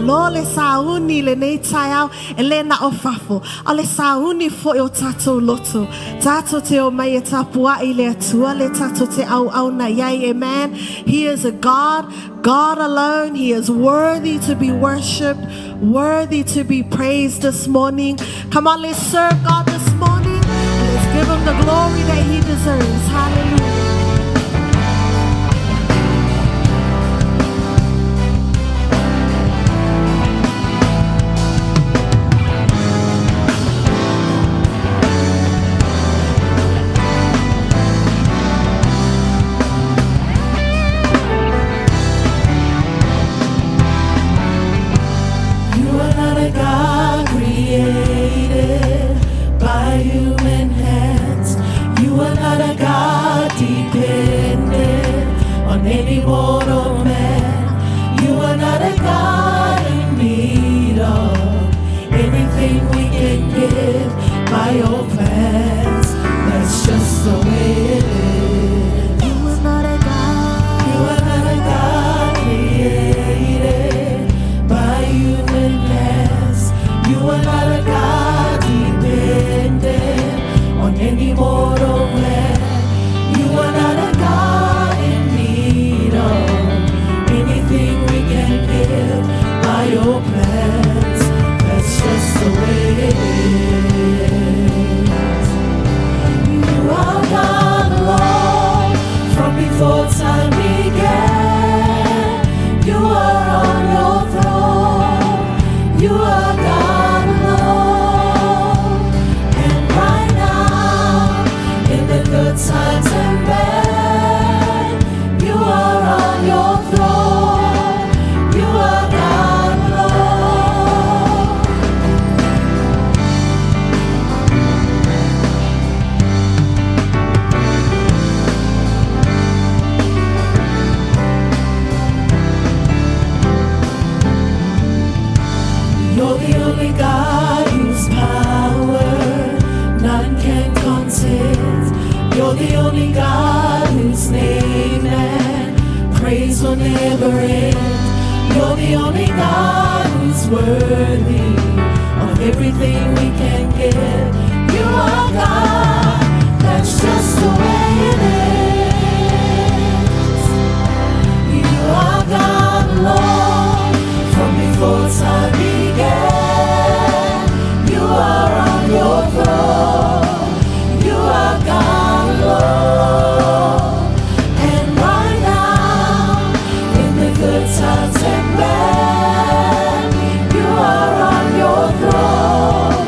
Malo le sauni i lenei taeao, e le na o fafo, a o le sauni foi o tatou loto. Tatou te omai e tapuai i le Atua le tatou te auauna i ai. Amen. He is a God, God alone. He is worthy to be worshipped, worthy to be praised this morning. Come on, let's serve God this morning and let's give him the glory that he deserves. Hallelujah. You are not a God created by human hands. You are not a God dependent on any mortal man. You are not a God in need of anything we can give by your plans. That's just the way it is. You are not a God. You are not a God created by human hands. You are not a God dependent on any mortal plan. You are not a God in need of anything we can give by your plans. That's just the way it is. You are God alone from before time began. You are on your throne. You are God alone. And right now, in the good times and bad, you are on your throne. You are God alone. You're the only God whose power none can contest. You're the only God whose name and praise will never end. You're the only God who's worthy of everything we can give. You are God, that's just the way it is. You are God alone from before time began. You are on your throne. You are God alone. And right now, in the good times and bad, you are on your throne.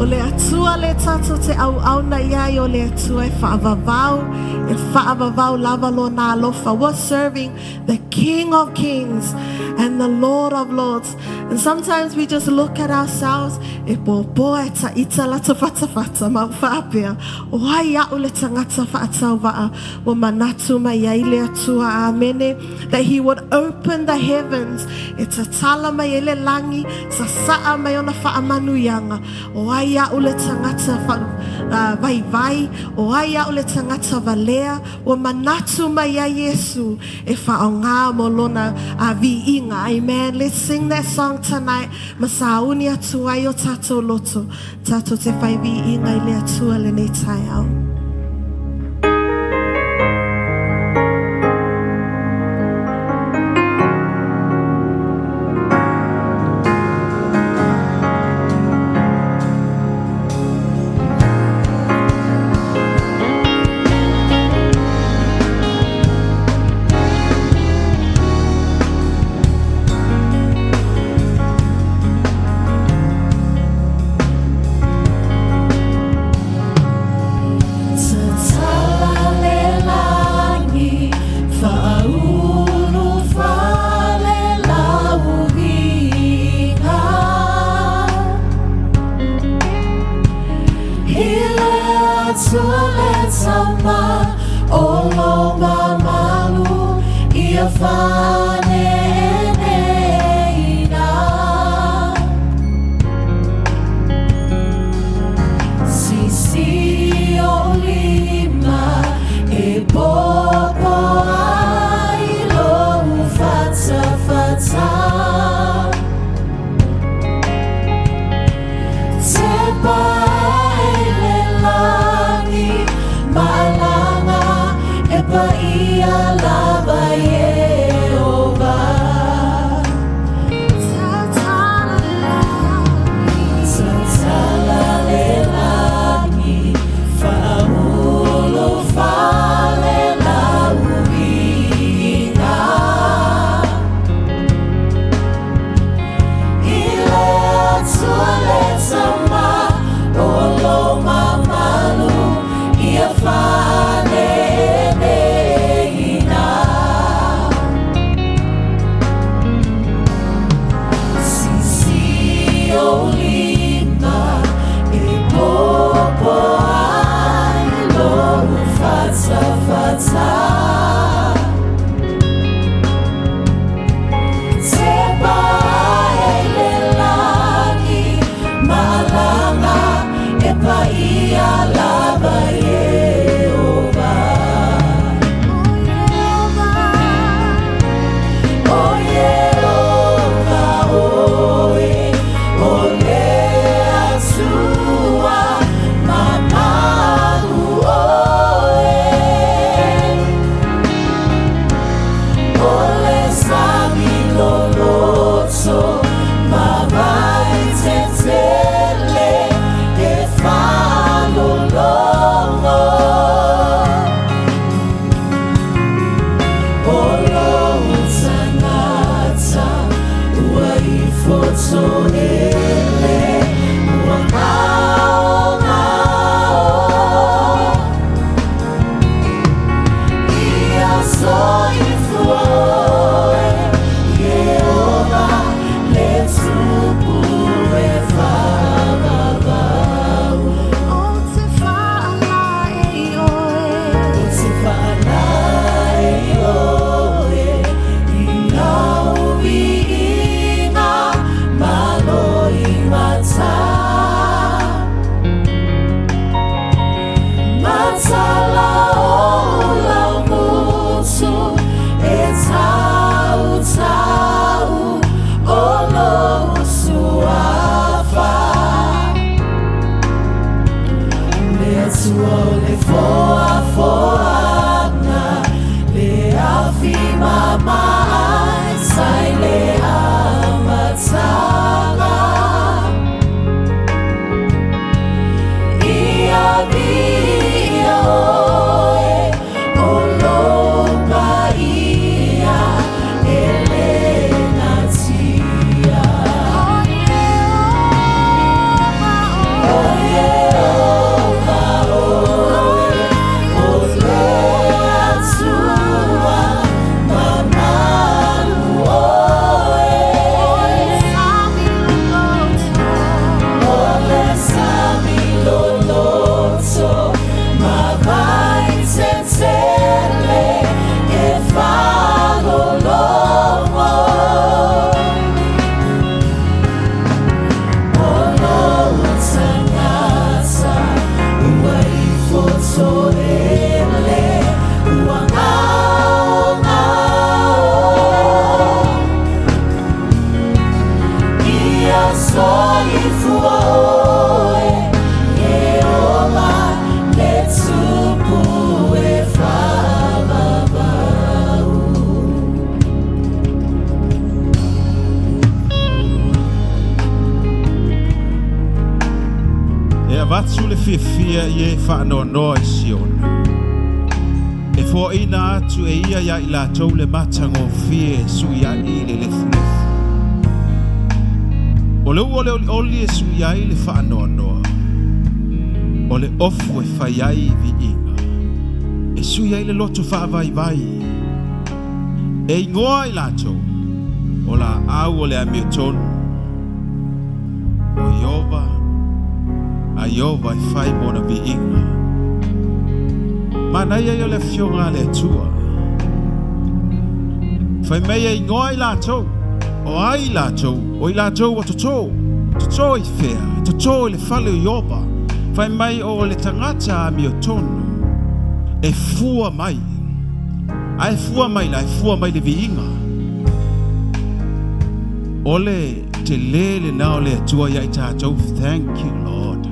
O le Atua le tātou te auauna i ai, o le Atua e faavavau, e faavavau lava lona alofa. We're serving the King of Kings and the Lord of Lords. And sometimes we just look at ourselves, e poapoa e ta'ita lata fatafata ma ua faapea, o ai a'u le tagata faatauvaa ua manatu mai ai le Atua, amene, that He would open the heavens, e tatala mai ai le lagi, sasaa mai ona faamanuiaga, o ai a'u le tagata fa, vaivai, o ai a'u le tagata valea, ua manatu mai ai Iesu e faaaogā mo lona viiga. Amen. Let's sing that song tonight. Ma sauni atu ai o tātou loto. Tātou te fai viiga i le Atua lenei taeao. Tatala le lagi, faaulu fale lau viiga. I le Atua le Tama, o lou mamalu, ia faaneeneeina. Sisi ou lima, e popo ai lou fatafata. Tepa ae i le lagi, malaga e paia lava Ieova. Tatala le lagi. Tatala le lagi, faaulu fale lau viiga. I le Atua le Tama, o lou mamalu, ia faaneeneeina. Sisi ou lima, e popo ai lou fatafata. Tepa ae i le lagi, malaga e paia lava Ieova. O Ieova. O Ieova oe, o le Atua mamalu oe. O le sami loloto, ma vai tetele e faaloloto. avatu le fiafia i e faanoanoa i Siona. E foaina atu e ia ia i latou le matagofie e sui ai le lefulefu. O le ua o le olioli e sui ai le faanoanoa. O le ofu e fai ai viiga. E sui ai le loto faavaivai. E igoa i latou, o laau o le amiotonu. O Ieova, a Ieova e fai mona viiga. Manaia ia o le afioga a le Atua. Fai mai e igoa i latou, o ai i latou, o i latou ua totō. Totō i fea? Totō i le fale o Ieova. Fai mai o le tagata amiotonu e fua mai. A e fua mai la, e fua mai le viiga. O le telē lenā o le Atua ia i tatou. Thank you, Lord.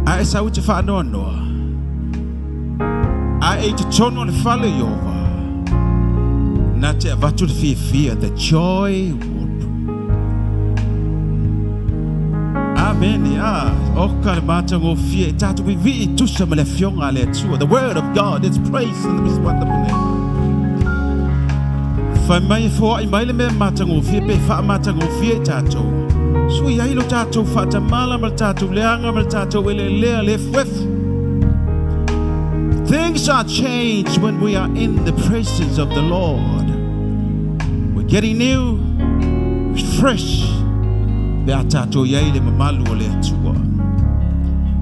A e sau e te faanoanoa, a e i totonu o le fale o Ieova, na te avatu le fiafia, the joy would. Amene. Ah, oka le matagofie e tatou vivii tusa ma le afioga a le Atua. The word of God is praise in the most wonderful name. Fai mai e foai mai le mea matagofie pe faamatagofie i tatou. Sui ai lo tatou faatamala ma le tatou leaga ma le tatou eleelea le efuefu. Things are changed when we are in the presence of the Lord. We're getting new, fresh, pe a tatou i ai le mamalu o le Atua.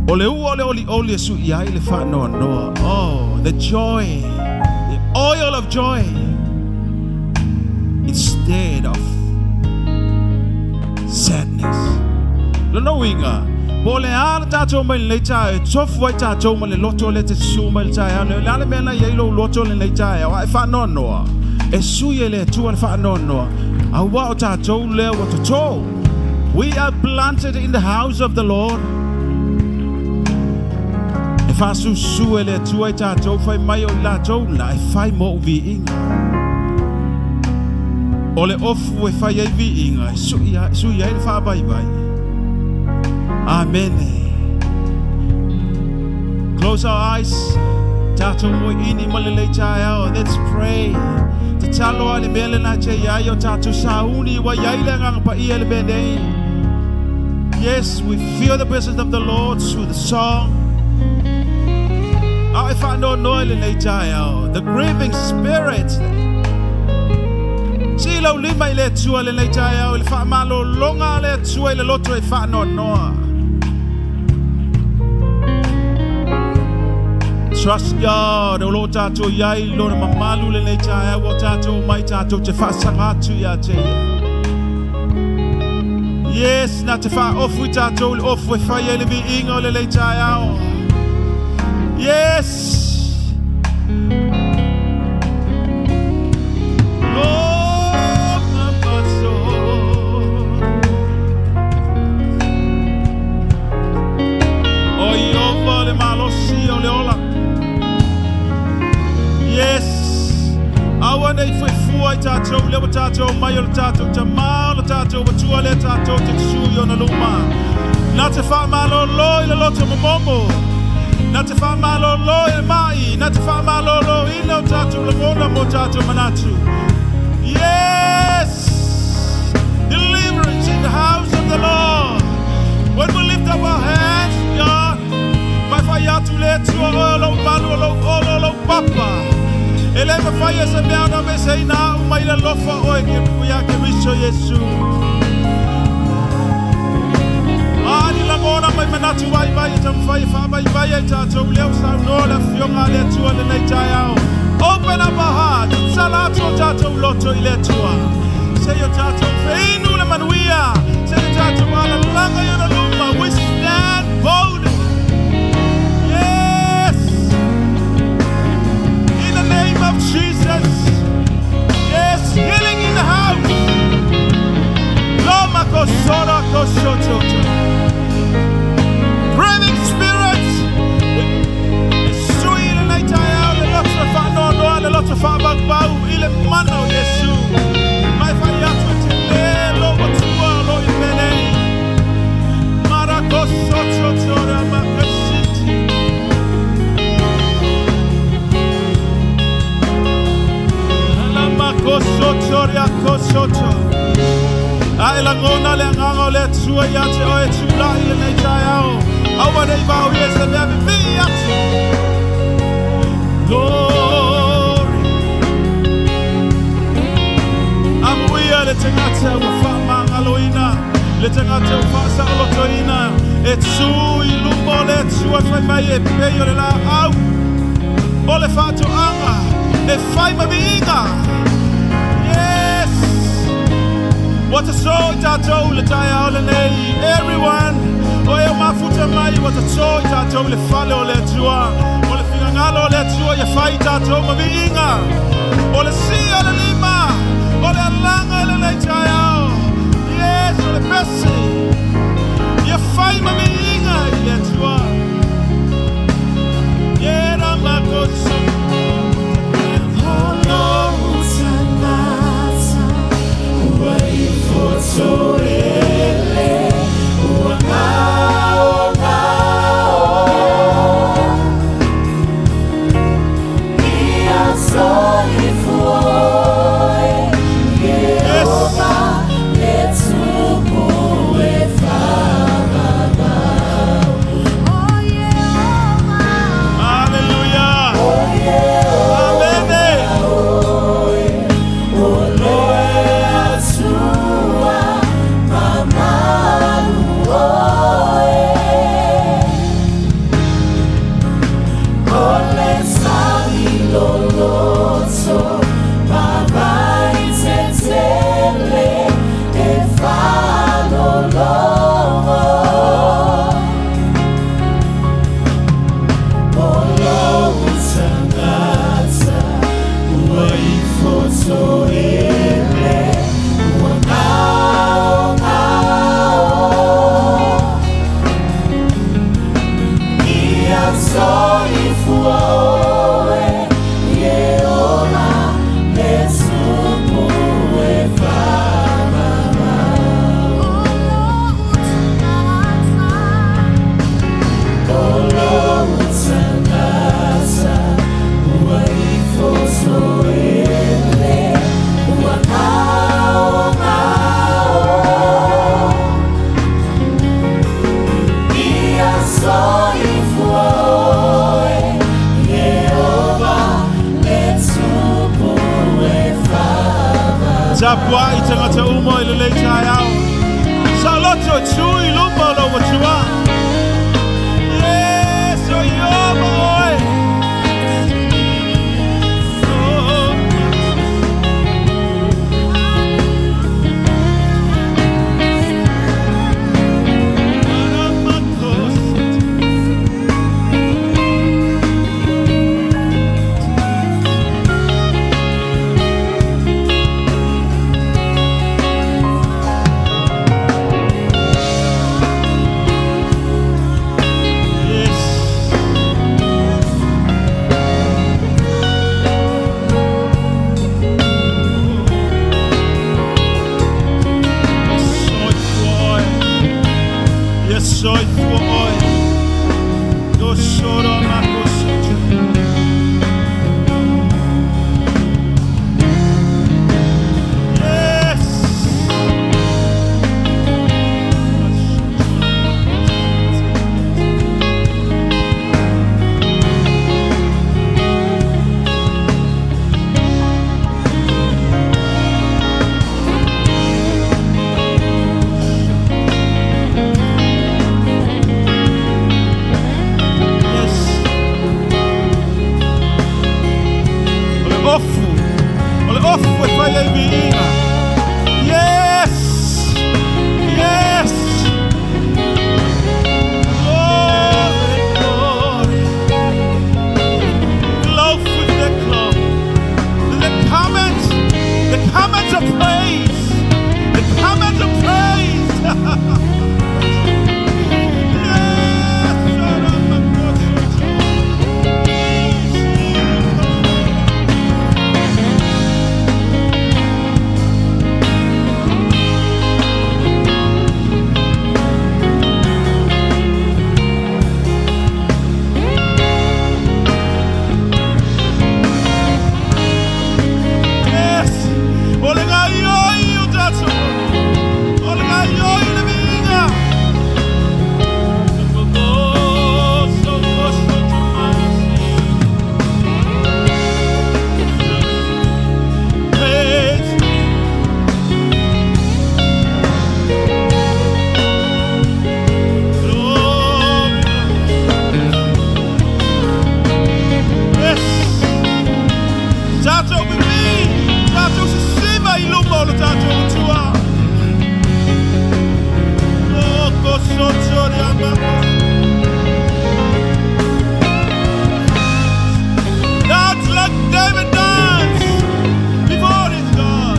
O le ua o le olioli e sui ai le faanoanoa. Oh, the joy, the oil of joy, instead of sadness. Lona uiga, po o le a le tatou mai lenei taeao, e tofu ai tatou ma le loto lea e te susu mai le taeao nei, o le a le mea na i ai lou loto lenei taeao, a e faanoanoa, e sui e le Atua le faanoanoa, aua o tatou lea ua totō. We are planted in the house of the Lord. E faasusu e le Atua i tatou, fai mai o i latou na e fai mo ou viiga. O le ofu e fai ai viiga, e sui ai le faavaivai. Amene. Close our eyes. Tatou moeini ma lelei taeao. Let's pray. Tatalo a le mea lena te iai o tatou sauni ua iai le agaga paia i le mea nei. Yes, we feel the presence of the Lord through the song. A e faanoanoa i lenei taeao. The grieving spirit. Sii lau lima i le Atua lenei taeao i le faamalologa a le Atua i le loto e faanoanoa. Trust God, o lo o tatou i ai lona mamalu lenei taeao ua tatou mai tatou te faasaga atu ia te ia. Yes, na te faaofu i tatou i le ofu e fai ai le viiga o lenei taeao. Yes! Lord, my soul. O Ieova le malosi o le ola. Yes! Aua nei fuefua i tatou lea ua tatou mai o le tatou tamā o le tatou Atua lea tatou te susu i ona luma. Na te faamalolo i le loto momomo. Na te faamalolo i le mai. Na te faamaloloina o tatou lagona mo tatou manatu. Yes! Deliverance in the house of the Lord. When we lift up our hands, God, mai fai atu le Atua oe o lou malu o lou olo o lou papa. E le mafai e se mea ona aveseina au mai le alofa oe ke ia Keriso Iesu. A ni lagona mai manatu vaivai e taumafai e faavaivai ai tatou lea ua saunoa le afioga a le Atua lenei taeao. Open up our hearts, tatala atu o tatou loto i le Atua. Se i o tatou feinu le manuia, se i o tatou alalaga i ona luma. We stand boldly. Yes! In the name of Jesus. Yes, healing in the house. Loma kosora kosototo. Grieving spirits. E sui i lenei taeao le loto faanoanoa, le loto faavauvau i le mana o Iesu. Mai fai atu e te le lo Atua o lo i mea nei. A e lagona le agaga o le Atua ia te oe e tulai i lenei taeao. Aua ne i vaoia i se mea vivii atu. Glory. Amuia le tagata ua faamagaloina, le tagata ua faasaolotoina, e tu i luma o le Atua fai mai e pei o le laau o le faatoaga e fai ma viiga. Yes! Ua tatō i tatou le taeao lenei. Everyone, o e mafuta mai ua tatō i tatou le fale o le Atua. O le finagalo o le Atua ia fai i tatou ma viiga. O le sia o le lima, o le alaga i lenei taeao. Yes, o le pese. Ia fai ma viiga i le Atua. Yera makoso. O lou tagata ua ifoto ele ua gao gao Ia soifua oe Ieova le Tupu e faavavau. O Ieova. Hallelujah. Amen. O le Atua mamalu oe O le sami loloto ma vai tetele e faalologo O lou tagata ua ifoto ele ua gao gao Ia soifua oe Ieova le Tupu e faavavau. O lou tagata. O lou tagata ua ifoto ele ua gao gao Ia soifua oe Ieova le Tupu e faavavau. Tapuai tagata uma i lenei taeao. Saoloto e tu i luma o lou Atua. Yes, o Ieova oe. Oh. Yes. Soifua oe. Ia soifua oe. No soro makosoto. Yes. Yes. Dance like David danced before his God.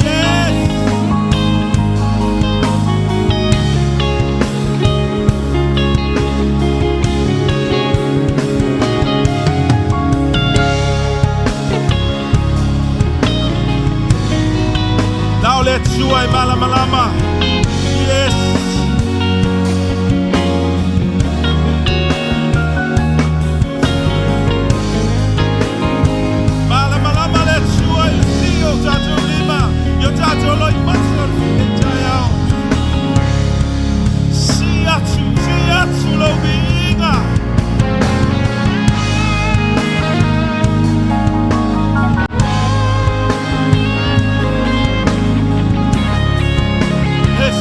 Yes. Now let sua e malamalama. Yes. Malamalama le sua i si o tātou lima. I o tātou loi maso i tai ao. Si atu, si atu lau viiga. Yes.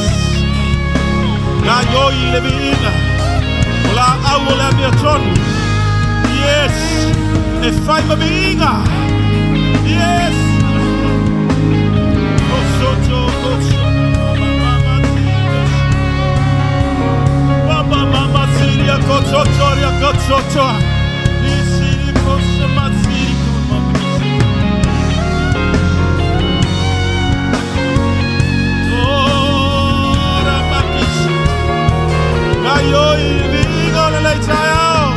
Ngā ioi le viiga. O la au o le amia tonu. Yes. E whai ma viiga. Yes. Kosoto, kosoto. Mama, mama, Mama, mama, siria, kosotoria, kosotoa. Isiri, kosoma, siri, koma, Ora, makisi. Ngaioi, viiga o le lei tai ao.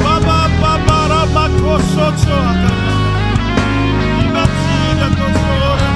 Baba, baba, rama, kosotoa. Imatira, kosora.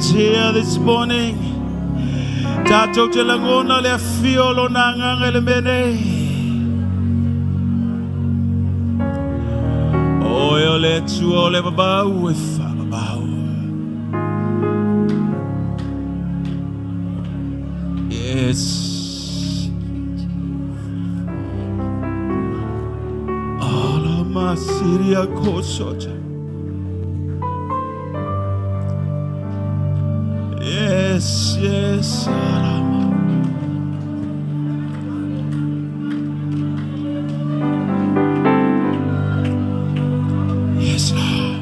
is here this morning. Tātou te lagona le afio o lona agaga i le mea nei. Oe o le Atua o le vavau e faavavau. Yes. Ala masiria kosota. Yes, yes, alama. Yes, Lord.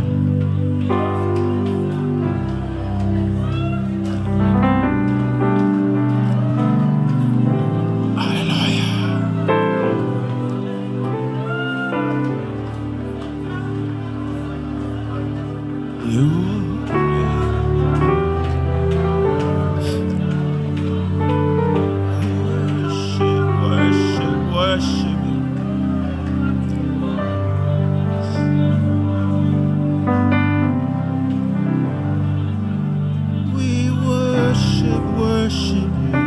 Hallelujah. You worship, worship, worship. We worship, worship you.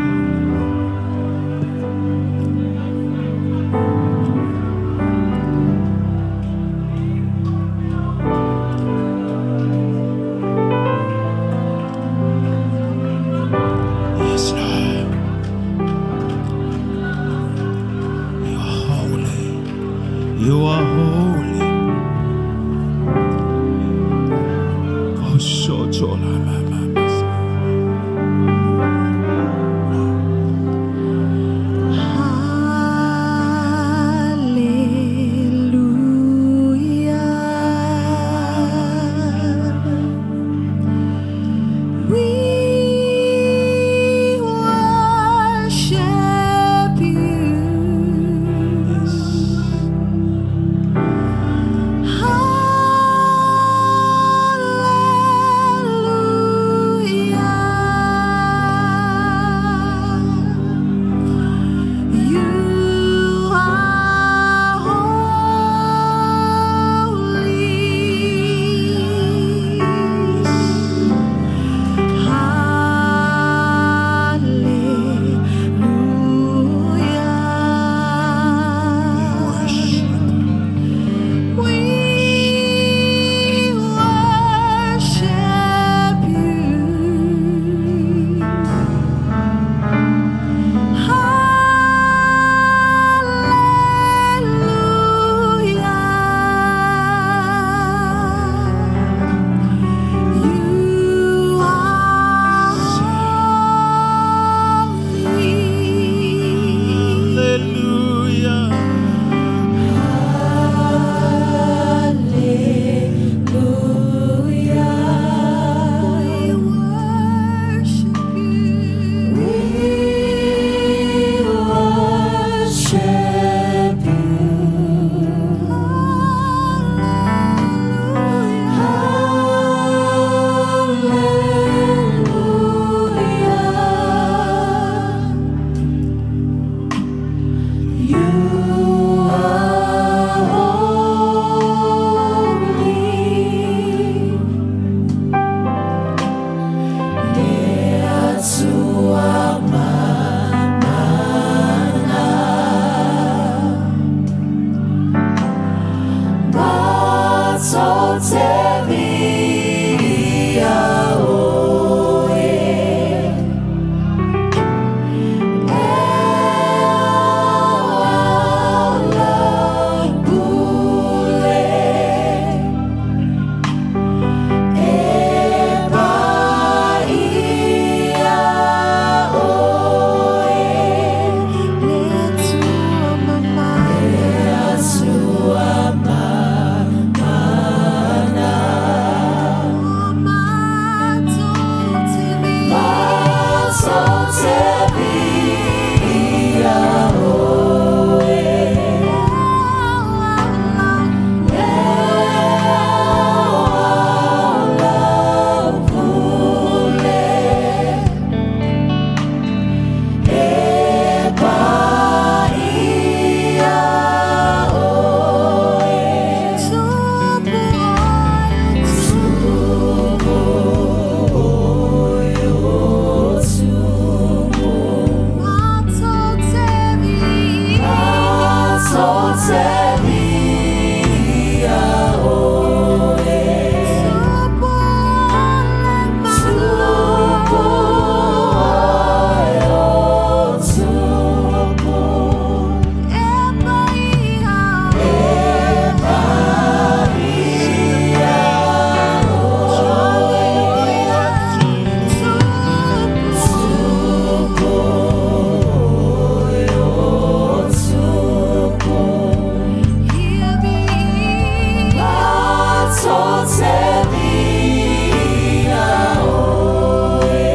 te viia oe.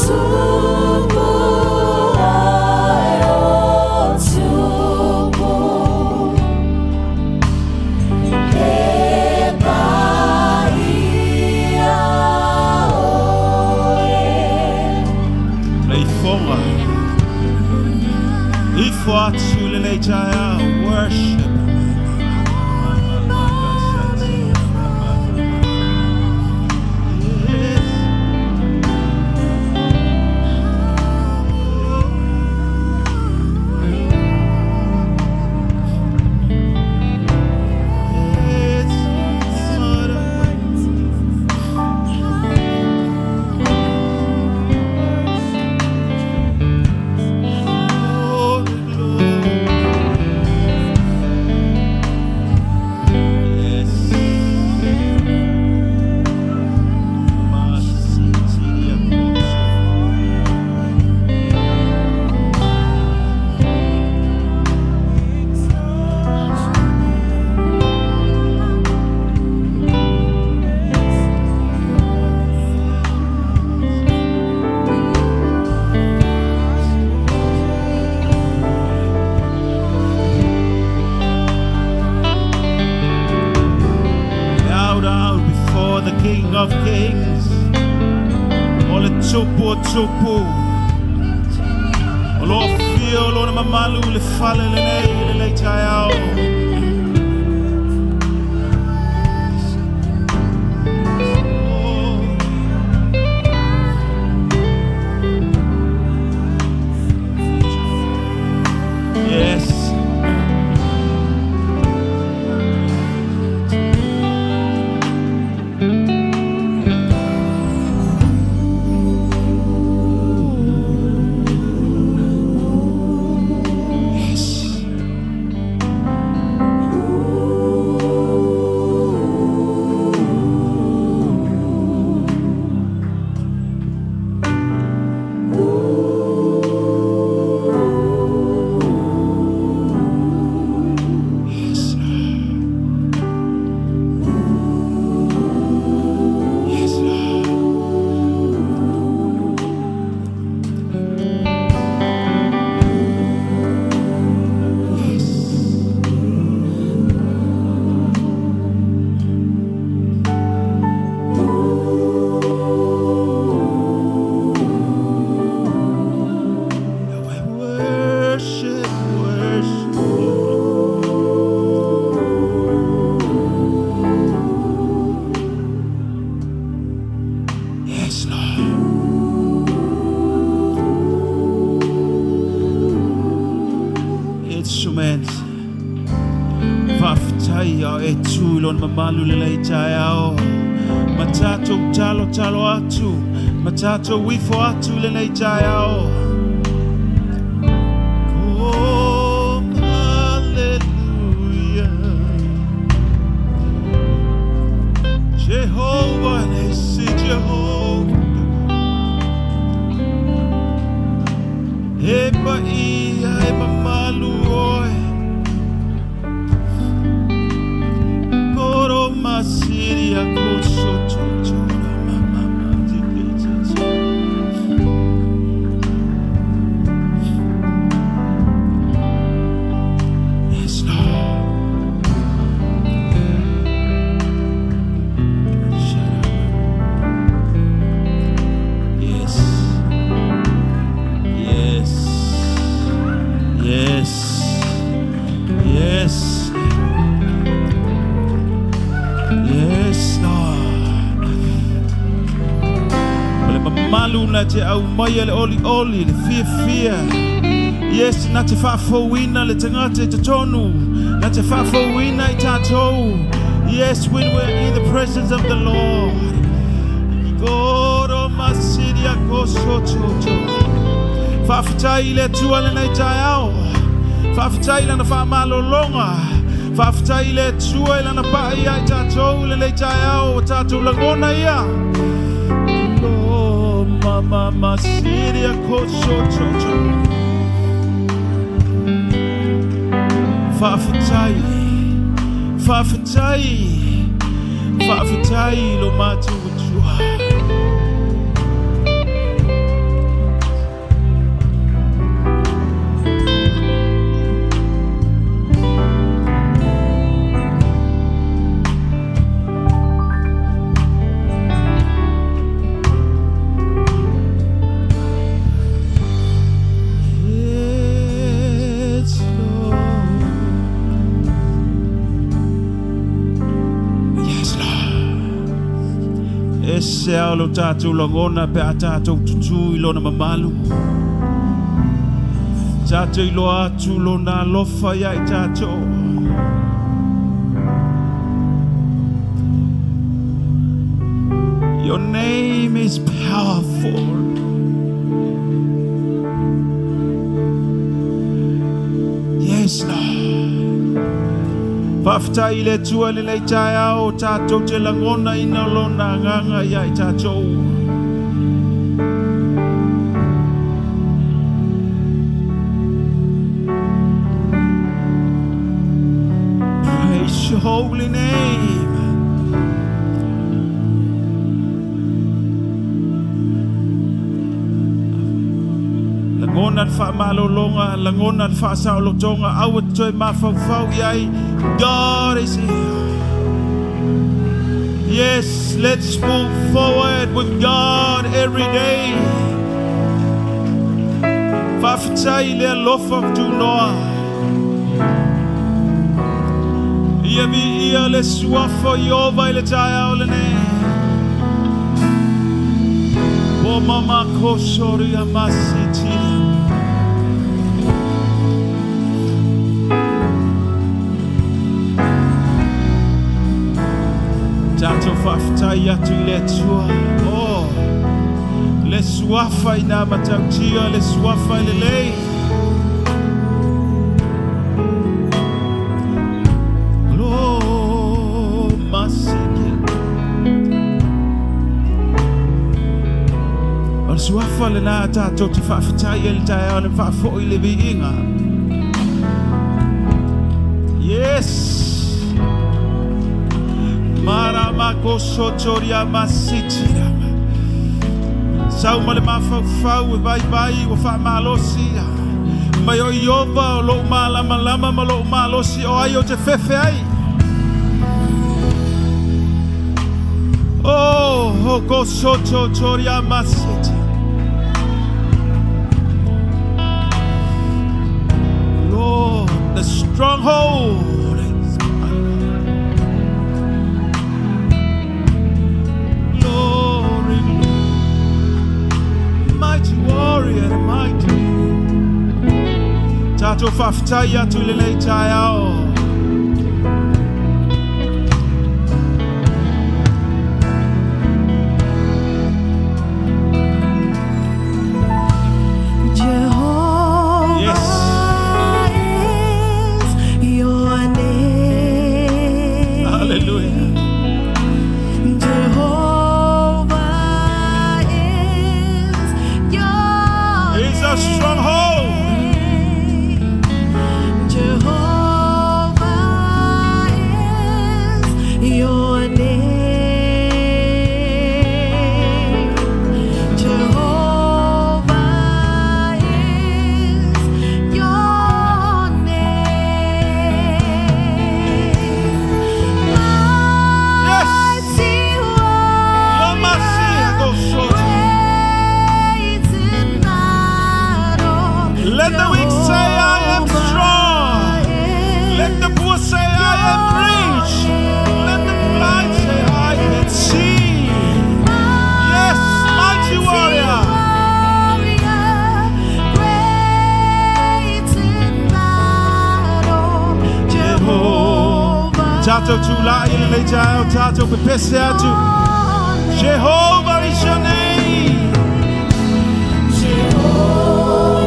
Tupu oe o Tupu. E paia oe. Le ifoga. Ifo atu lenei taeao. Worship. Yes. Yes. Glory, glory. Yes. Masitiria koso. Bow down before the King of Kings. O le Tupu o Tupu. O lo afio lona mamalu i le fale lenei, lenei taeao. Oh. Yes. Yes. Yes, Lord. Yes, Lord. Yes. We worship, worship you. Yes, Lord. Instruments. Faafetai a e tu i lona mamalu lenei taeao. Ma tatou talo talo atu. Ma tatou ifo atu lenei taeao. Oh, hallelujah. Jehovah Nissi, Jehovah. E paia e mamalu oe. Koro masiria koso totora mama tiki tiki. Yes, Lord. Shut up. Yes. Yes. Yes. Yes. Yes, Lord. O le mamalu na te aumaia le olioli, le fiafia. Yes, na te faafouina le tagata i totonu. Na te faafouina i tatou. Yes, when we're in the presence of the Lord. Koro masiria koso toto. Faafetai i le Atua lenei taeao. Faafetai i lana faamalologa. Faafetai i le Atua i lana paia i tatou lenei taeao o tatou lagona ia. Oh, mama masiria koso toto. Faafetai. Faafetai, faafetai i lo matou Atua. Yes, Lord. Yes, Lord. E se ao lo tātou lagona pe a tātou tutū i lona mamalu. Tātou iloa atu lona alofa ia i tātou. Your name is powerful. Yes, Lord. Faafetai i le Atua i lenei taeao, tātou te lagona ina lona agaga ia i tātou. Praise your holy name. Lagona le faamalologa, lagona le faasaolotoga, aua te toe mafaufau i ai. God is here. Yes, let's move forward with God every day. Faafetai i le alofa tunoa. Ia viia le suafa o Iova i le taeao lenei. O mama kosoria masiti. Tātou faafetai atu i le Atua. Oh, le suafa i nā matautia, le suafa i le lei. Lo masike. O le suafa lenā tātou te faafetai e le taeao le faafoi le viiga. Yes. Marama kosotoria masitirama. Sau ma le mafaufau e vaivai ua faamalosi. Mai o Iova o lou malamalama ma lou malosi o ai ou te fefe ai. Oh, o kosototoria masiti. Lord, the stronghold is Glory, glory. Mighty warrior, mighty. Tātou faafetai atu i lenei taeao. Jehovah Yes. is your name. Hallelujah. Jehovah is your He's a stronghold. name. Jehovah is your name. Jehovah is your name. Yes. Mighty Lomasi warrior, great in battle. Let the weak say, I am strong. Let the poor say, I am rich. Let the blind say, I can see. Yes, mighty warrior. Great in battle, Jehovah. Tātou tulai i lenei taeao, tātou pepese atu. Jehovah is your name.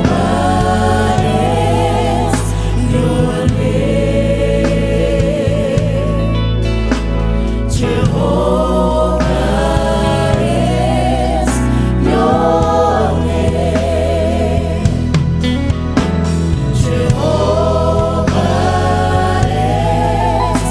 Jehovah is your name. Jehovah is your name. Jehovah is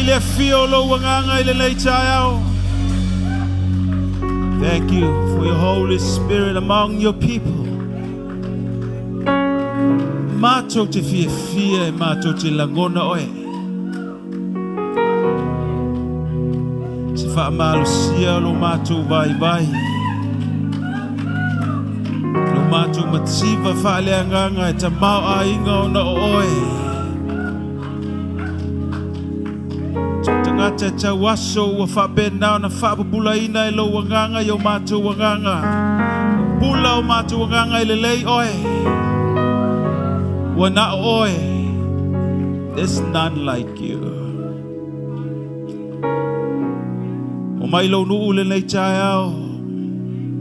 le afio o lou Agaga i lenei taeao. Thank you for your Holy Spirit among your people. Matou te fiafia e matou te lagona oe. Se faamalosia o lo matou vaivai. Lo matou mativa faaleagaga e tamaoaiga ona o oe. Tagata e tau aso ua faapena ona faapupulaina e lou Agaga i o matou agaga. Pupula o matou agaga i lelei oe. Ua na o oe. There's none like you. O mai lou nuu lenei taeao,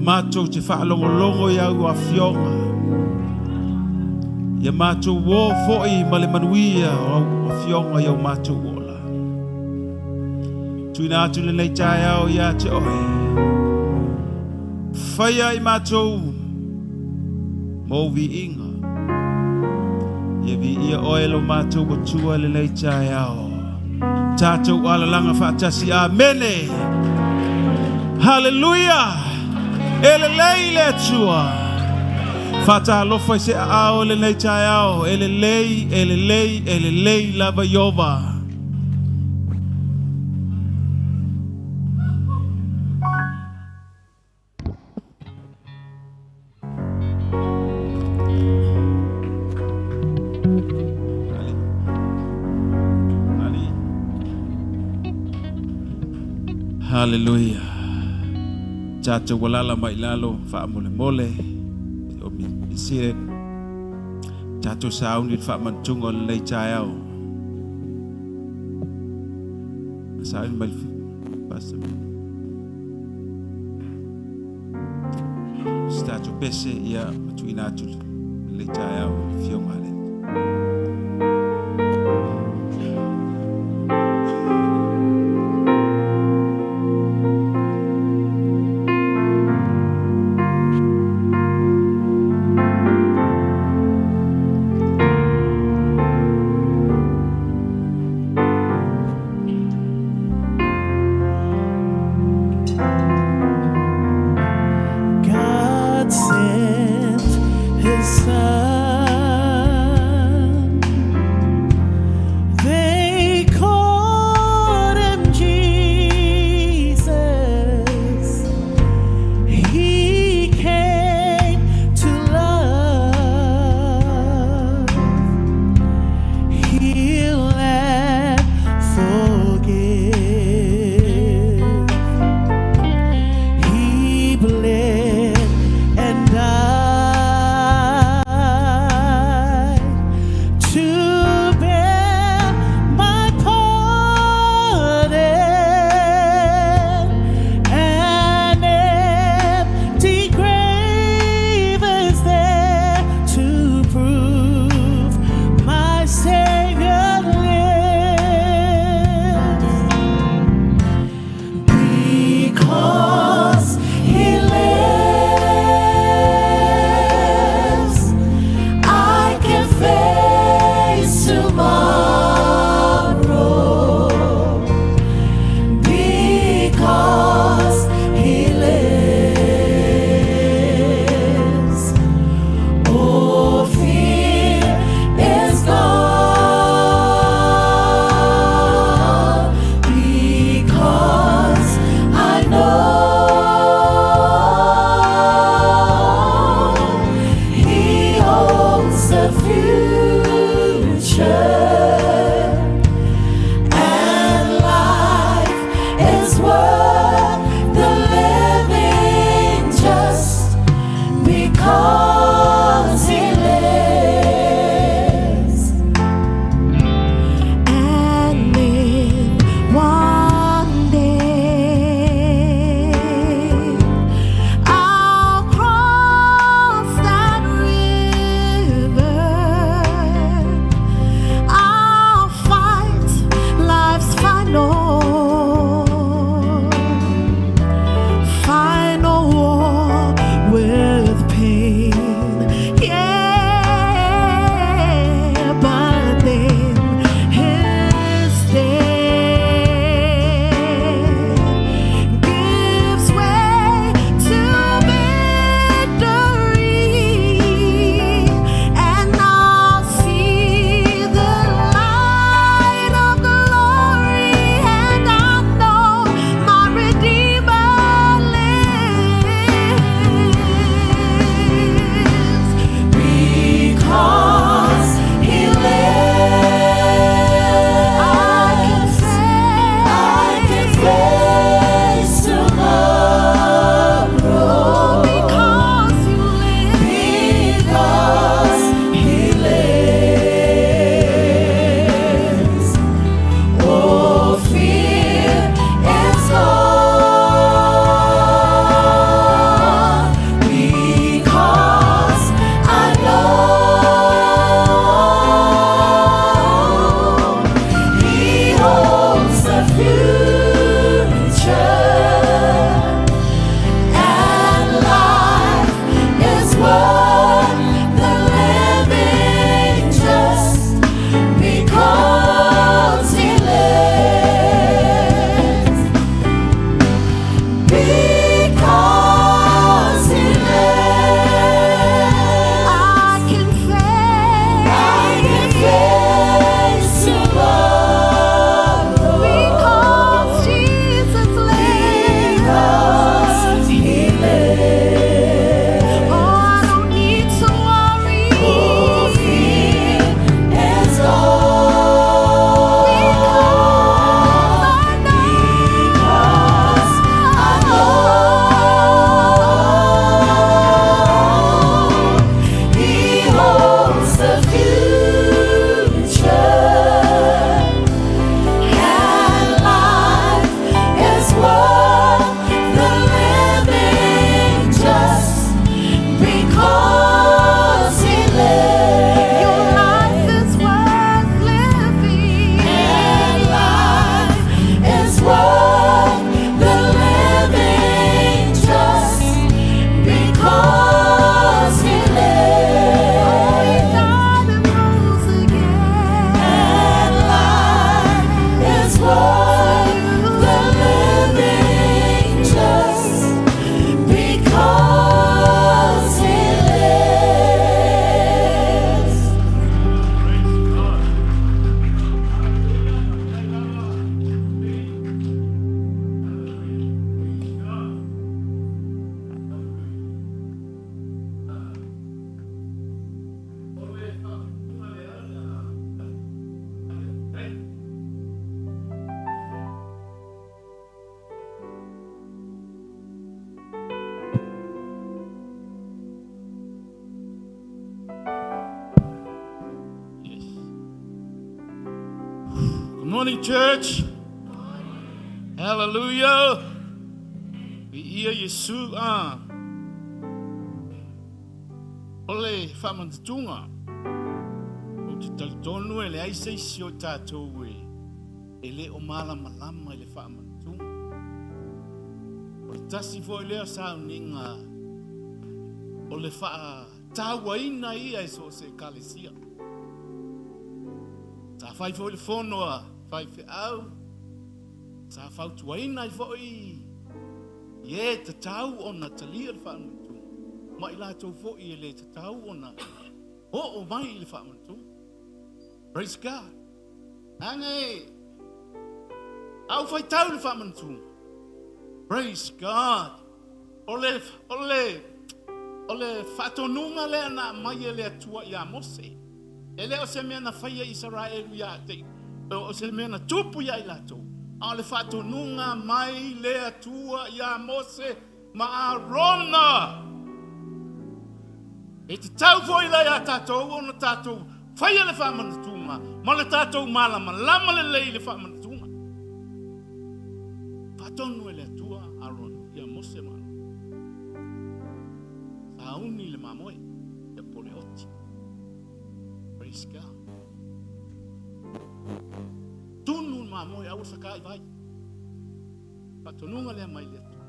matou te faalogologo i au afioga. Ia matou o foi ma le manuia o au afioga i au matou ola. Tuuina atu lenei taeao ia te oe. Faia i matou ma ou viiga. Ia viia oe lo matou Atua lenei taeao. Tatou alalaga faatasi. Amene. Haleluia. E lelei le Atua. Faatalofa i se aao i lenei taeao. E lelei, e lelei, e lelei lava Ieova. Haleluia. Tatou alala mai lalo faamolemole. O mi seated. Tatou sauni le faamanatuga o lenei taeao. Sauni mai le Pastor. Se tatou pese ia ma tuuina atu lenei taeao i le Afioga a le God sent his son. They called him Jesus. He came to love, heal, and forgive. He bled and died. Because he lives. Your life is worth living. And life is worth the living just because he Oh, he lives. died and rose again. And life is worth the living just because he lives. Yes. Good morning, church. Hallelujah. Viia Iesu a. O le faamanatuga, ou te talitonu e leai se isi o tatou e e le o malamalama i le faamanatuga. O le tasi foi lea sauniga o le faatauaina ia e so o se ekalesia. Sa fai foi le fono a faifeau, sa fautuaina ai foi i e tatau ona talia le faamanatuga, ma i latou foi e le tatau ona oo mai i le faamanatuga. Praise God. Leaga e a ou faitau i le faamanatuga. Praise God. O le, o le, o le faatonuga lea na aumai e le Atua ia Mose. E le o se mea na faia e Isaraelu ia te, o se mea na tupu ia i latou, a o le faatonuga mai le Atua ia Mose ma Arona. E tatau foi la ia tatou ona tatou faia le faamanatuga ma le tatou malamalama lelei i le faamanatuga. Faatonu e le Atua Arona ia Mose ma Arona. Sauni le mamoe ia po le oti. Praise God. Tunu le mamoe aua saka i vai. Faatonuga lea mai le Atua.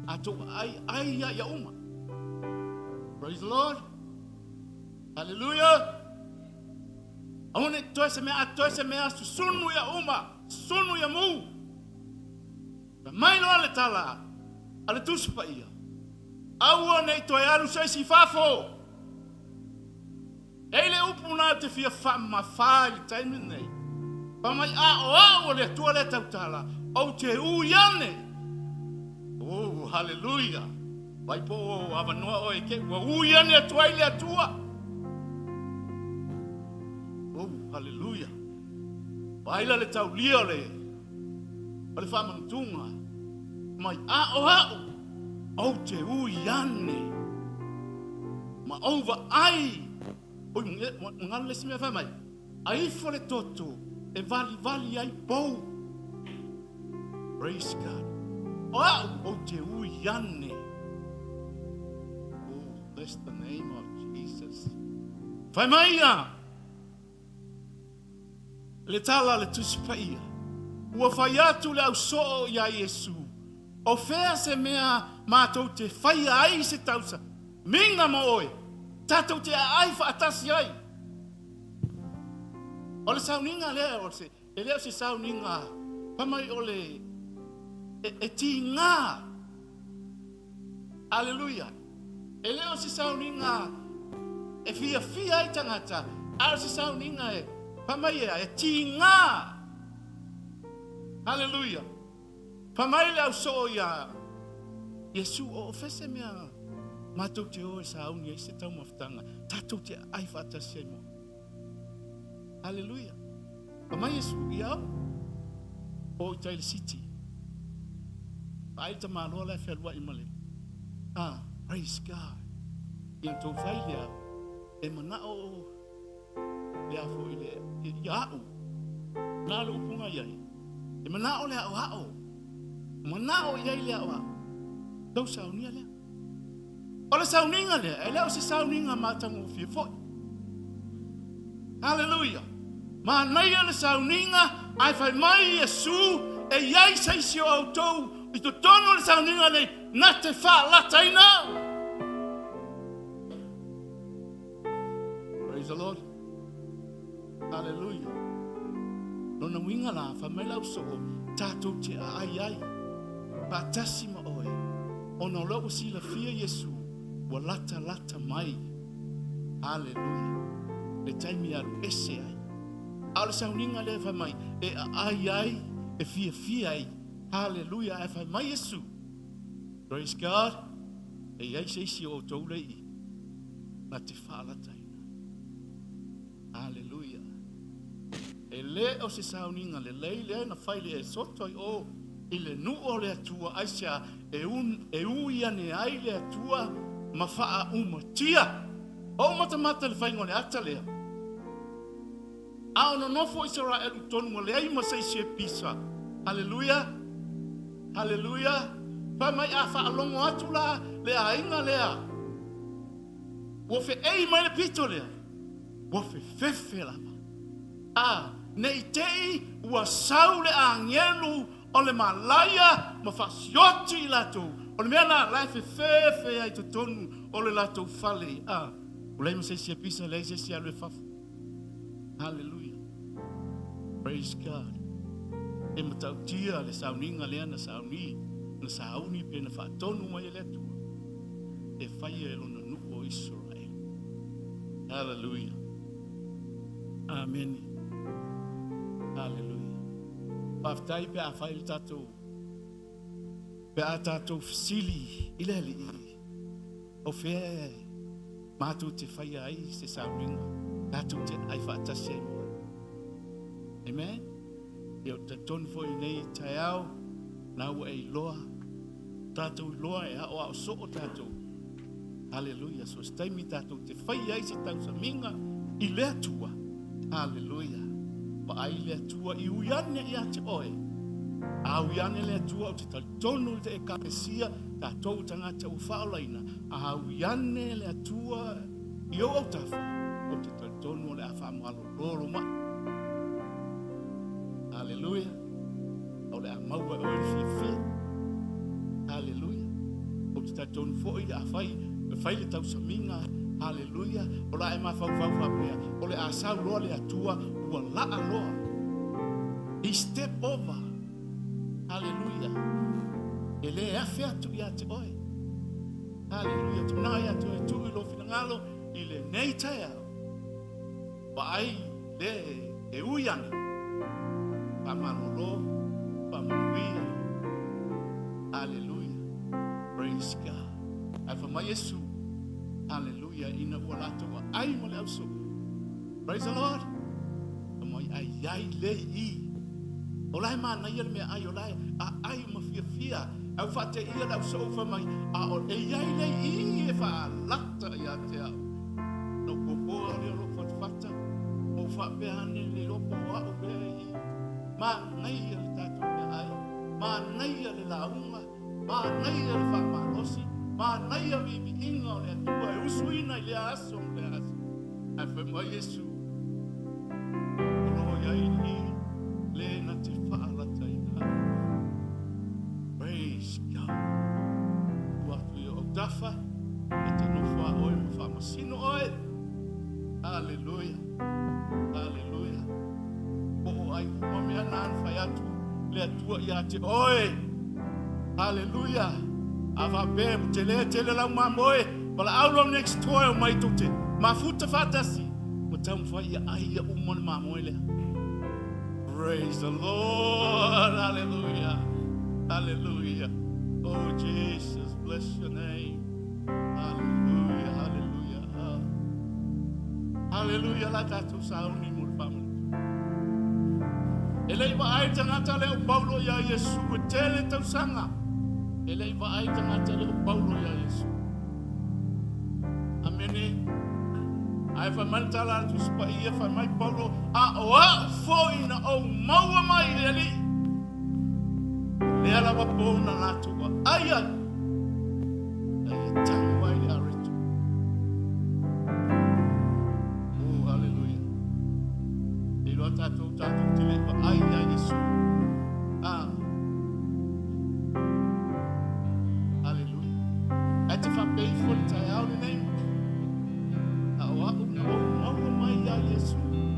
A tou ai ai ia ia uma. Praise the Lord. Hallelujah. Aua ne i toe se mea, a toe se mea, susunu ia uma, susunu ia mu. Fai mai loa le tala a le Tusi Paia, Aua ne i toe alu se isi i fafo. E i le upu na te fia faamamafa i le taimi lenei, fai mai, A o au o le Atua lea tautala, ou te ui ane. Oh, haleluia! Vai po o avanoa oe ke ua ui ane atu ai le Atua. Oh, haleluia! Vai la le taulia o le, o le faamanutuga mai, a o au, ou te ui ane. Ma ou vaai, oi, magalo le isi mea fai mai, a ifo le toto e valivali ai pou. Praise God. O au, ou te ui ane. Oh, bless the name of Jesus. Fai mai ia, le tala a le Tusi Paia, Ua fai atu le au soo iā Iesu, O fea se mea matou te faia ai se tausa minga mo oe, tatou te aai faatasi ai? O le sauniga lea, o se, e le o se sauniga fai mai o le e, e tigā. Aleluia! E le o se sauniga e fiafia ai tagata, a o se sauniga e fai mai ea, e tigā. Aleluia! Fai mai le au soo iā Iesu, O fea se mea matou te o e sauni ai se taumafataga, tatou te aai faatasi ai mo. Aleluia! Fai mai Iesu, Ia au, o i tai le siti. Vaai le tamaloa la e fealuai ma le, ah, praise God. Ia tou fai lea, e manao le a foi le, ia au. Na le upu i ai. E manao le aoao. Manao i ai le aoao. Tau saunia lea. O le sauniga lea, e le o se sauniga matagofie foi. Haleluia! Manaia le sauniga, ae fai mai Iesu, E i ai se isi o outou i totonu o le sauniga nei na te faalataina au. Praise the Lord. Haleluia. Lona uiga la, fai mai lau soo, tatou te aai ai faatasi ma oe, ona o lea ua silafia Iesu ua latalata mai. Haleluia. Le taimi e alu ese ai. A o le sauniga lea e fai mai, e aai ai, e fiafia ai. Haleluia. Ae fai mai Iesu, Praise God, e i ai se isi o outou lea i i, na te faalataina. Haleluia. E le o se sauniga lelei lea na fai le Esoto i o i le nuu o le Atua, aisea e, un, e ui ane ai le Atua ma faaumatia. O matamata le faiga o le ata lea. A o nonofo Isaraelu i tonu ua leai ma se isi e pisa. Haleluia! Haleluia! Fai mai a faalogo atu la le aiga lea, ua feei mai le pito lea, ua fefefe lava. A, ne i te i ua sau le agelu o le malaia ma faasioti i latou, o le mea la, la e fefefe ai totonu o le latou fale. A, ua leai ma se isi e pisa, leai se isi e alu e fafo. Hallelujah. Praise God. E matautia le sauniga lea na sauni, na sauni pe na faatonu mai e le Atua e faia e lona nuu o Israel. Hallelujah. Amen. Hallelujah. Faafetai pe a fai le tatou pe a tatou fesili i le Alii O fea e matou te faia ai se sauniga tatou te ai faatasi ai ma oe. Amen. Ia ou te talitonu foi i nei taeao, na ua e iloa, tatou iloa e aoao soo tatou. Haleluia. So se taimi tatou te faia ai se tausamiga i le Atua. Haleluia. Vaai le Atua i ui ane ia te oe. A ui ane le Atua ou te talitonu i te ekalesia, tatou o tagata ua faaolaina, a ui ane le Atua i ou autafa, ou te talitonu o le a faamalololo mai. Haleluia. O le a maua e oe le fiafia. Haleluia. Ou te talitonu foi a fai, e fai le tausamiga, haleluia, o la e mafaufau faapea, o le a sau loa le Atua, ua laa loa. He step over. Haleluia. E le afe atu ia te oe. Haleluia. Te manao ia te oe tuu i lou finagalo i lenei taeao. Vaai le e ui ane. Faamalolo, faamanuia. Haleluia. Praise God. Ae fai mai Iesu, haleluia, ina ua latou aai ma le ausoo. Praise the Lord. Fai mai ai ai le i. O la e manaia le meaai, o la e aai ma fiafia. Au faateia le ausoo fai mai, a o e i ai le i e faalata ia te au. No puapua lea o lou fatafata, ma ua faapea ane le iloa po o au lea e i. Manaia le tatou meaai, manaia le lauga, manaia le faamalosi, manaia viiviiga o le Atua e usuina i lea aso ma lea aso. Ae fai mai Iesu, o lo o i ai i le na te faalataina au. Praise God. Tuu atu i ou autafa, e te nofo a oe ma faamasino oe. Haleluia. Haleluia. Po o ai uma mea na na fai atu le Atua ia te oe. Haleluia. A faapea ua tele tele lau mamoe, valaau lau next door e omai tou te mafuta faatasi ma taumafai ia ai ia uma le mamoe lea. Praise the Lord. Hallelujah. Hallelujah. Oh Jesus, bless your name. Hallelujah. Hallelujah. Hallelujah. La tatou sauni mo le faamanuia. E le i vaai le tagata lea o Paulo iā Iesu e tele tausaga. E le i vaai le tagata lea o Paulo iā Iesu. Amene. Ae fai mai le tala a le Tusi Paia, fai mai Paulo, a o au foi na ou maua mai i le Alii. Lea lava po na latou vaai ai, a ia tago ai le tatou tatou te le i vaai ia Iesu. Ah. Aleluia. Ae te faapea ifo i le taeao lenei, a o au na ou maua mai ia Iesu,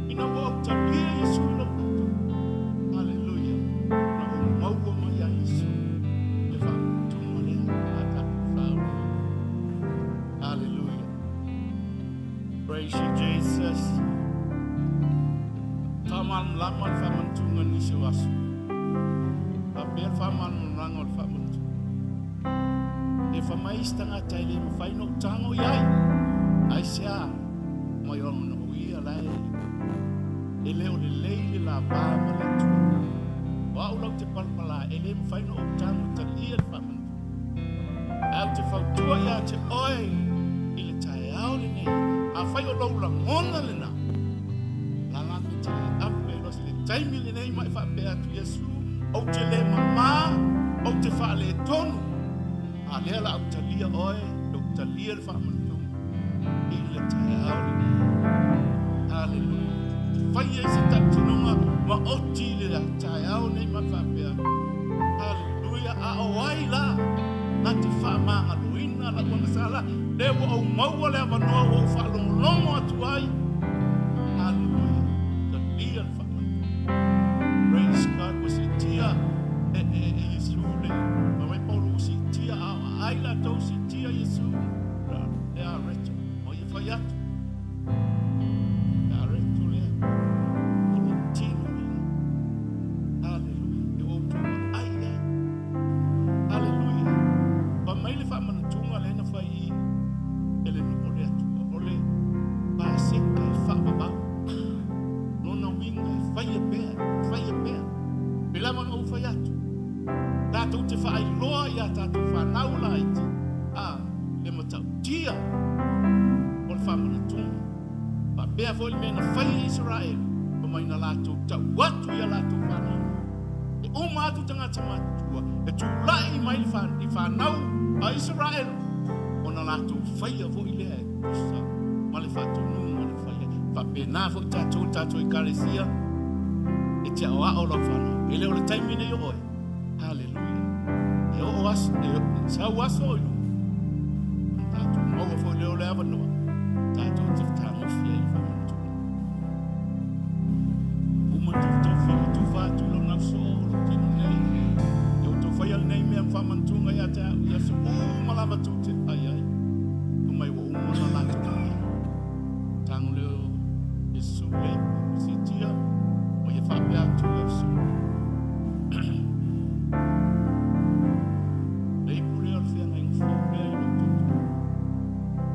ina ua ou talia Iesu i lou loto. Aleluia. Na ou maua mai ia Iesu le faamanatuga lea a tatou sauni. Aleluia. Praise you, Jesus. Faamalamalama le faamanatuga i nisi o aso. Faapea le faamalamalamaga o le faamanatuga. E fai mai isi tagata e le mafai ona ou tago i ai. Aisea? Mai ona o ia la e e le o lelei le la va ma le Atua. O au lau te palapala e le mafai ona ou tago e talia le faamanatuga. Ae ou te fautua ia te oe i le taeao lenei, afai o lou lagona lena, lala pe te le ave loa se le taimi lenei ma e faapea atu, Iesu, ou te le mamā, ou te faaletonu, a lea la au talia oe, ou talia le faamanatuga i le taeao lenei. Haleluia. Fai ai se tautinoga maoti i le taeao nei ma faapea atu. Haleluia. A o ai la na te faamagaloina lau agasala, lea ua ou maua le avanoa ua ou faalogologo atu ai. Haleluia. Talia le faamanatuga. Praise God. Ua siitia e, e, e Iesu le, fai mai Paulo ua siitia a o ai latou siitia Iesu le areto. O ia fai atu. Le areto lea. O lou tino lea. Haleluia. E outou vaai i ai. Haleluia. Fai mai le faamanatuga lea na fai i e le nuu o le Atua, o le Paseka e faavavau. Lona uiga e faia pea, faia pea. Pei lava ona ou fai atu, tatou te faailoa i a tatou fanau laiti, a, le matautia o le faamanatuga. Faapea foi le mea na fai e Isaraelu, fai mai na latou tau atu i a latou fanau. E uma atu tagata matutua, e tulai mai i fanau a Isaraelu, ona latou faia foi lea e tusa ma le faatonuga na fai ai. Faapena foi tatou, le tatou Ekalesia, e te aoao lau fanau. E le o le taimi nei o oe. Haleluia. E oo aso, e sau aso o i luma. Ona tatou maua foi lea o le avanoa, tatou te fetagofi ai i le faamanatuga. Uma na tofitofi ma tufa atu i lona uso o lou tino nei. E outou faia lenei mea ma faamanatuga ia te au i aso uma lava tou te ai ai. Fai mai ua uma ona latou ai. Tago lea o Iesu le ipu siitia ma ia faapea atu i le uso. Le ipu lea o le feagaiga fou lea i lo outou tino.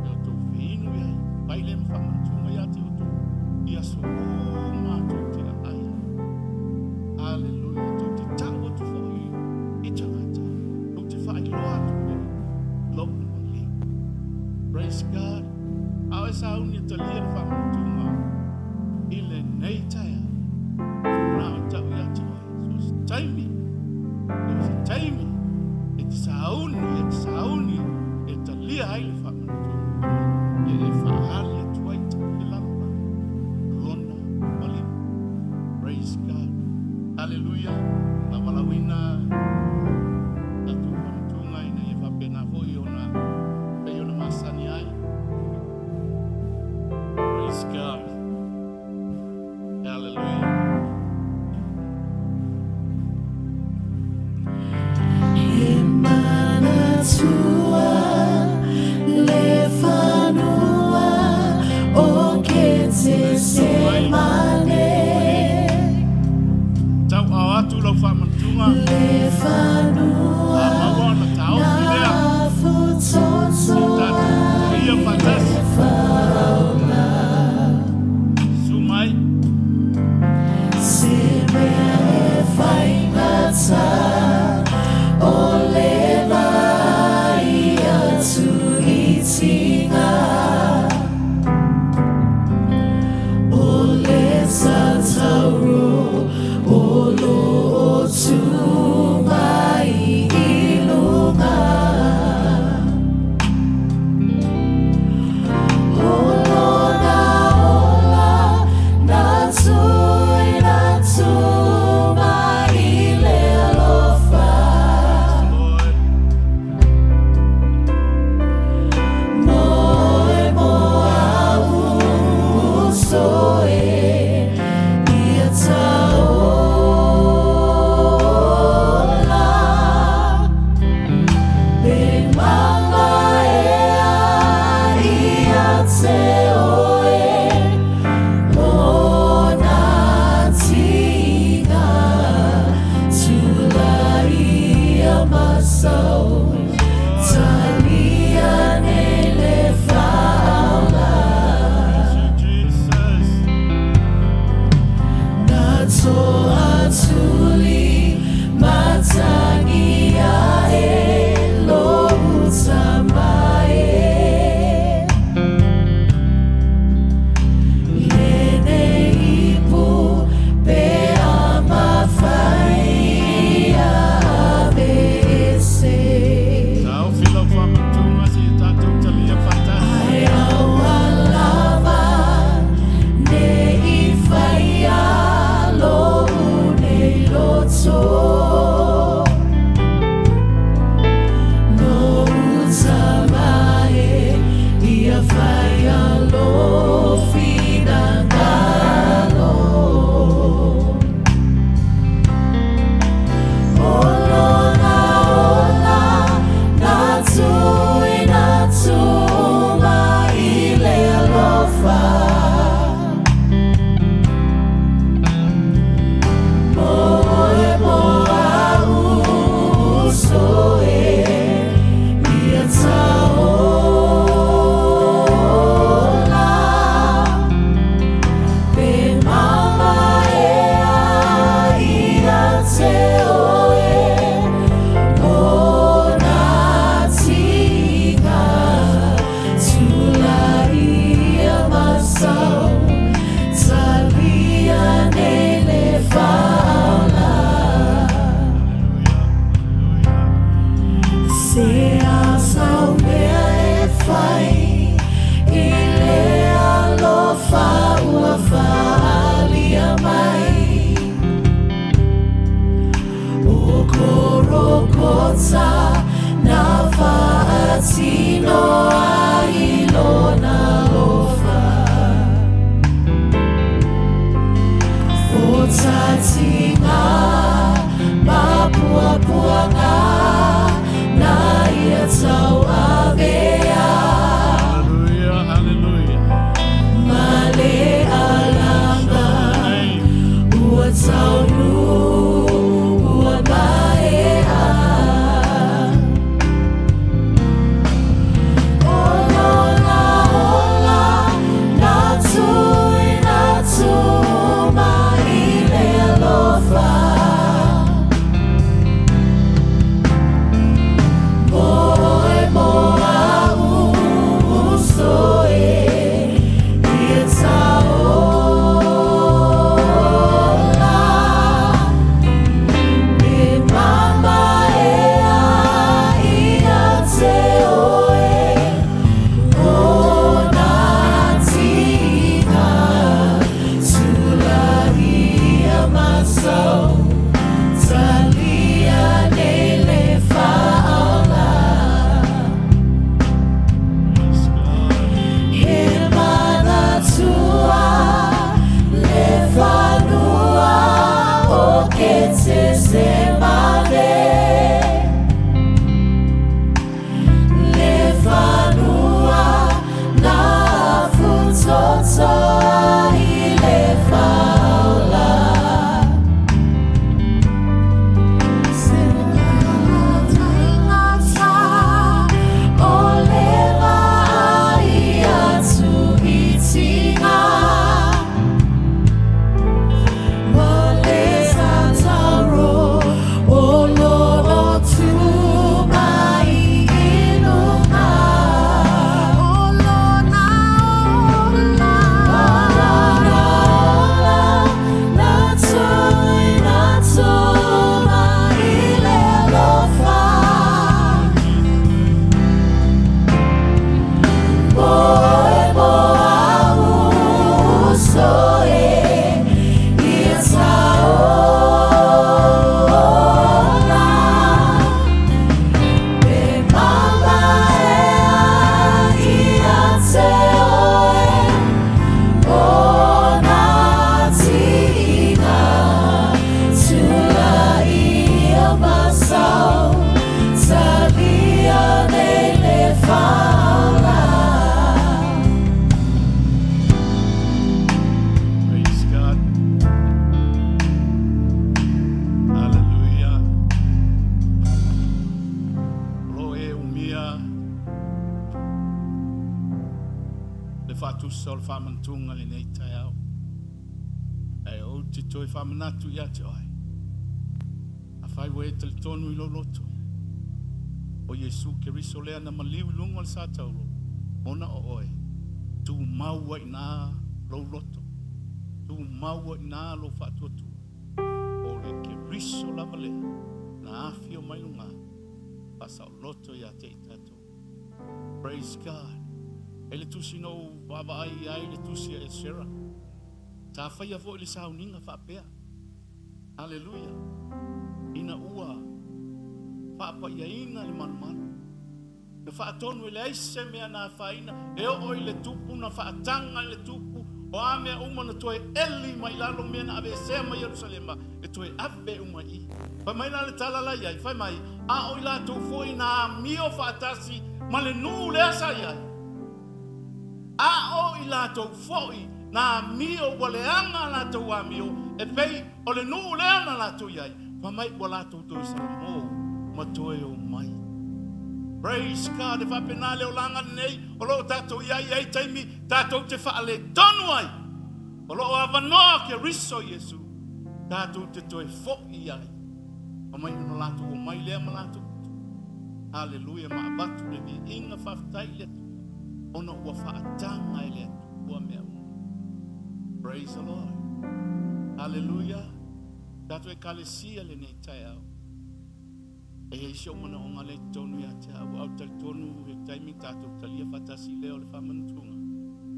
E outou feinu i ai, fai lea ma faamanatuga ia te outou i aso uma tou te aai ai. Haleluia. Tou te tau atu foi i tagata. Tou te faailoa atu foi lou maliu. Praise God. A o e sauni e talia le faamanatuga i lenei taeao. Na o tau ia te oe. So se taimi, so se taimi e te sauni, e te sauni e talia ai le faamanatuga. E e faaali atu ai i le lalolagi lona maliu. Praise God. Hallelujah. Na valaauina tatou faamanatuga ina ia faapena foi ona pei ona masani ai. Praise God. Hallelujah. E manatua le fanua o Ketesemane. Tau ao atu lau faamanatuga. Le fanua A maua ona taofi lea. na futoto Ia tatou ai ia faatasi. le faraona. Susu mai. Se mea e faigata o le vaai atu i tiga. O le tatauro o lo o tu mai. faatusa o le faamanatuga i lenei taeao. Ae ou te toe faamanatu ia te oe, afai ua e talitonu i lou loto, o Iesu Keriso lea na maliu i luga o le sa taulo, ona o oe, tumau ai i ina lou loto, tumau ai i ina lou faatuatua, o le Keriso lava lea na afio mai luga, faasaoloto ia te i tatou. Praise God. E le tusi na ou vaavaai i ai le tusi a Esera. Sa faia foi le sauniga faapea. Haleluia. Ina ua faapaiaina le malumalu. Na faatonu e leai se mea na afaina e oo i le tupu, na faataga i le tupu, o a mea uma na toe eli mai lalo mea na aveesea mai Ierusalema e toe ave uma i i. Fai mai la le tala la i ai, fai mai, a o i latou foi na amio faatasi ma le nuu lea sa i ai. A o i latou foi na amio ua leaga a latou amio e pei o le nuu lea na latou i ai, fai mai ua latou toe salamo ma toe omai. Praise God, e faapena le olaga lenei o lo o tatou i ai, e i ai taimi tatou te faaletonu ai. O lo o avanoa Keriso Iesu tatou te toe foi ai. Fai mai ona latou omai lea ma latou tu. Haleluia, ma avatu le viiga faafetai i le Atua ona ua faataga e le Atua mea uma. Praise the Lord. Haleluia. Tatou Ekalesia lenei taeao. E i ai si ou manaoga lea i totonu ia te au, a ou talitonu he taimi tatou talia faatasi lea o le faamanatuga.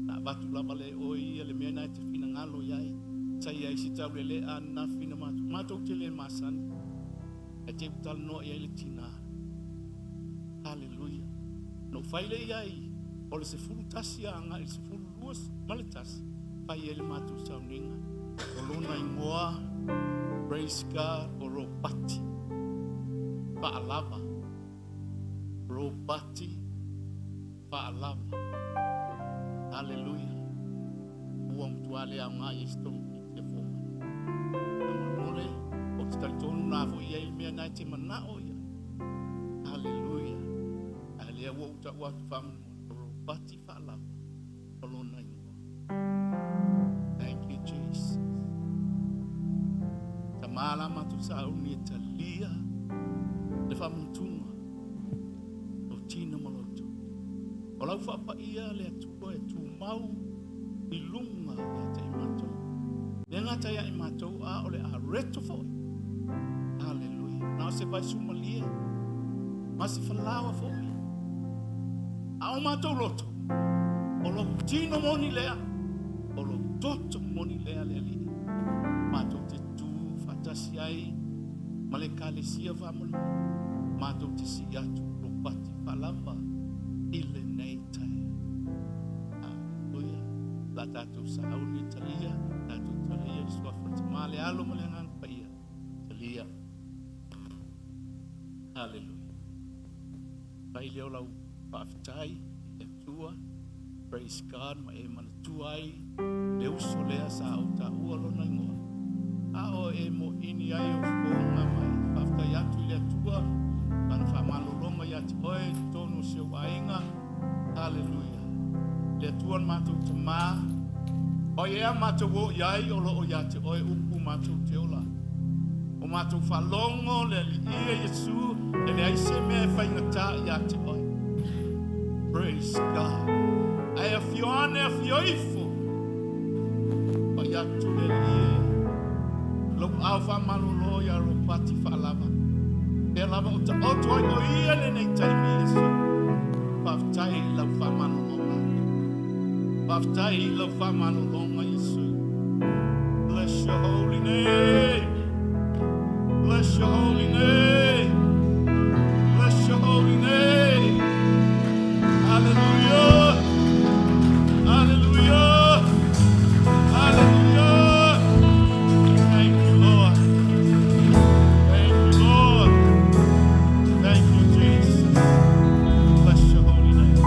Na avatu lava lea e oe ia le mea na e te finagalo i ai. Sa i ai se taulelea ananafi na matou, matou te le masani. Ae te i talanoa i ai le tina. Haleluia. Na ou fai lea i ai, o le 11 agai i le 21, fai ai le matou sauniga. O lona igoa, praise God, o Ropati Faalava. Ropati Faalava. Haleluia. Ua matua le aoga i ai se togafiti a fomai. Faamolemole, ou te talitonu na foi i ai le mea na e te manao i ai. Haleluia. A lea ua ou tau atu faamolemole, o Ropati Faalava o lona igoa. Thank you, Jesus. Tama la matou sauni e talia le faamanatuga lou tino ma lou toto. O lau faapaia le Atua e tumau i luga ia te i matou. Le gata ia i matou, a o le a reto foi. Haleluia. Na o se vaisumalie ma se falaoa foi. A o matou loto, o lou tino moni lea, o lou toto moni lea le Alii. Matou te tu faatasi ai ma le Ekalesia faamolemole, matou te sii atu lou pati faalava i lenei taeao. Haleluia. La tatou sauni talia, tatou talia i le suafa o le Tama, le Alo ma le Agaga Paia. Talia. Haleluia. Fai lea o lau faafetai i le Atua. Praise God, ma e manatua ai le uso lea sa ou taua lona igoa. A o e moini ai o fofoga ma e faafetai atu i le Atua lana faamalologa ia te oe i totonu o si ou aiga. Haleluia. Le Atua na matou Tamā, o ai ea matou o i ai o lo o ia te oe upu matou te ola. O matou faalogo le Alii e Iesu, e leai se mea e faigata ia te oe. Praise God. Ae afio ane, afio ifo. Pai atu le Alii e lou ao faamalolo ia Ropati Faalava. Pea lava o taoto ai o ia lenei taimi Iesu. Faafetai i lau faamalologa. Faafetai i lau faamalologa Iesu. Bless your holy name. Bless your holy name. Bless your holy name. Hallelujah. Hallelujah. Hallelujah. Thank you, Lord. Thank you, Lord. Thank you, Jesus. Bless your holy name.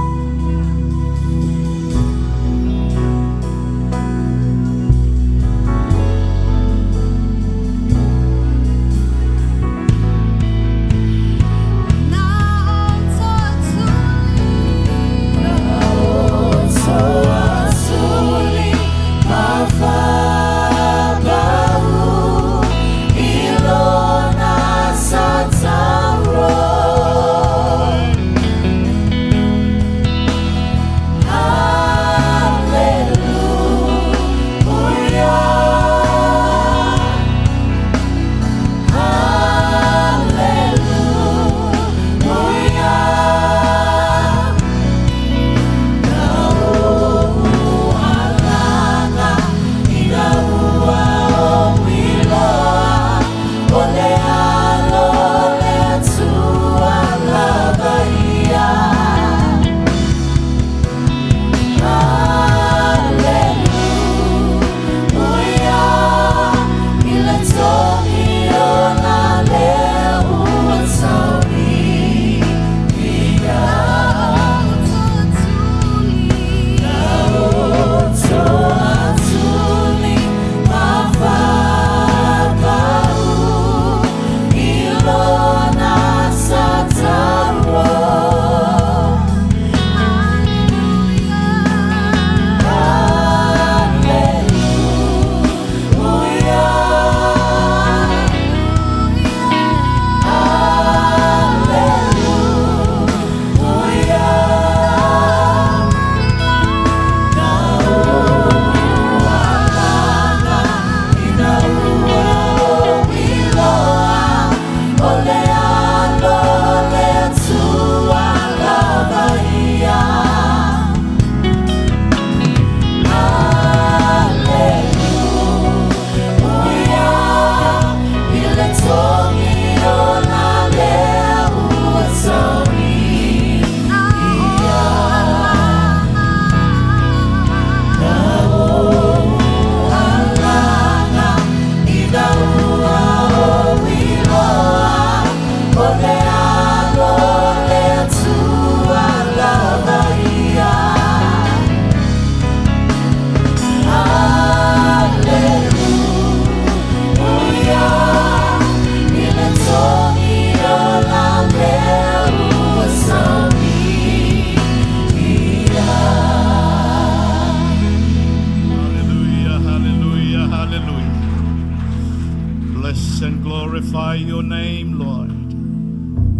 Glorify your name, Lord.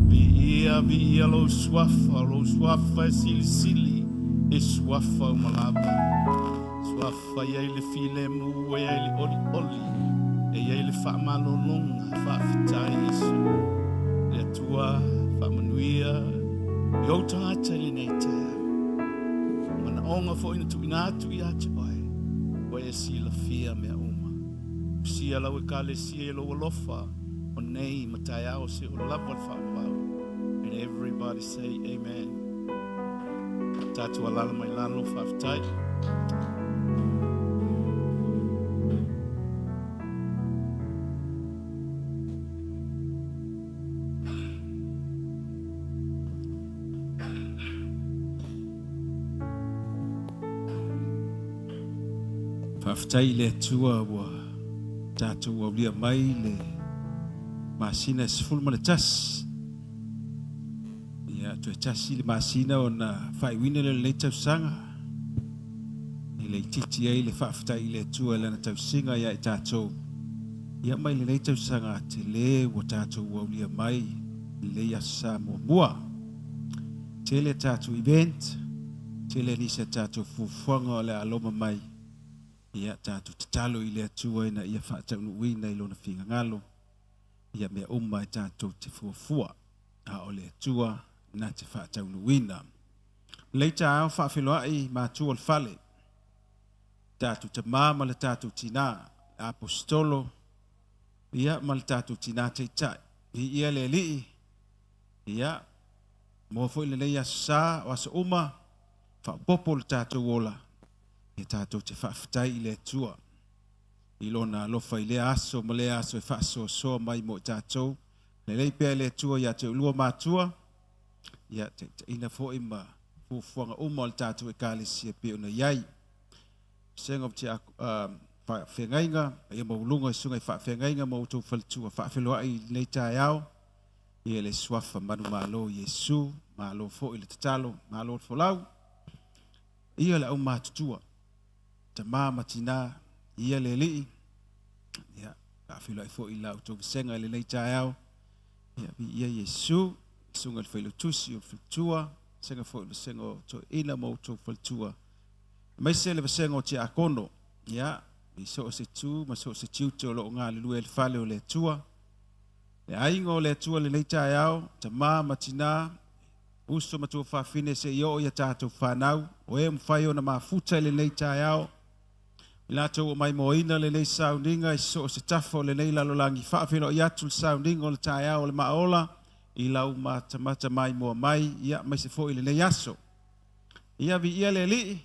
Viia, viia lou suafa, lou suafa e silisili, e suafa uma lava. Suafa e iai le filemu, e iai le olioli, e iai le faamalologa, faafetai Iesu. Le Atua, faamanuia i ou tagata i lenei taeao. Manaoga foi na tuuina atu ia te oe, ua e silafia mea uma. Usia lau ekalesia i lou alofa, o nei ma taeao seia oo lava le faavavau. And everybody say amen. Tatou alala mai lalo, faafetai. Faafetai i le Atua ua tatou aulia mai le masina e 11. Ia, toe tasi le masina ona faaiuina lea o lenei tausaga. E le itiiti ai le faafetai i le Atua i Lana tausiga ia i tatou. Ia mai lenei tausaga tele ua tatou aulia mai i lenei Aso Sa muamua. Tele a tatou event, tele nisi a tatou fuafuaga o le a loma mai. Ia tatou tatalo i le Atua ina ia faataunuuina i Lona finagalo ia mea uma e tatou te fuafua, a o le Atua na te faataunuuina. Lelei taeao faafeiloai matua o le fale, tatou tama ma le tatou tina, le Aposetolo ia ma le tatou tina taitai. Viia le Alii, ia moa foi lenei aso sa o aso uma, faaopoopo le tatou ola, ia tatou te faafetai i le Atua i Lona alofa i lea aso ma lea aso e faasoasoa mai mo i tatou. Lelei pea le Atua ia te oulua matua, ia taitaiina foi ma fuafuaga uma o le tatou Ekalesia pei ona i ai. Vasega o faafeagaiga, paia maualuga i susuga i faafeagaiga ma outou faletua faafeiloai i lenei taeao, ia le suafa manumalo o Iesu, malo foi le tatalo, malo le folau. Ia le aumatutua, tama ma tina, ia le alii, ia faafeiloai foi i la outou vasega i lenei taeao, ia viia Iesu, susuga i le failautusi o le faletua, vasega foi o le vasega o toeaina ma outou faletua, aemaise le vasega o tiakono, ia, i so o se itu ma so o se tiute o lo o galulue ai le fale o le Atua. Le aiga o le Atua i lenei taeao, tama ma tina, uso ma tuafafine seia oo i a tatou fanau, o e ua mafai ona mafuta i lenei taeao, i latou ua maimoaina lenei sauniga i so o se tafa o lenei lalolagi, faafeiloai atu le sauniga o le taeao o le Maaola i lau matamata maimoa mai, ia, aemaise foi i lenei aso. Ia, viia le Alii,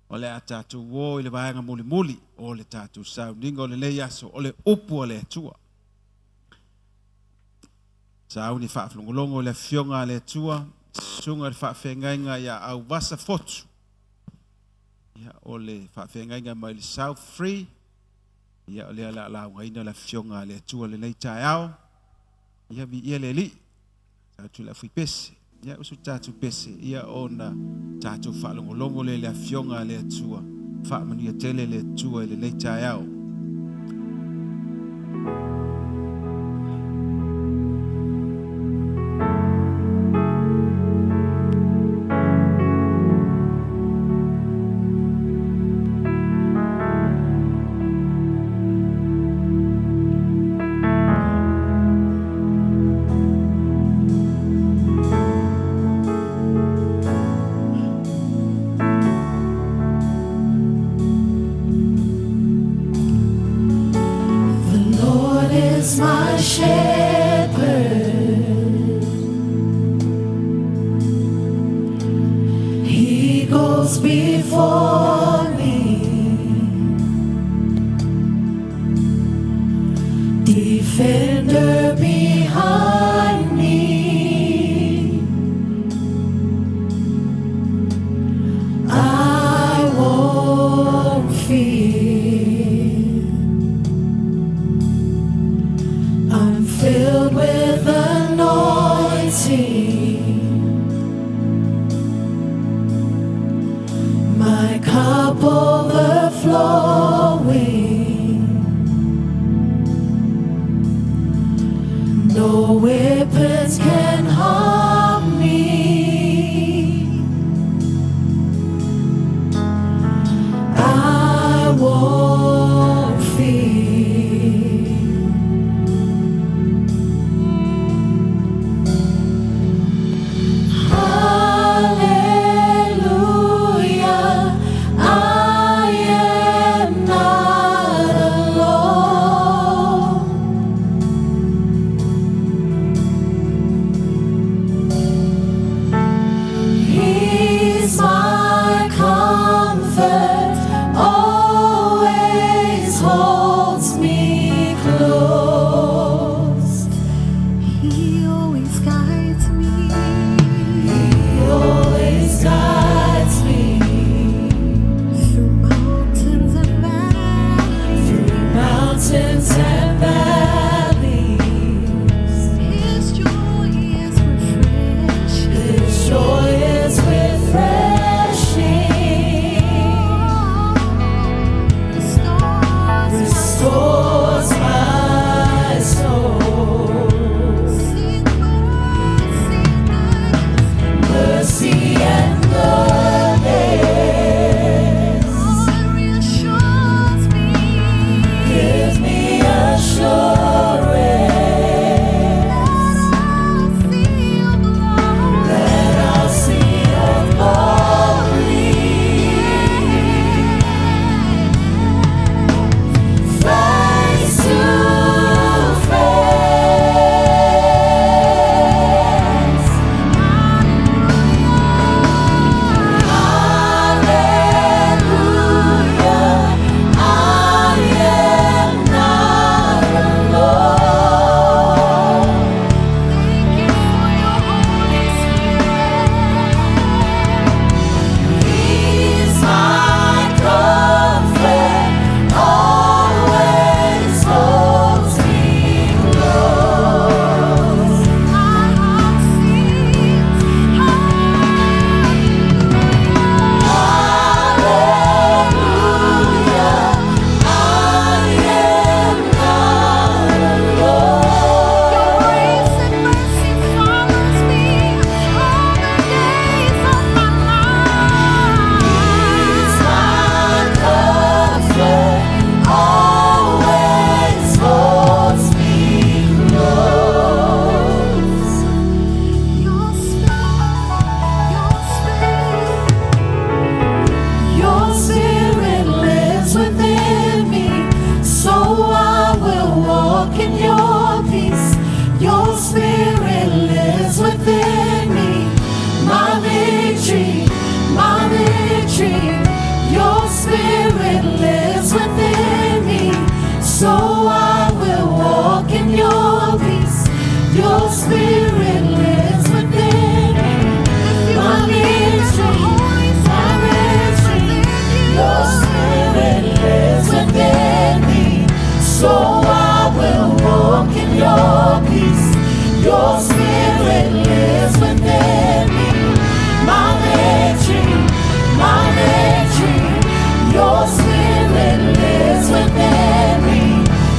o le a tatou o i le vaega mulimuli o le tatou sauniga o lenei aso, o le upu a le Atua. Sauni faafalogologo i le Afioga a le Atua, susuga i le faafeagaiga ia Auvasa Fotu. Ia, o le faafeagaiga mai le South Free. Ia, o lea o le a laugaina le Afioga a le Atua lenei taeao. Ia, viia le Alii. Tatou le afuipese. Ia, usu tatou pese. Ia, ona tatou faalogologo lea i le Afioga a le Atua. Faamanuia tele le Atua i lenei taeao. The Lord is my shepherd. He goes before me. Defender behind me. I won't fear. I'm filled with anointing. My cup overflowing. hands can harm me. I won't fear. Hallelujah, I am not alone. He's my comfort, always holds me close. He always guides me. He always guides me Through mountains and valleys. through mountains and valleys. His joy is refreshing. His joy is refreshing, Restores my restores my soul. Sing mercy, goodness. Mercy and goodness Oh, it reassures me. give me assurance That I'll see your glory. that I'll see your glory face to face. Hallelujah, I am not alone. Thank you for your Holy Spirit. He's my comfort, always holds me close. My heart sings Hallelujah, I am not Your alone. grace and mercy follows me all the days of my life. He's my comfort, always holds me close. Your spirit, your spirit. Your spirit lives within me, so I will walk in your peace. Your spirit lives within me, my victory, my victory. Your spirit lives within me, so I will walk in your peace. Your spirit lives within me. If you My believe that the victory, Holy my Spirit lives victory. within Your you, spirit lives within me, so I will walk in your peace. Your spirit lives within me, my victory, my victory. Your spirit lives within me,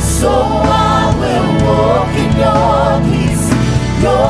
so I will walk in your peace. Your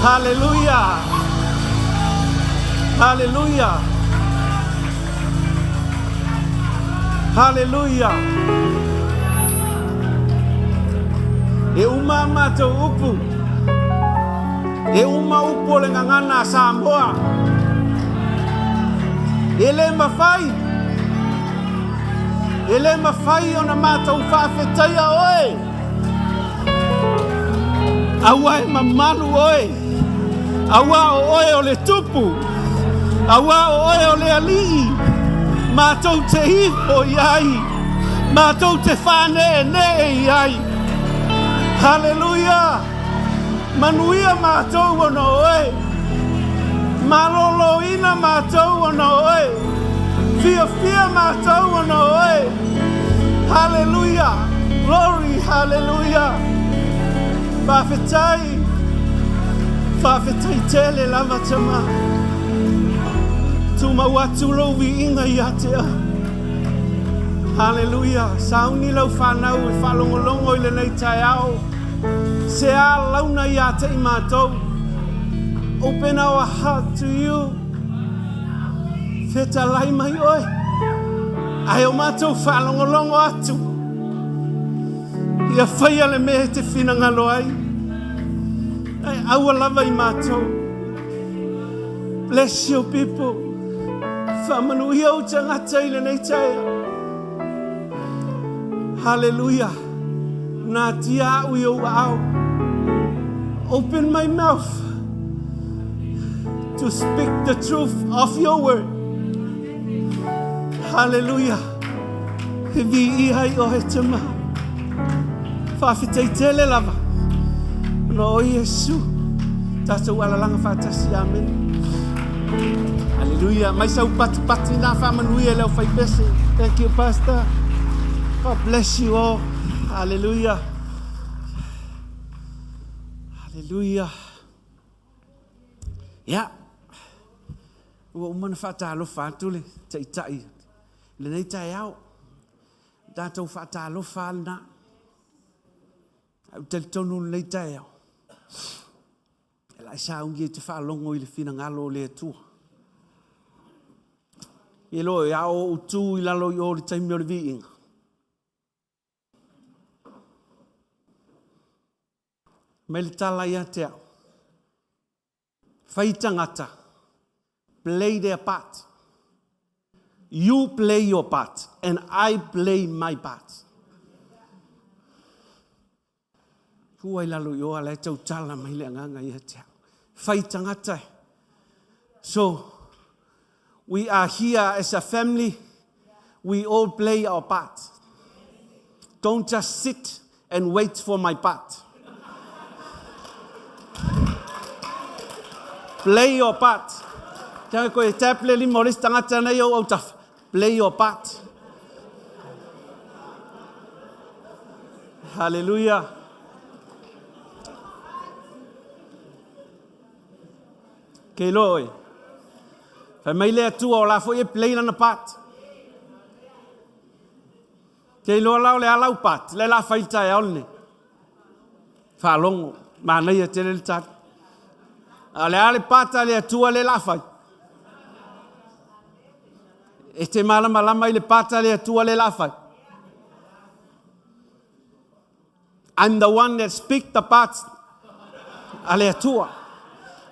Haleluia! Haleluia! Haleluia! E uma a matou upu. E uma upu o le gagana a Samoa. E le mafai. E le mafai ona matou faafetaia oe. Aua e mamalu oe. Aua o oe o le tupu. Aua o oe o le alii. Matou te ifo i ai. Matou te whaneenee i ai. Haleluia! Manuia matou ona o oe. Maloloina matou ona o oe. Fiafia matou ona o oe. Haleluia! Glory, haleluia! Faafetai. Faafetai tele lava tama. Tumau atu lou viiga ia te oe. Haleluia! Sauni lau fanau e faalogologo i lenei taeao. Se a launa ia te i matou. Open our heart to you. Fetalai mai oe. Ae o matou faalogologo atu. Ia faia le mea e te finagalo ai. Ae aua lava i matou. Bless your people. Faamanuia ou tagata i lenei taeao. Hallelujah. Natia au i ou aao. Open my mouth to speak the truth of your word. Hallelujah. He viia ai oe te maha. Faafetai tele lava. Ona o Iesu. Tātou alalanga whaatasi. Amen. Hallelujah. Mai sau patipati nā whaamanuia le au whaipese. Thank you, Pastor. God bless you all. Hallelujah. Hallelujah. Yeah. Ua uma ona faatalofa atu le Taitai i lenei taeao. O tatou faatalofa lava lena. Ae ou te talitonu i lenei taeao, e lae sauni e te faalogo i le finagalo o le Atua. E loa e ao ou tu i lalo i o le taimi o le viiga. Mai le tala ia te au. Fai tagata, play their part. You play your part and I play my part. Tua i lalo i o ala e tautala mai le agaga ia te au. Fai tagata. So, we are here as a family. We all play our part. Don't just sit and wait for my part. Play your part. Kia koe e tap le lima o le isi tagata nei ou autafa. Play your part. Hallelujah. Kei loa oe. Fai mai le Atua o la foi e play lana part. Te iloa la o le a lau part, le la fai le taeao lenei. Faalogo, manaia tele le tali. A o le a le part a le Atua le la fai? E te malamalama i le part a le Atua le la fai? I'm the one that speak the part a le Atua.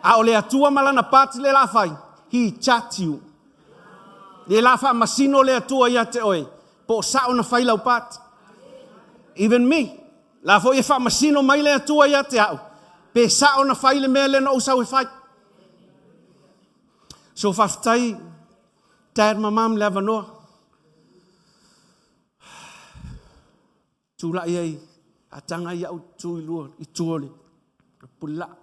A o le Atua ma lana part le la fai, he chat you. Le la faamasino le Atua ia te oe, po o sao na fai lau part. Even me, la foi e faamasino mai le Atua ia te au, pe sao na fai le mea lea na ou sau e fai. So faafetai Dad ma Mum le avanoa. Tulai ai a taga i au tu i lua i tua o le pulilaa.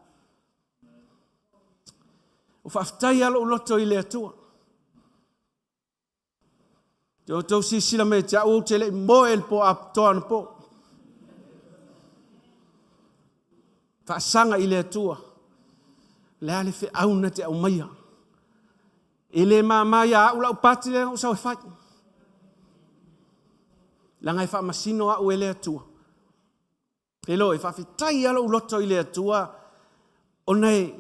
O faafetai lava lou loto i le Atua. Te outou silasila mai te au ou te le i moe i le po atoa anapo. Faasaga i le Atua. Le a le feau na te aumaia. E le mama ia au lau pati lea na ou sau e fai. Leaga e faamasino au e le Atua. E lo, e faafetai lava lou loto i le Atua. Ona e,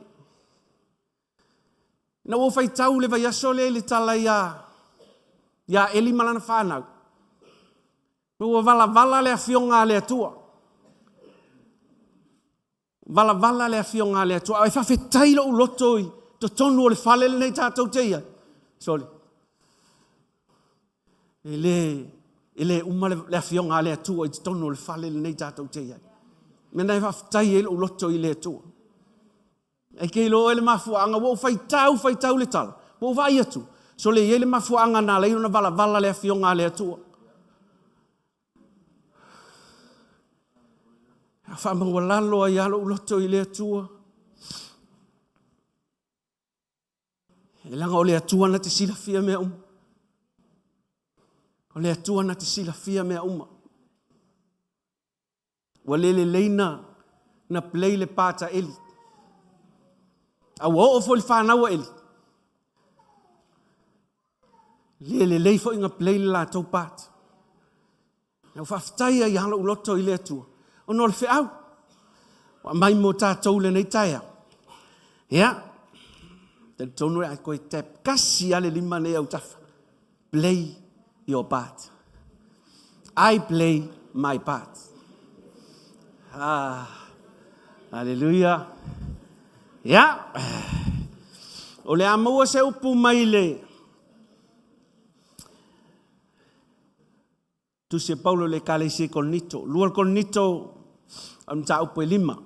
ina ua ou faitau i le vaiaso lea i le tala ia, ia Eli ma lana fanau, ua valavala le afioga a le Atua. Valavala le afioga a le Atua. Ae faafetai lou loto i totonu o le fale lenei tatou te i ai. Sorry. E le, e le uma le afioga a le Atua i totonu o le fale lenei tatou te i ai. Mea na e faafetai ai lou loto i le Atua. E ke iloa le mafuaaga, ua ou faitau, faitau le tala, ua ou vaai atu, sole e i ai le mafuaaga na ala ai ona valavala le afioga a le Atua. A faamaualalo ai lava lou loto i le Atua. E leaga o le Atua na te silafia mea uma. O le Atua na te silafia mea uma. Ua le lelei na, na play le part a Eli. A ua oo foi le fanau a Eli, le lelei foi na play le latou part. Ua faafetai ai lava lou loto i le Atua, ona o le feau ua aumai mo tatou i lenei taeao. Ia, talitonu e toe tap tasi lava le lima nei autafa. Play your part. I play my part. Ah, hallelujah. Ia, o le a maua se upu mai le Tusi a Paulo i le Ekalesia i Korinito. 2 Korinito, o le mataupu e 5.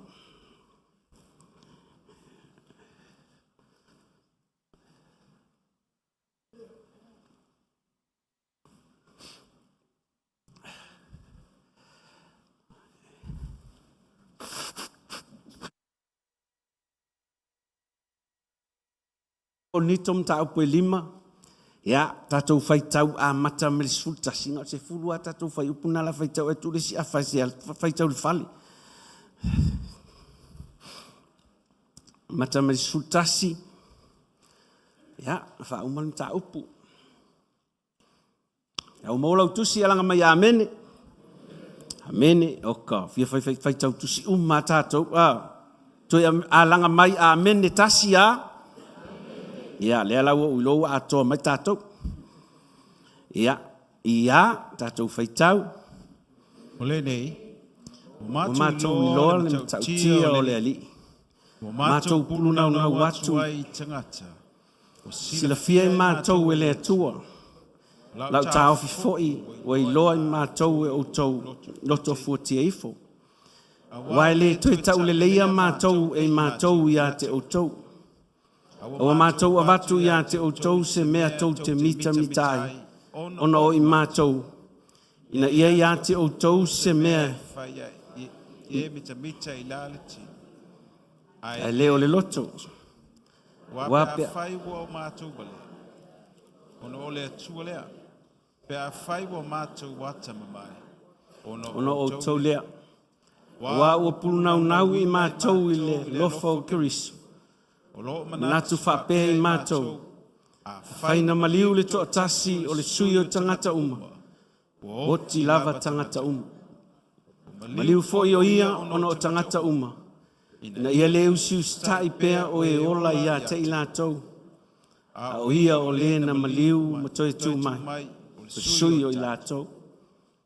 Korinito mataupu e 5, ia, tatou faitau amata mai le 11, na o se 10 lava tatou fuaiupu na la faitau atu le isi afa se faitau i le fale. Amata mai le 11, ia, faauma le mataupu. Au maua lau tusi alaga mai amene. Amene. Oka, fia fai fai fai tau tusi uma tātou. Ah, toe alaga mai amene tasi a. Ia, lea la ua uilo ua atoa mai tātou. Ia, ia, tātou faitau. O lenei, ua Ua matou iloa le matautia o le Alii. Ua Matou pulunaunau atu ai i tagata. Silafia i matou e le Atua, lau taofi foi ua iloa i matou e outou loto fuatia ifo. Aua e le toe tauleleia matou e i matou ia te outou. A ua matou avatu ia te outou se mea tou te mitamita ai, ona o i matou, ina ia ia te outou se mea E mitamita i la le tino. Ae le o le loto. Ua pe afai ua o matou valea. Ona o le Atua lea. Pe afai ua matou atamamai. Ona o outou lea. Aua ua pulunaunau i matou i le alofa o Keriso. Manatu faapea i matou, afai na maliu le toatasi o le sui o tagata uma, ua oti lava tagata uma. Maliu foi o ia ona o tagata uma, ina ia le usiusitai pea o e ola ia te i latou, a o ia o le na maliu ma toe tu mai, o sui o i latou.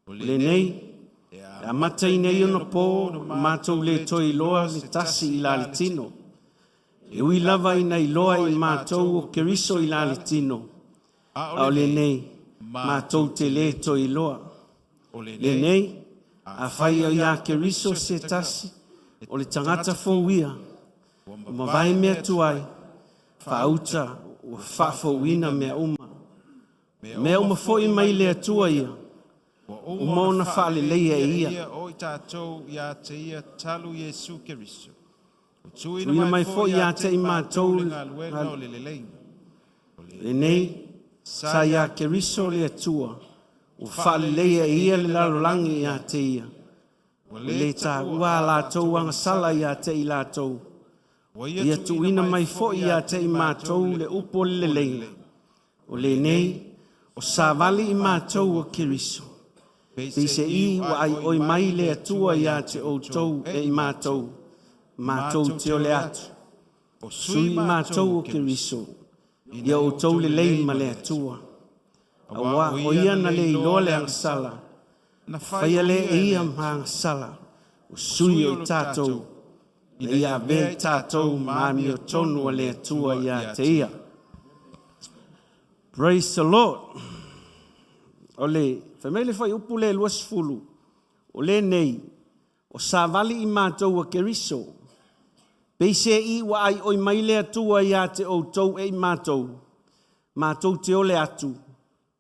O lenei, e amata i nei ona po, matou le toe iloa le tasi i la le tino. E ui lava ina iloa i matou o Keriso i la le tino, a o lenei, matou te le toe iloa. Lenei, afai o ia Keriso se tasi, o le tagata fou ia, ua mavae mea tuai, faauta ua faafouina mea uma. Mea uma foi mai le Atua ia, Ua uma ona faaleleia e ia. O i tatou ia te ia talu Iesu Keriso. Ua Tuuina mai foi ia te i matou le galuega o le leleiga. Lenei, sa ia Keriso le Atua, ua faaleleia e ia le lalolagi ia te ia. Ua Ua le taua a latou agasala ia te i latou. Ua Ia tuuina mai foi ia te i matou le upu o le leleiga. O lenei, o savali i matou o Keriso. Peiseai ua aioi mai le Atua ia te outou e i matou, matou te ole atu. Sui i matou o Keriso, ia outou lelei ma le Atua. Auā o ia na le iloa le agasala, na faia lea e ia ma agasala, o sui o i tatou, ina ia avea i tatou ma amiotonu a le Atua ia te ia. Praise the Lord. O le, fai mai le fuaiupu lea 20, o lenei, O savali i matou a Keriso, peiseai ua aioi mai le Atua ia te outou e i matou, matou te ole atu,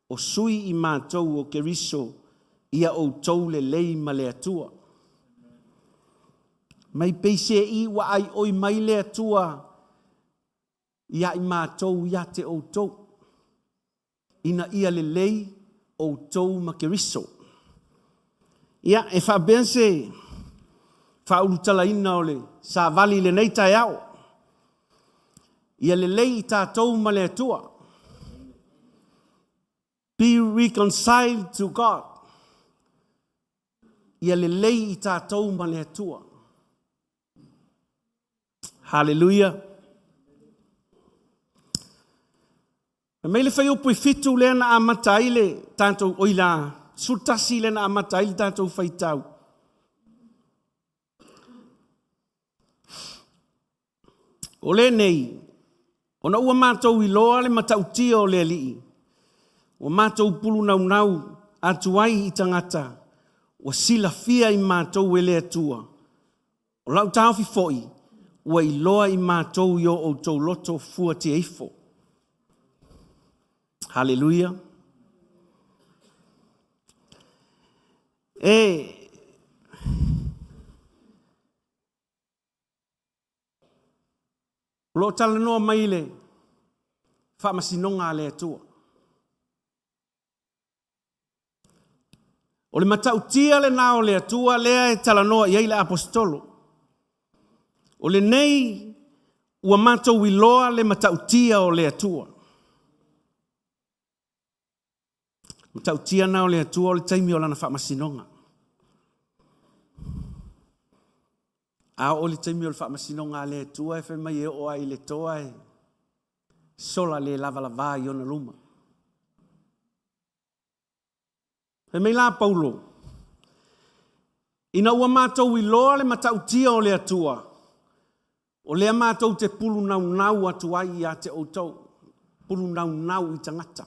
o sui i matou o Keriso, ia outou lelei ma le Atua. Mai peiseai ua aioi mai le Atua ia i matou ia te outou, ina ia lelei outou ma Keriso. Ia, e faapea se faaulutalaina o le savali i lenei taeao. Ia lelei i tatou ma le Atua. Be reconciled to God. Ia lelei i tatou ma le Atua. Haleluia. Fai mai le fuaiupu e 7 lea na amata ai le tatou, oi la, 11 lea na amata ai le tatou faitau. O lenei, ona ua matou iloa le matautia o le Alii, ua matou pulunaunau atu ai i tagata ua silafia i matou e le Atua. O lau taofi foi, ua iloa i matou i o outou loto fuatia ifo. Haleluia. E o lo o talanoa mai le faamasinoga a le Atua. O le matautia lena o le Atua lea e talanoa i ai le Aposetolo. O lenei ua matou iloa le matautia o le Atua. Matautia na o le Atua o le taimi o lana faamasinoga. A oo le taimi o le faamasinoga a le Atua e fai mai e oo ai i le toa e sola le lavalavā i ona luma. Fai mai la Paulo, ina ua matou iloa le matautia o le Atua, o lea matou te pulunaunau atu ai ia te outou, pulunaunau i tagata.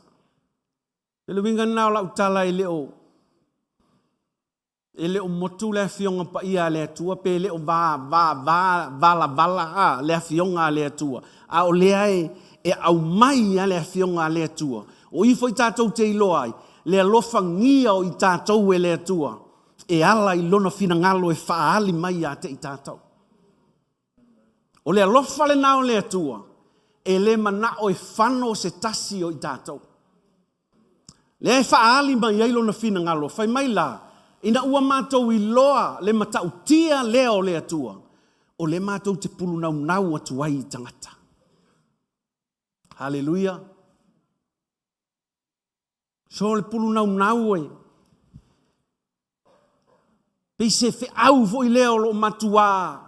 O le uiga lena o lau tala e le o E le o motu le Afioga Paia a le Atua pe le o va, va, va, valavala a, le Afioga a le Atua, a o lea e, e aumai lava le Afioga a le Atua. O i foi tatou te iloa ai le alofagia o i tatou e le Atua e ala i Lona finagalo e faaali mai ia te i tatou. O le alofa lena o le Atua, e le manao e fano se tasi o i tatou. Lea e faaali mai ai lona finagalo, fai mai la, ina ua matou iloa le matautia lea o le Atua, o lea matou te pulunaunau atu ai i tagata. Haleluia. So le pulunaunau e pei se feau foi lea o lo o matuā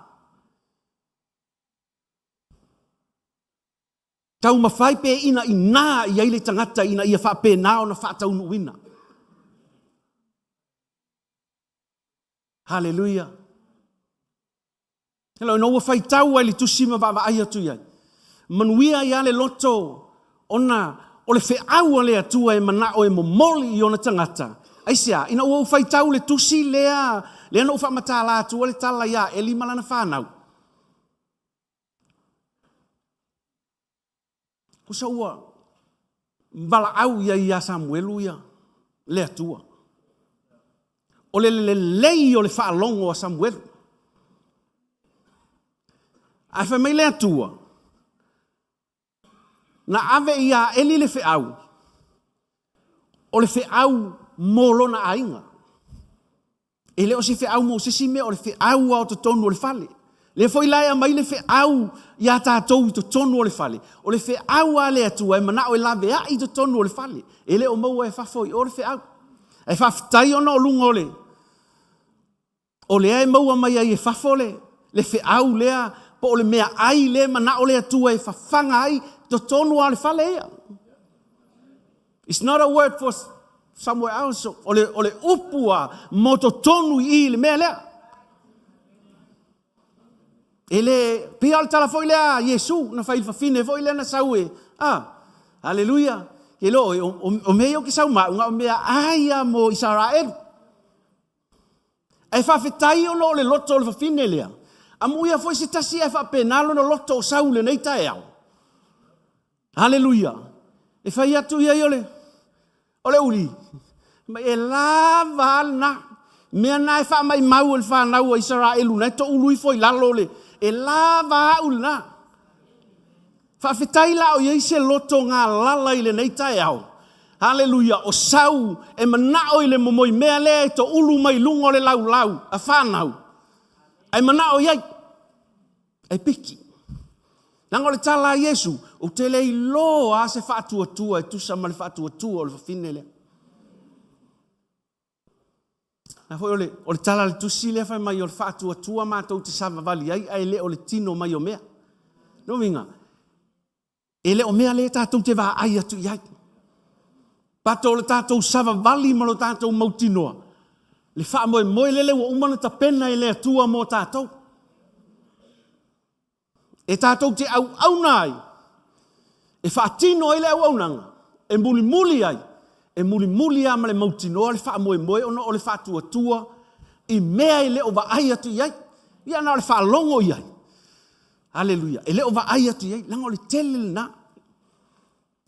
Taumafai pe inaina i ai le tagata ina ia faapena ona faataunuuina. Haleluia. Hello, ina ua faitau ai le tusi ma vaavaai atu i ai. Manuia ai lava le loto ona o le feau a le Atua e manao e momoli i ona tagata. Aisea? Ina ua ou faitau le tusi lea, lea na ou faamatala atua le tala ia Eli ma lana fanau. Tusa ua valaau ia ia Samuelu ia le Atua. O le lelei o le faalogo a Samuelu. Ae fai mai le Atua, na ave ia Eli le feau, o le feau mo lona aiga. E le o se feau mo se isi mea, o le feau lava o totonu o le fale. Lea foi la e aumai le feau ia tatou i totonu o le fale. O le feau a le Atua e manao e laveai i totonu o le fale. E le o maua e fafo i o le feau. Ae faafetai ona o luga o le o lea e maua mai ai e fafo le, le feau lea po o le meaai lea e manao le Atua e fafaga ai totonu lava o le fale ia. It's not a word for somewhere else. O le, o le upu lava mo totonu i i le mea lea. E le, pei o le tala foi lea a Iesu, na fai i le fafine foi lea na sau e, ah, haleluia, ke lo, o, o, o mea ia o ke sau maʻu, o mea ai a mo Isaraelu. Ae faafetai ona o le loto o le fafine lea. Amuia foi se tasi ae faapena lona loto o sau i lenei taeao. Haleluia. E fai atu ia i o le, o le uli, ma e lava a lena. Mea na e faamaimau e le fanau a Isaraelu na e toulu ifo i lalo le, e lava au lena. Faafetai la o i ai se loto galala i lenei taeao. Haleluia, o sau e manao i le momoi mea lea e toulu mai luga o le laulau a fanau, ae manao i ai, e piki. Leaga o le tala a Iesu, ou te le iloa se faatuatua e tusa ma le faatuatua o le fafine lea. Na foi o le, o le tala a le tusi lea fai mai o le faatuatua matou te savavali ai ae le o le tino mai o mea. Lona uiga, e le o mea lea tatou te vaai atu i ai. But o le tatou savavali ma lo tatou mautinoa, le faamoemoe lele ua uma ona tapena e le Atua mo tatou. E tatou te auauna ai, e faatino ai le auaunaga, e mulimuli ai, e mulimuli lava ma le mautinoa le faamoemoe ona o le faatuatua i mea e le o vaai atu i ai. Ia na o le faalogo i ai. Aleluia. E le o vaai atu i ai, leaga o le tele lena.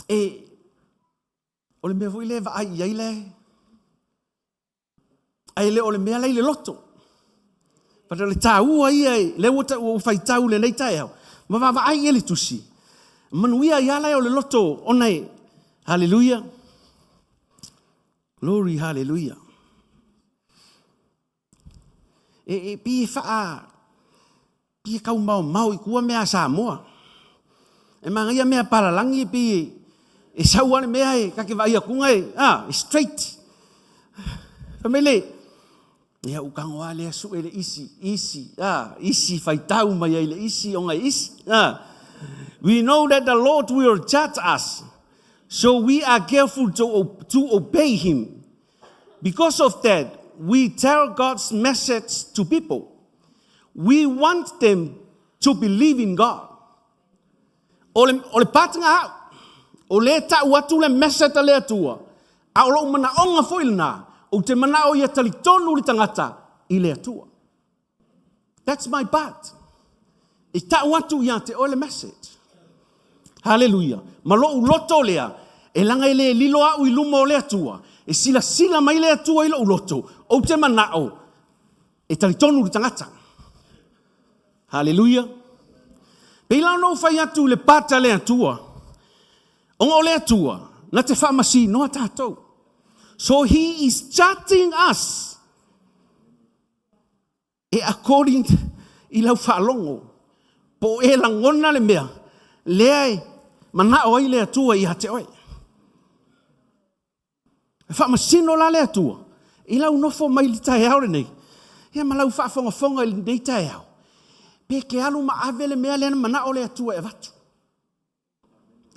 E, o le mea foi lea e vaai i ai le, ae le o le mea la i le loto. But o le taua ia, lea ua, ua faitau lenei taeao, ma vaavaai i le tusi, manuia ai ala o le loto ona e, hallelujah, glory, hallelujah. E, e pi e whaa, pi e kau mau mau i kua mea Samoa. E manaia mea palalangi e pi e, e sau ale mea e kake vai akunga e, ah, e straight. Fa mai le, ia u kango a lea su e le isi, isi, ah, isi faitau mai ai le isi onga e isi. Ah. We know that the Lord will judge us, so we are careful to, to obey him. Because of that, we tell God's message to people. We want them to believe in God. O le, o le patinga au, o le tau atu le message a le Atua, a o lou manaonga foi lena, ou te manao ia talitonu le tagata i le Atua. That's my part. I tau atu ia te oe le message. Hallelujah. Ma lou loto lea, e laga e le lilo au i luma o le Atua, e silasila mai le Atua i lou loto, ou te manao e talitonu le tagata. Hallelujah. Pei la ona ou fai atu i le pata le Atua, ona o le Atua, na te faamasinoa tatou. So he is judging us e according i lau faalogo, po o e lagona le mea lea e manao ai le Atua ia te oe. E faamasino la le Atua i lau nofo mai i le taeao lenei, ia ma lau faafogafoga i lenei taeao, pe ke alu ma ave le mea lea na manao le Atua e avatu.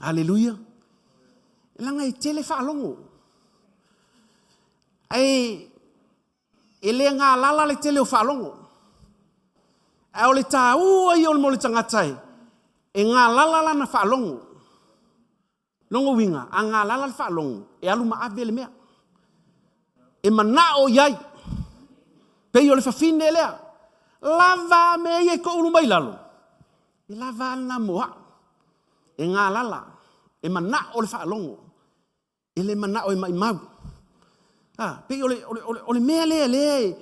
Aleluia. Leaga e tele faalogo. Ae e le galala le tele o faalogo. Ae o le taua ia o le mo le tagata e, e galala lana faalogo. Lona uiga, a galala le faalogo, e alu ma ave le mea. E manao i ai. Pei o le fafine lea. Lava a mea ia e toulu mai lalo. E lava a lena mo au. E galala. E manao le faalogo. E le manao e maimau. A, pei o le, o le, o le, o le mea lea lea e,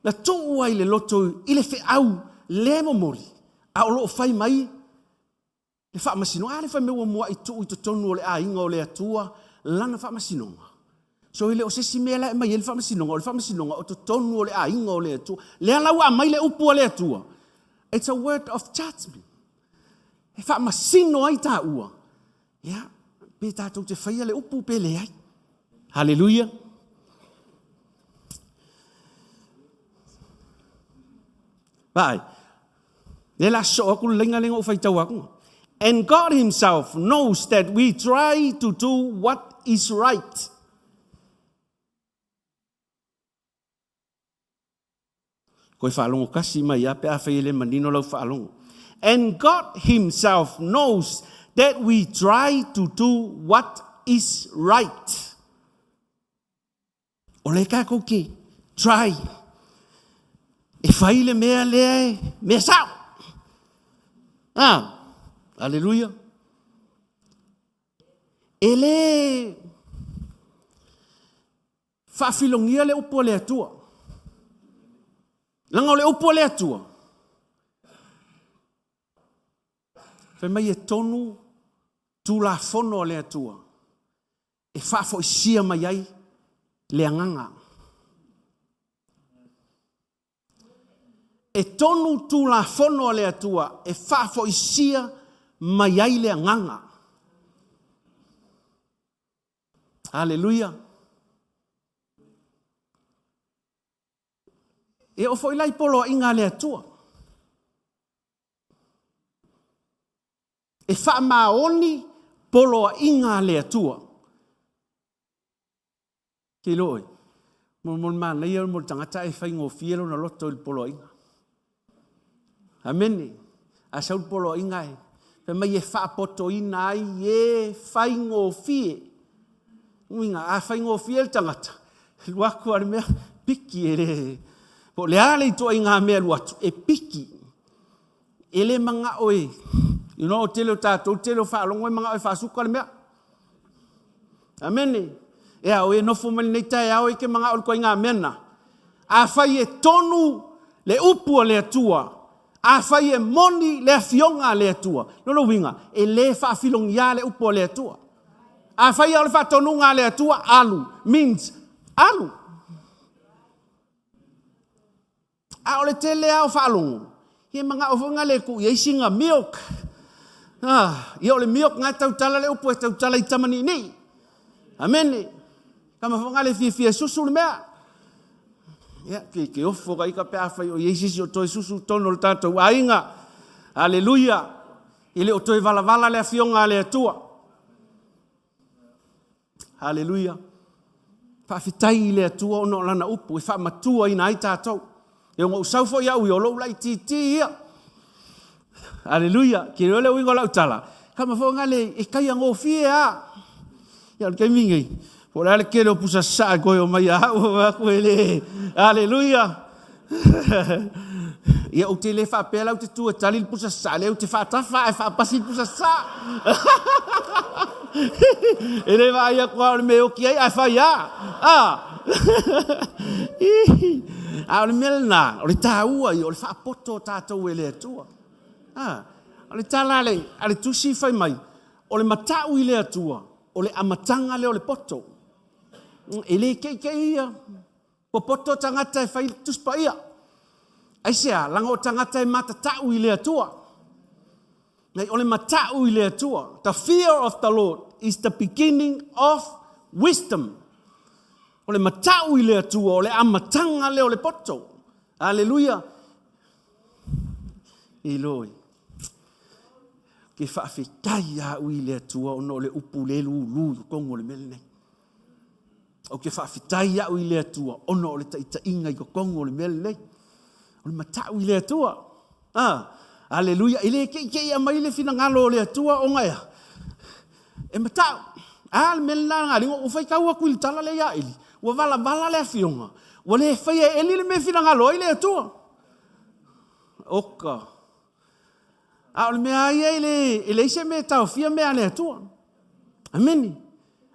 na tuu ai le loto i le feau le momoli, a o lo o fai mai Le faamasinoga, a le fai mai ua muai tuu i totonu o le aiga o le Atua lana faamasinoga. So e le o se isi mea la e aumai ai le faamasinoga, o le faamasinoga o totonu o le aiga o le Atua. Lea la ua aumai le upu a le Atua. It's a word of judgment. E faamasino ai taua. Ia, pe tatou te faia le upu pe leai. Haleluia. Vaai. Lea la soo aku le laina lea na ou faitau akuga. And God himself knows that we try to do what is right. Koe faalogo kasi mai a pe afai e le manino lau faalogo. And God himself knows that we try to do what is right. O le tatou ke try e fai le mea lea e mea sao. Ah, aleluia. E le faafilogia le upu a le Atua. Leaga o le upu a le Atua, fai mai e tonu Tulafono a le Atua e faafoisia mai ai le agaga. E tonu Tulafono a le Atua e faafoisia mai ai le agaga. Aleluia. E oo foi la i poloaiga a le Atua. E faamaoni poloaiga a le Atua. Ke iloa oe, mo le manaia mo le tagata e faigofie lona loto i le poloaiga. Amene. A sau le poloaiga e, fai mai e faapotoina ai e faigofie. Uiga, a faigofie le tagata, alu atu a le mea, piki e le, po o le a le ituaiga mea e alu atu, e piki. E le manao e, you know, o tele o tatou, tele o faalogo e manao e faasuka le mea. Amene. Ea, o e nofo mai lenei taeao e ke manao le koiga mea Afai e tonu le upu a le Atua, afai e moni le afioga a le Atua, lona uiga, e le faafilogia le upu a le Atua. Afai o le faatonuga a le Atua, alu, means alu. A o le tele lava o faalogo, ia e manao foi na le tuu i ai sina milk. Ah, ia o le milk na e tautala le upu e tautala i tama niinii. Amene. Tama foi na le fiafia e susu le mea. Ia, ke, ke ofo ka ika pe afai o i ai sisi o toe susu tonu o le tatou aiga. Aleluia. E le o toe valavala le afioga a le Atua. Haleluia. Faafetai i le Atua ona o lana upu e faamatuaina ai tatou. E ona ou sau foi au ia, o lou laitiiti ia. Haleluia. Ke le uiga o lau tala, kama foi nga le e kaia gofie a. Ia o le taimi nei, po o le a le tele o pusa sasaa e toe omai ia au, aku e le. Haleluia. Ia ou te le faapea la ou te tu e tali le pusa sasaa, lea ou te faatafa ae faapasi le pusa sasaa. E le vaai atu lava o le mea e oti ai ae fai lava. Ah. A o le mea lena, o le taua ia o le faapoto o tatou e le Atua. Ah. O le tala a le, a le tusi fai mai, o le matau i le Atua, o le amataga lea o le poto. E le keikei ia. Popoto tagata e fai le Tusi Paia. Aisea? Laga o tagata e matatau i le Atua. Nei, o le matau i le Atua. The fear of the Lord is the beginning of wisdom. O le matau i le Atua, o le amataga lea o le poto. Aleluia. Eloi. Ke faafetai au i le Atua ona o le upu le lulu i totonu o le mea lenei. Ou te faafetai au i le Atua ona o le taitaiga i totonu o le mea lenei. O le matau i le Atua. Ah, aleluia. E le keikei aumai le finagalo o le Atua ona ea. E matau. A le mea lena nga linga, ua faitau atu i le tala lea ia Eli. Ua valavala le afioga. Ua le faia e Eli le mea e finagalo ai le Atua. Oka. A o le mea lava ia e le, e leai se mea e taofia mea a le Atua. Amene.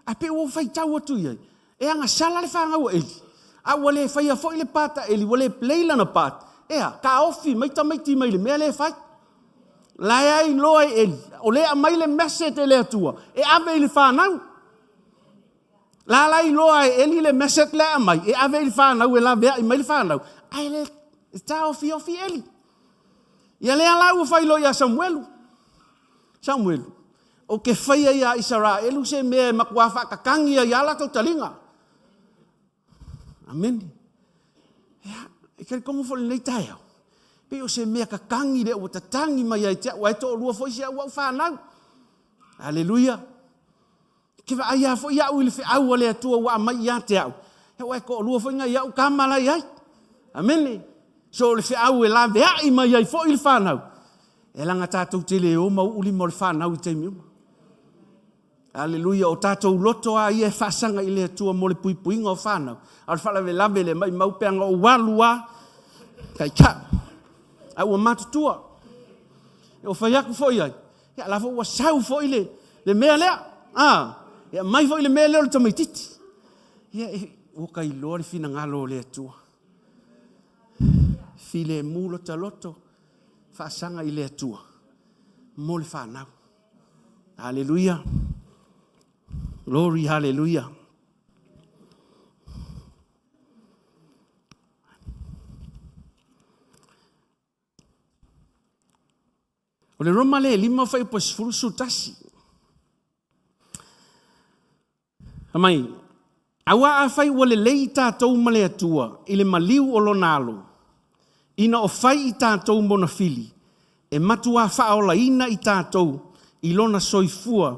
Ae pei ua ou faitau atu i ai, e agasala le fanau a Eli, a ua le faia foi le part a Eli, ua le play lana part, ea, taofi mai tamaiti mai le mea lea e fai. La e a iloa e Eli, o lea e aumai le message e le Atua, e ave i le fanau. La la iloa e Eli le message lea e aumai, e ave i le fanau, e laveai mai le fanau, ae le taofiofi Eli. Ia lea la ua fai loa ia Samuelu, Samuelu, ou te faia ia Isaraelu se mea e matua faakakagi ai lava latou taliga. Amene. Ia, e talitonu foi i lenei taeao. Pei o se mea kakagi lea ua tatagi mai ia te au, ae toalua foi si au au fanau. Aleluia. Ke vaai lava foi au i le feau a le Atua ua aumai ia te au, aua e toalua foi nai au tama la e i ai. Amene. So o le feau e laveai mai ai foi le fanau, e leaga tatou te le o ma uu lima o le fanau i taimi uma. Aleluia, o tatou loto lava ia e faasaga i le Atua mo le puipuiga o fanau, a o le faalavelave le maimau pe ana ou alu lava, taitai, a ua matutua. Ua fai atu foi i ai, ia la foi ua sau foi le, le mea lea, a, e aumai foi le mea lea o le tamaitiiti. Ia, e, ua ta iloa le finagalo o le Atua. Filemu lota loto, faasaga i le Atua mo le fanau. Aleluia. Glory, hallelujah. O le Roma le 5 fuaiupu e 10, 11. Fai mai, Auā afai ua lelei i tatou ma le Atua i le maliu o Lona Alo, ina o fai i tatou mona fili, e matuā faaolaina i tatou i Lona soifua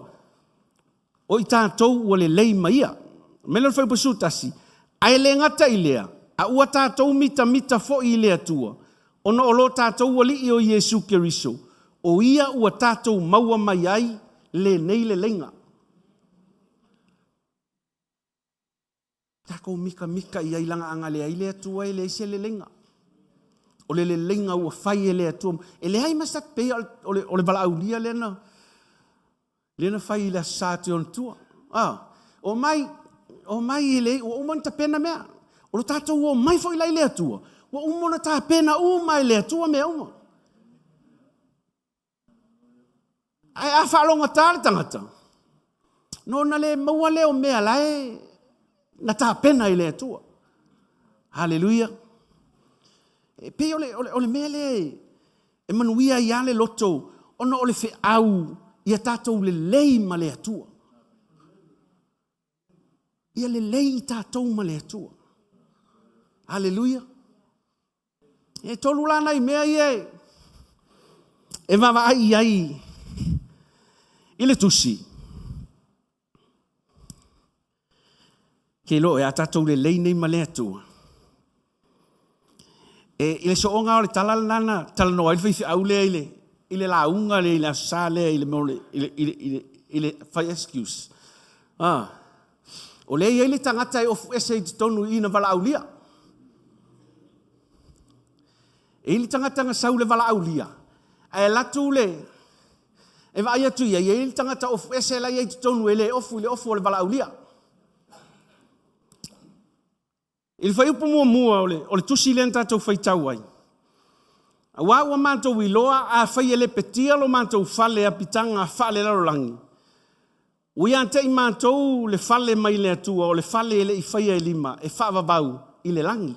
o i tatou ua lelei ma Ia. Fai mai lea o le fuaiupu 11, Ae le gata i lea, a ua tatou mitamita foi i le Atua, ona o lo tatou Alii o Iesu Keriso, o Ia ua tatou maua mai ai lenei leleiga. Tatou mitamita i ai leaga ana leai le Atua e leai se leleiga. O le leleiga ua fai e le Atua. E leai ma se pei o le, o le valaaulia lea na, lea na fai i le Aso Sa atu i ona tua. Ah, omai, omai e leai, ua uma ona tapena mea. O lo tatou omai foi la i le Atua, ua uma ona tapena uma e le Atua mea uma. Ae a faalogogata le tagata, ona le maua lea o mea la e na tapena i le Atua. Haleluia. E pei o le, o le, o le mea lea e, e manuia ai lava le loto, ona o le feau ia tatou lelei ma le Atua. Ia lelei i tatou ma le Atua. Haleluia. E tolu la nai mea ia e vaavaai i ai i le tusi. Ke loa e a tatou lelei nei ma le Atua. E, i le sooga o le tala lena na talanoa ai le faifeau lea i le, i le lauga lea i le Aso Sa lea i le mea o le, i le, i le, i le, i le fai excuse. Ah. O lea e i ai le tagata e ofu ese i totonu i i na valaaulia. E i ai le tagata na sau i le valaaulia, ae alu atu le, e vaai atu ia, e i ai le tagata ofu ese la e i ai i totonu e le ofu i le ofu o le valaaulia. I le fuaiupu muamua o le, o le tusi lea na tatou faitau ai, Auā ua matou iloa, afai e lepetia lo matou fale apitaga faalelalolagi, ua ia te i matou le fale mai le Atua, o le fale e le i faia e lima, e faavavau i le lagi.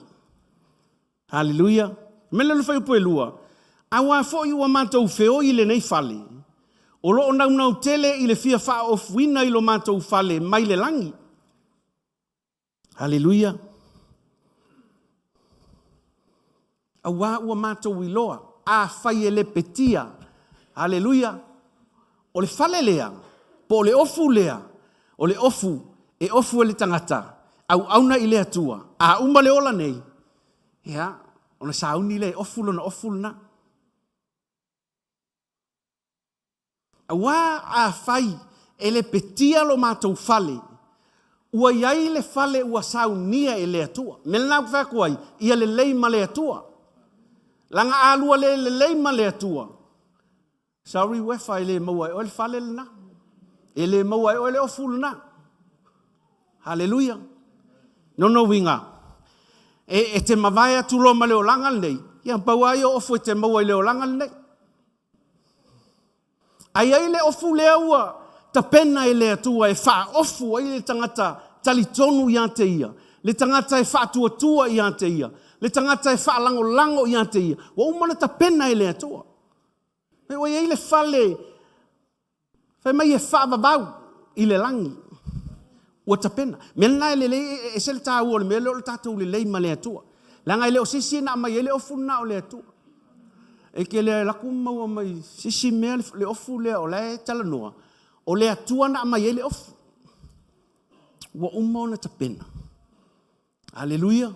Haleluia. Fai mai lea o le fuaiupu e 2, Auā foi ua matou feoi i lenei fale, o lo o naunau tele i le fia faaofuina i lo matou fale mai le lagi. Haleluia! Auā ua matou iloa, afai e lepetia, haleluia, o le fale lea, po o le ofu lea, o le ofu e ofu e le tagata, auauna i le Atua, a uma le ola nei, ia, ona sauni lea e ofu lona ofu lena. Auā afai e lepetia lo matou fale, ua i ai le fale ua saunia e le Atua. O le mea lena ou te fai atu ai, ia lelei ma le Atua. Leaga a lua le lelei ma le Atua, sorry Uefa e le maua e oe le fale lena. E le maua e oe le ofu lena. Haleluia. Lona uiga, e, e te mavae atu loa ma le olaga lenei, ia pau lava ia o ofu e te maua i le olaga lenei. A i ai le ofu lea ua tapena e le Atua e faaofu ai le tagata talitonu ia te Ia, le tagata e faatuatua ia te Ia, le tagata e faalagolago ia te Ia, ua uma ona tapena e le Atua. Ua i ai le fale Fai mai e faavavau i le lagi. Ua tapena. Mea lena e lelei, e ese le taua o le mea lea o le tatou lelei ma le Atua. Leaga e le o se isi na aumai ai le ofu lena o le Atua. E te le alu atu maua mai se isi mea le ofu lea o la e talanoa, o le Atua na aumai ai le ofu. Ua uma ona tapena. Aleluia.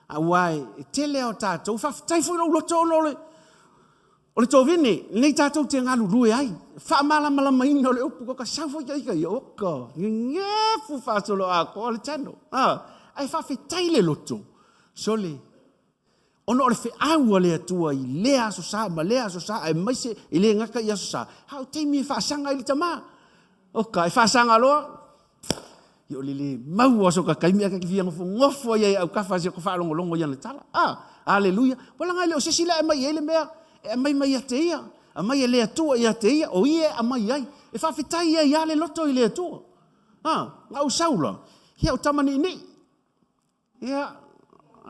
Aua e tele lava o tatou, faafetai foi i lou loto ona o le, o le tovine, lenei tatou te galulue ai, faamalamalamaina o le upu, ka sau foi ta ita ia, oka, gegefu faasoloatoa le channel. Ah, ae faafetai le loto, sole, ona o le feau a le Atua i lea Aso Sa ma lea Aso Sa, aemaise e le gata i Aso Sa, a o taimi e faasaga ai le tama. Oka, e faasaga loa, ia o le le maua o so ta taimi ae ta te fia nofonofo ai i autafa o si ota faalogologo i ana tala. Ah, aleluia. Ua laga e le o se isi la e aumai i ai le mea, e aumai mai ia te ia, aumai e le Atua ia te ia, o ia e aumai ai. E faafetai ai lava le loto i le Atua. Ah, na ou sau la, ia o tama niinii. Ia,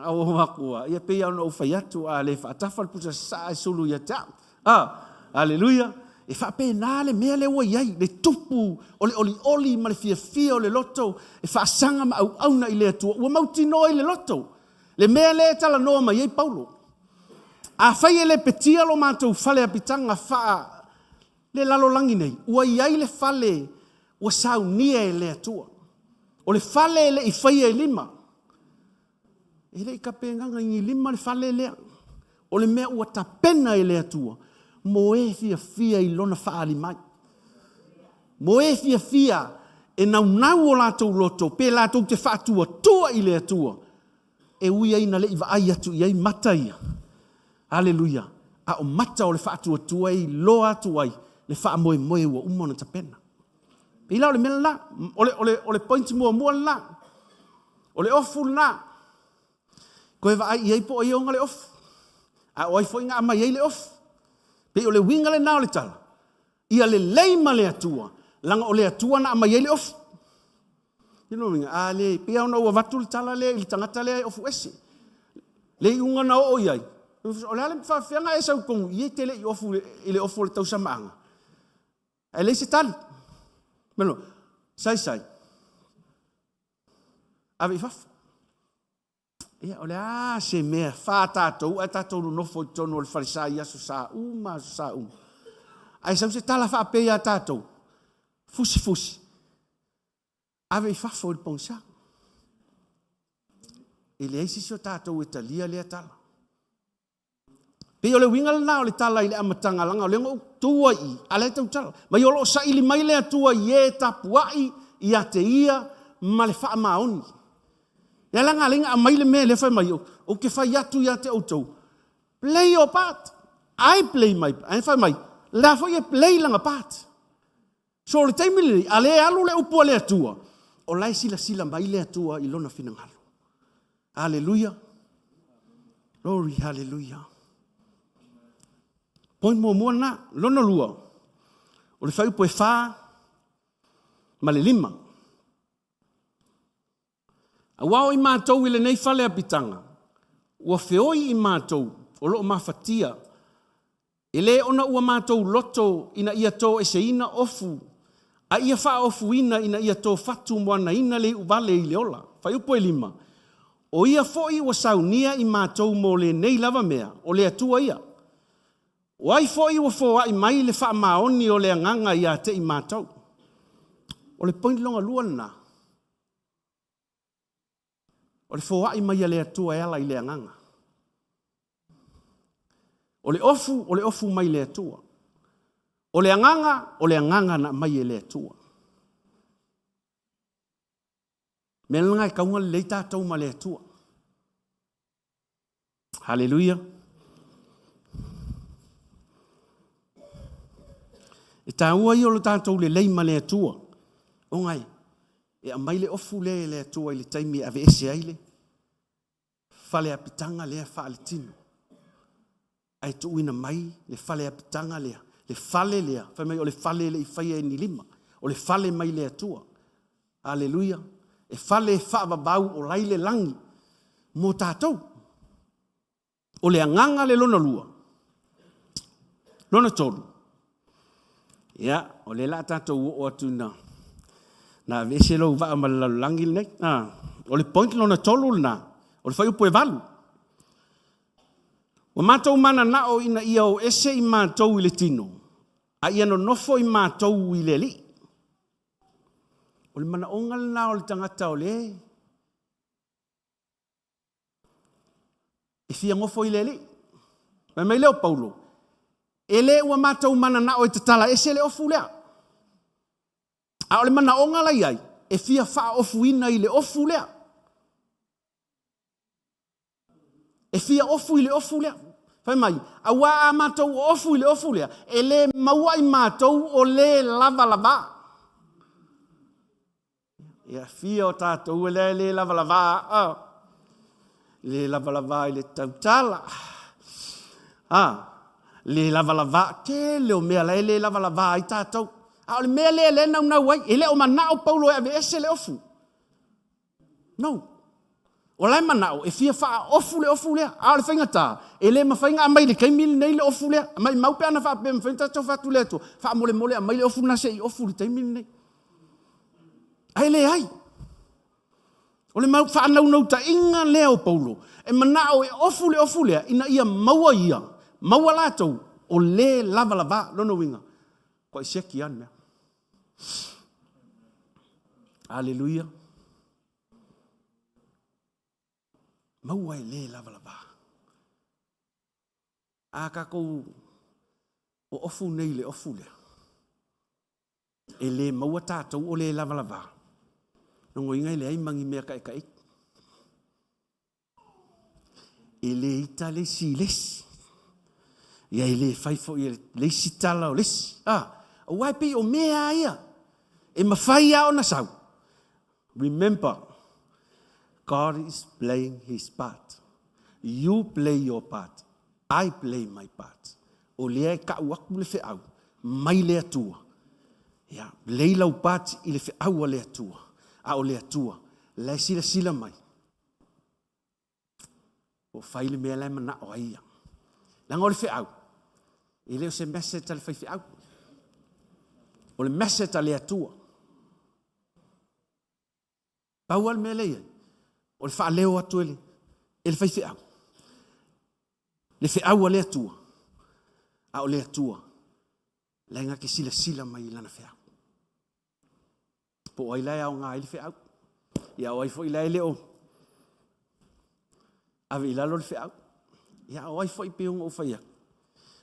ou atu a, ia pei lava ona ou fai atu, a le faatafa le pusa sasaa e sulu ia te au. A, aleluia! E faapena le mea lea ua i ai, le tupu o le olioli ma le fiafia o le loto e faasaga ma auauna i le Atua, ua mautinoa i le loto le mea lea e talanoa mai ai Paulo. Afai e lepetia lo matou fale apitaga faa le lalolagi nei, ua i ai le fale ua saunia e le Atua. O le fale e le i faia i lima. E le i tapenaga i ni lima le fale lea. O le mea ua tapena e le Atua mo e fiafia i lona faaali mai. Mo e fiafia e naunau o latou loto pe latou te faatuatua i le Atua e ui ai ina le i vaai atu i ai mata ia. Aleluia! A o mata o le faatuatua e iloa atu ai le faamoemoe ua uma ona tapena. Pei la o le mea lena, o le, o le, o le point muamua lena. O le ofu lena. Toe vaai i ai po o ai e ona le ofu. A o ai foi na aumai ai le ofu. Pei o le uiga lena o le tala, ia lelei ma le Atua, leaga o le Atua na aumai ai le ofu. I lona uiga, a le, pei lava ona ou avatu le tala lea i le tagata lea e ofu ese. Le iuga na oo i ai, o le a le faafefea ona e sau i totonu i i e te le i ofu i le ofu o le tausamaaga? Ae leai se tali. Mea sai sai, ave i fafo. Ia, o le a se mea fa tatou ae tatou nonofo i totonu o le falesa i aso sa uma, aso sa uma. Ae sau se tala faapea ia tatou, fusifusi, ave i fafo i le pogisa. E leai se isi o tatou e talia lea tala. Pei o le uiga lena o le tala i le amataga, leaga o lea na ou tu ai i, a o la e tautala mai o lo o saili mai le Atua i e tapuai ia te Ia ma le faamaoni. Lea la na ala ai ona aumai le mea lea fai mai, ou te fai atu ia te outou, play your part, I play my part. Ae fai mai, la foi e play lana part. So o le taimi lenei, a le alu le upu a le Atua, o la e silasila mai le Atua i lona finagalo. Aleluia. Glory, hallelujah. Point muamua lena. Lona lua, o le fuaiupu e 4 ma le 5. Aua o i matou i lenei fale apitaga, ua feoi i matou o lo o mafatia, e le ona ua matou loto ina ia toeseina ofu, a ia faaofuina ina ia tofatu moanaina le iuvale i le ola. Fuaiupu e 5, O ia foi ua saunia i matou mo lenei lava mea, o le Atua ia. O ai foi ua foai mai le faamaoni o le Agaga ia te i matou? O le point lona lua lena. O le foai mai a le Atua e ala i le Agaga. O le ofu, o le ofu mai le Atua. O le Agaga, o le Agaga na aumai e le Atua. Mea lena e tau ona lelei tatou ma le Atua. Haleluia. E taua ia o lo tatou lelei ma le Atua, ona e aumai le ofu lea e le Atua i le taimi e aveese ai le faleapitaga lea faaletino. Ae tuuina mai le faleapitaga lea, le fale lea, fai mai o le fale e le i faia e ni lima, o le fale mai le Atua. Aleluia. E fale faavavau o la i le lagi mo tatou. O le agaga le lona lua. Lona tolu, ia, o lea o le a tatou oo atu ina na aveese lou vaa ma le lalolagi lenei. Ah, o le point lona tolu lena, o le fuaiupu e 8. Ua matou mananao ina ia o ese i matou i le tino, a ia nonofo i matou i le Alii. O le manaoga lena o le tagata o le e fia nofo i le Alii. Fai mai lea o Paulo, e le ua matou mananao e tatala ese le ofu lea. A o le manaoga la i ai, e fia faaofuina i le ofu lea. E fia ofu i le ofu lea. Fai mai, auā a matou ofu i le ofu lea, e le maua i matou o le lava lava. Ia fia o tatou e lea e le lava lava, oh. Le lava lava i le tautala. Ah, le lava lava, tele o mea la e le lava lava ai tatou. A o le mea lea lea e naunau ai, e le o manao Paulo e aveese le ofu. No. O la e manao e fia faaofu le ofu lea. A o le faigata, e le mafai ona aumai i le taimi lenei le ofu lea. Maimau pe ana faapea e mafai ona tatou fai atu i le Atua, faamolemole aumai le ofu lena se i ofu i le taimi lenei. Ae leai. O le mau faanaunautaiga lea o Paulo, e manao e ofu le ofu lea ina ia maua ia, maua latou o le lavalava. Lona uiga, matua siaki lava le mea. Aleluia. Maua e le lavalava. A tatou oofu nei i le ofu lea, e le maua tatou o le lavalava. Lona uiga e leai ma ni mea taetae. E le ita le isi i le isi. Ia e le fai foi e le isi tala o le isi. Ah, aua e pei o mea lava ia e mafai lava ona sau. Remember, God is playing his part. You play your part. I play my part. O lea e tau atu le feau mai le Atua. Ia, play lau part i le feau a le Atua. A o le Atua, la e silasila mai. O fai le mea la e manao ai ia. Leaga o le feau, e le o se message a le faifeau. O le message a le Atua. Pau lava le mea lea e i ai, o le faaleo atu e le faifeau. Le feau a le Atua, a o le Atua, la e na te silasila mai i lana feau. Po o ai la e aoga ai le feau. Ia o ai foi la e le o ave i lalo le feau. Ia o ai foi pei ona ou fai atu.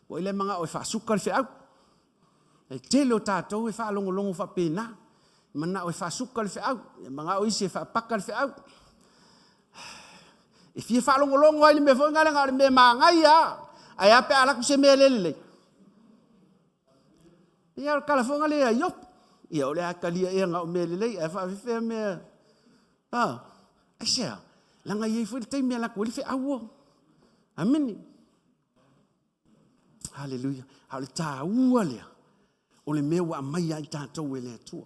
O ai la e manao e faasuka le feau. E tele o tatou e faalogologo faapena. Manao e faasuka le feau. E manao isi e faapaka le feau. E fia faalogologo ai le mea foi lea na o le mea manaia lava. Ae a pe a alu atu se mea le lelei. Ia o le tala foi lea ia Iopu. Ia o le a talia ea na o mea lelei ae faafefea mea. Ah, aisea? Leaga e i ai foi le taimi e alu atu ai le feau o. Amene. Haleluia. A o le taua lea, o le mea ua aumai ia i tatou e le Atua.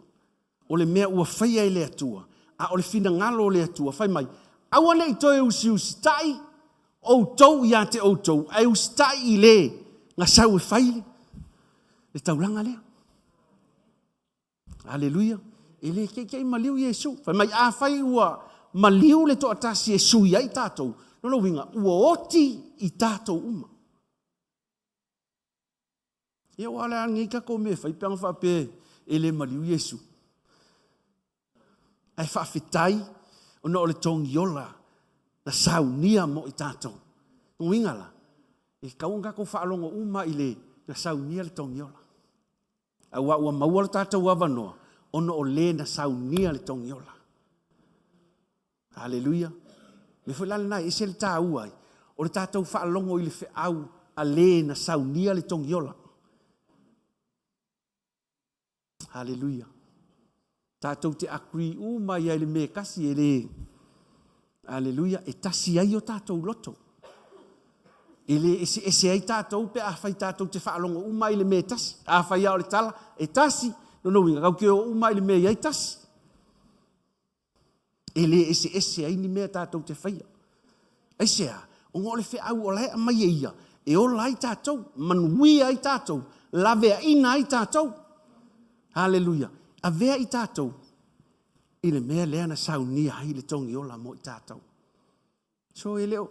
O le mea ua faia e le Atua, a o le finagalo o le Atua, fai mai, aua ne i toe usiusitai outou ia te outou, ae usitai i le na sau e fai le taulaga lea. Aleluia. E le teitei maliu Iesu. Fai mai, afai ua maliu le toatasi e sui ai tatou, lona uiga, ua oti i tatou uma. Ia aua o le a lenei tatou mea e fai pe ana faapea e le maliu Iesu. Ae faafetai ona o le togiola na saunia mo i tatou. Lona uiga la, e tatau ona tatou faalogo uma i le na saunia le togiola. Aua ua maua lo tatou avanoa ona o le na saunia le togiola. Haleluia. Mea foi la lena e ese le taua ai o le tatou faalogo i le feau a le na saunia le togiola. Haleluia. Tatou te agree uma ai i le mea e tasi e le. Haleluia. E tasi ai o tatou loto. E le eseese ai tatou pe afai tatou te faalogo uma ai i le mea e tasi. Afai lava o le tala e tasi, lona uiga tatou te o uma i le mea e i ai tasi. E le eseese ai ni mea tatou te faia. Aisea? Ona o le feau o la e aumai e ia, e ola ai tatou, manuia ai tatou, laveaina ai tatou. Haleluia. Avea i tatou i le mea lea na saunia ai le togiola mo i tatou. So e le o...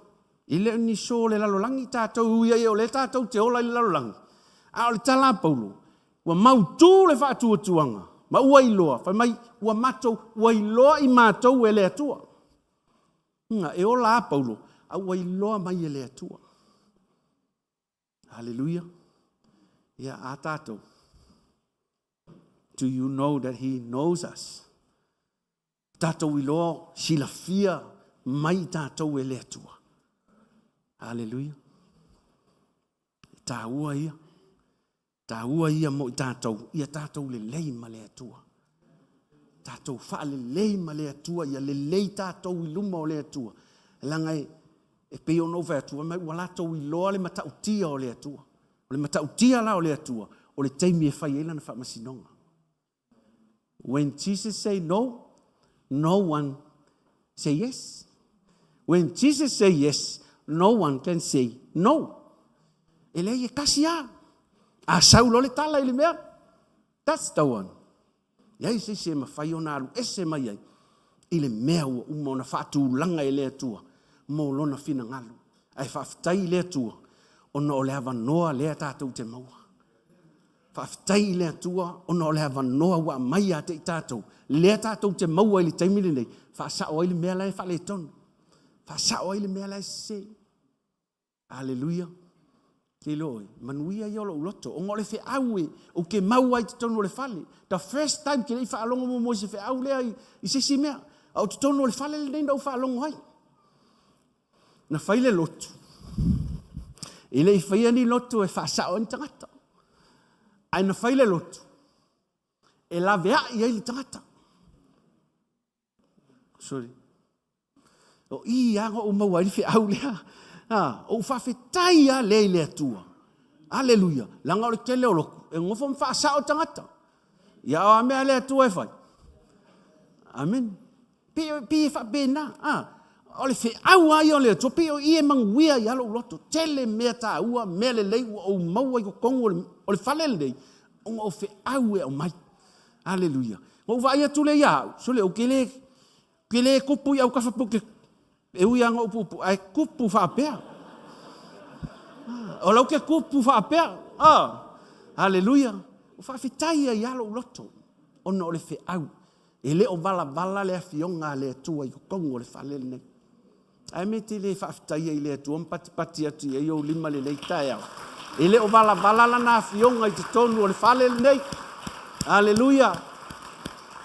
E le o ni so o le lalolagi tatou, e ui ai o lea tatou te ola i le lalolagi, a o le tala a Paulo, ua mautu le faatuatuaga ma ua iloa, fai mai, ua matou, ua iloa i matou e le Atua. Uiga, e ola lava Paulo, a ua iloa mai e le Atua. Haleluia. Ia, a tatou? Do you know that he knows us? Tatou iloa, silafia mai tatou e le Atua. Haleluia. E tāua ia. Tāua ia mo i tātou, ia tātou lelei ma le Atua. Tātou whaalelei ma le Atua, ia lelei tātou i luma o le Atua. Leaga e, e pei ona ou fai atu, mai ua latou iloa le matautia o le Atua. O le matautia la o le Atua, o le taimi e fai ai lana faamasinoga. When Jesus say no, no one say yes. When Jesus say yes, no one can say no. E leai e tasi lava. A sau loa le tala i le mea, that's the one. Leai se isi e mafai ona alu ese mai ai i le mea ua uma ona faatulaga e le Atua mo lona finagalo. Ae faafetai i le Atua ona o le avanoa lea tatou te maua. Faafetai i le Atua ona o le avanoa ua aumai ia te i tatou, lea tatou te maua i le taimi lenei, faasao ai le mea la e faaletonu, faasao ai le mea la e sese. Aleluia. Te iloa oi, manuia ia o lou loto, ona o le feau e, ou te mau ai i totonu o le fale. The first time ke le i faalogo muamua i se feau lea i, i se isi mea, a o totonu o le fale lenei na ou faalogo ai. Na fai le lotu. E le i faia ni lotu e faasao ai ni tagata. Ae na fai le lotu e laveai ai le tagata. Sorry. O i lava na ou maua ai le feau lea. Ha, ou faafetai lava lea i le Atua. Aleluia. Leaga o le tele o lotu, e nofo ma faasao tagata. Ia o a mea a le Atua e fai? Amene. Pei e faapena, a, o le feau lava ia o le Atua, pei o i e manuia ai lava lou loto. Tele mea taua, mea lelei ua ou maua i totonu o le fale lenei, ona o feau e aumai. Aleluia. Na ou vaai atu lea ia au, sole, ou te le, te le tupu i autafa pe ou te, e ui lava ina ou puupuu, ae tupu faapea. O la ou te tupu faapea. Aleluia. Ua faafetai ai lava lou loto, ona o le feau. E le o valavala le Afioga a le Atua i totonu o le fale lenei. Ae me te le faafetaia i le Atua ma patipati atu i ai ou lima i lenei taeao. E le o valavala lana Afioga i totonu o le fale lenei. Aleluia.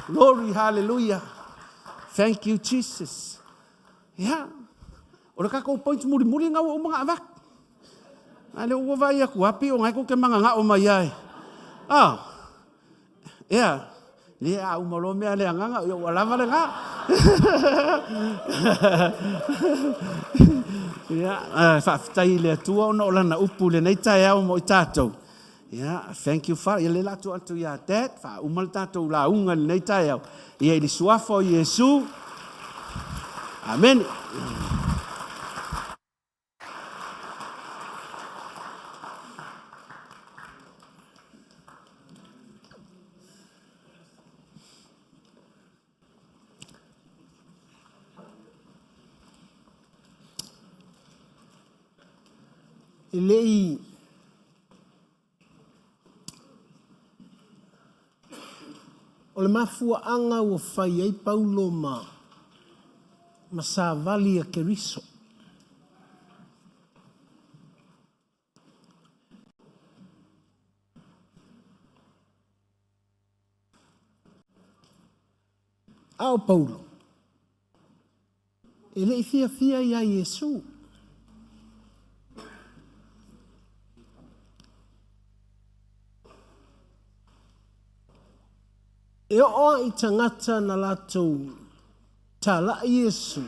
Glory, hallelujah. Thank you, Jesus. Ia, o le tatou point mulimuli lena ua uma ona avatu. A lea ua vaai atu lava pei o lena tou te mananao mai lava e. Ah, ea, lea a uma loa mea a le agaga, ia ua lava lena. Ia, faafetai i le Atua ona o Lana upu i lenei taeao mo i tatou. Ia, thank you Father. Ia lea o le a tuu atu ia Dad, faauma le tatou lauga i lenei taeao. Ia i le suafa o Iesu. Amene. E le i O le mafuaaga ua fai ai Paulo ma ma savali a Keriso. A o Paulo, e le i fiafia iā Iesū. E oo a i tagata na latou talaʻi Iesū,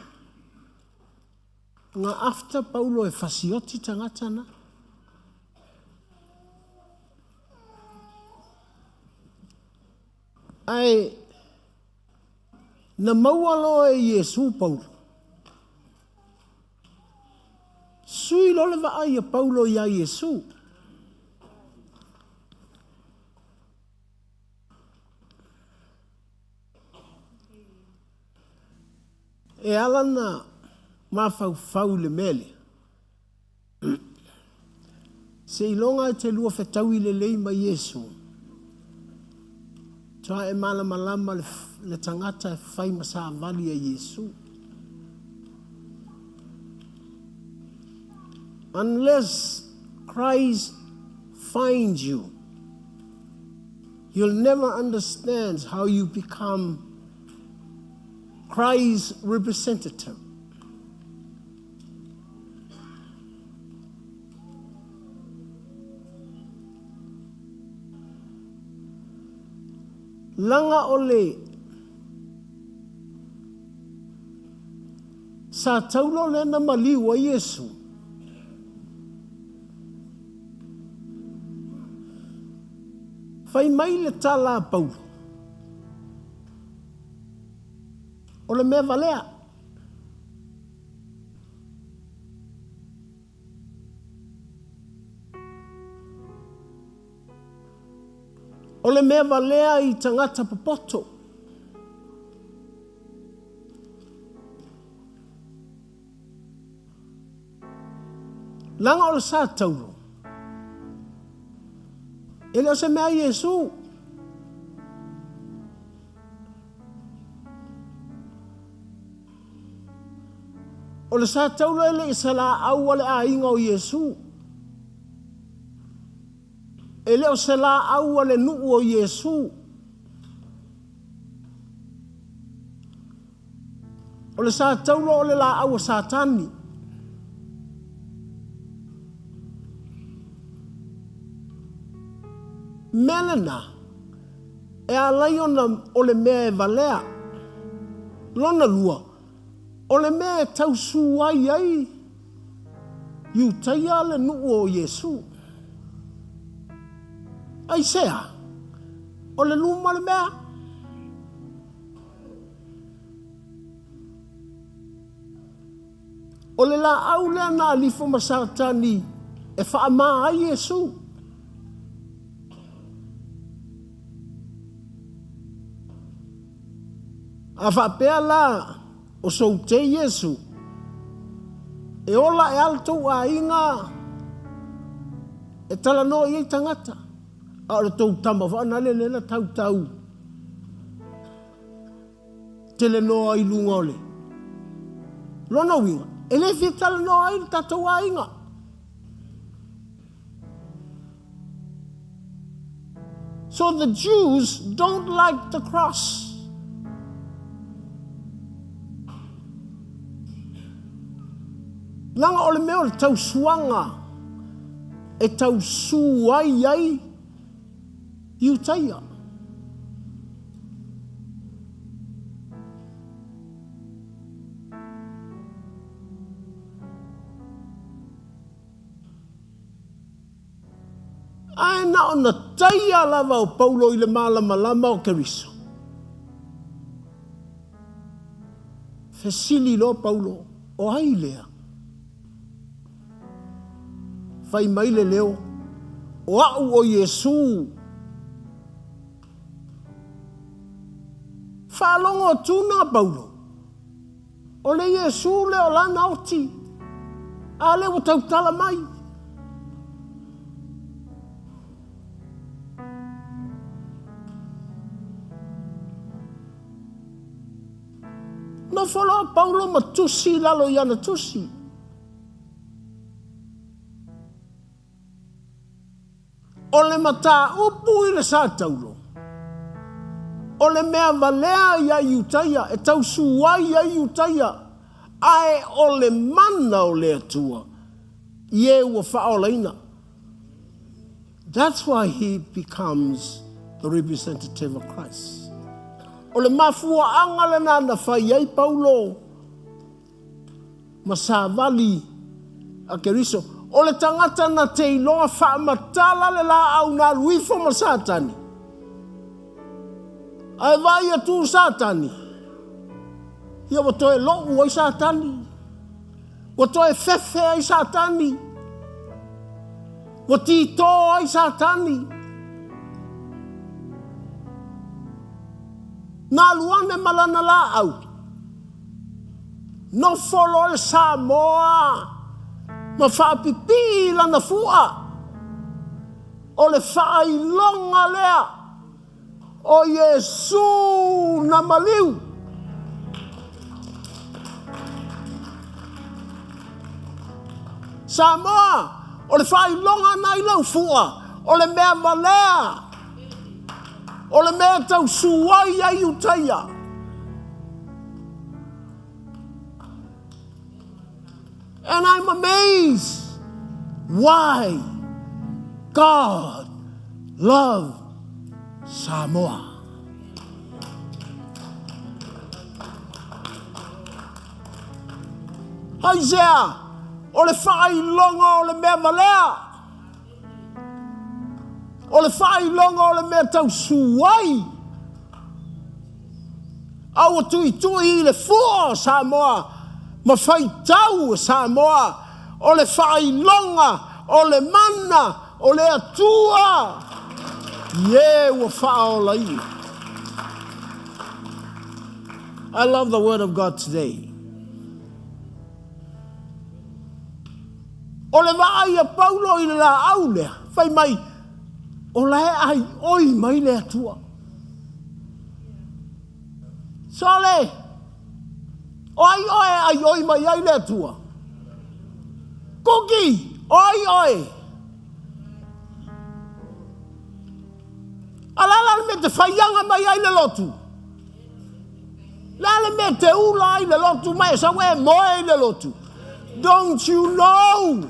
nga after Paulo e fasioti tagata na. Ae na maua loa e Iesu Paulo. Sui loa le vaai a Paulo iā Iesu. E ala na mafaufau i le mea lea. Seiloga e te lua fetaui lelei ma Iesu, faatoa e malamalama le tagata e fai ma savali a Iesu. Unless Christ finds you, you'll never understand how you become Christ's representative. Laga o le Sa taulo lea na maliu ai Iesu. Fai mai le tala a Paulo, O le mea valea. O le mea valea i tagata popoto. Leaga o le sa tauro, e le o se mea a Iesu. O le sa tauro e le i se laau a le aiga o Iesu. E le o se laau a le nuu o Iesu. O le sa taulo o le laau a Satani. Mea lena, e alai ona o le mea e valea. Lona lua, o le mea e tausu ai ai Iutaia le nuu o Iesu. Aisea? O le luma le mea. O le laau lea na alifo ma Satani e faamā ai Iesu. A faapea la o soutei Iesu, e ola e a le tou aiga e talanoa i ai tagata, a o le tou tama faanale lea na tautau telenoa i luga o le lona uiga, e le fia talanoa ai le tatou aiga. So the Jews don't like the cross. Leaga o le mea o le tausuaga e tausū ai ai Iutaia. Ae na ona taia lava o Paulo i le malamalama o Keriso. Fesili loa Paulo, O ai lea? Fai mai le leo, O au o Iesū. Faalogo atu na Paulo, O le Iesū lea o lana oti, a lea ua tautala mai. Nofo loa Paulo ma tusi i lalo i ana tusi. O le mataupu i le sa taulo, o le mea valea iā Iutaia e tausū ai iā Iutaia, ae o le mana o le Atua i e ua faaolaina. That's why he becomes the representative of Christ. O le mafuaaga lena na fai ai Paulo ma savali a Keriso. O le tagata na te iloa faamatala le laau na alu ifo ma Satani. Ae vaai atu Satani, ia ua toe lou ai Satani. Ua toe fefe ai Satani. Ua titō ai Satani. Na alu ane ma lana laau. Nofo loa le Samoa ma faapipii i lana fua. O le faailoga lea o Iesu na maliu. Samoa, o le faailoga na i lau fua, o le mea valea, o le mea tau suai ai Iutaia. And I'm amazed why God loved Samoa. Aisea, o le faailoga o le mea valea. O le faailoga o le mea tau suai. A ua tuitui i le fua o Samoa ma faitau e Samoa o le faailoga o le mana o le Atua i e ua faaolaina. I love the word of God today. O le vaai a Paulo i le laau lea, fai mai, o la e aioi mai le Atua. Sole! O ai oe e aioi mai ai le Atua? Kuki! O ai oe? A le a la le mea te faiaga mai ai le lotu? Le a le mea te ula ai le lotu ma e sau e moe i le lotu? Don't you know?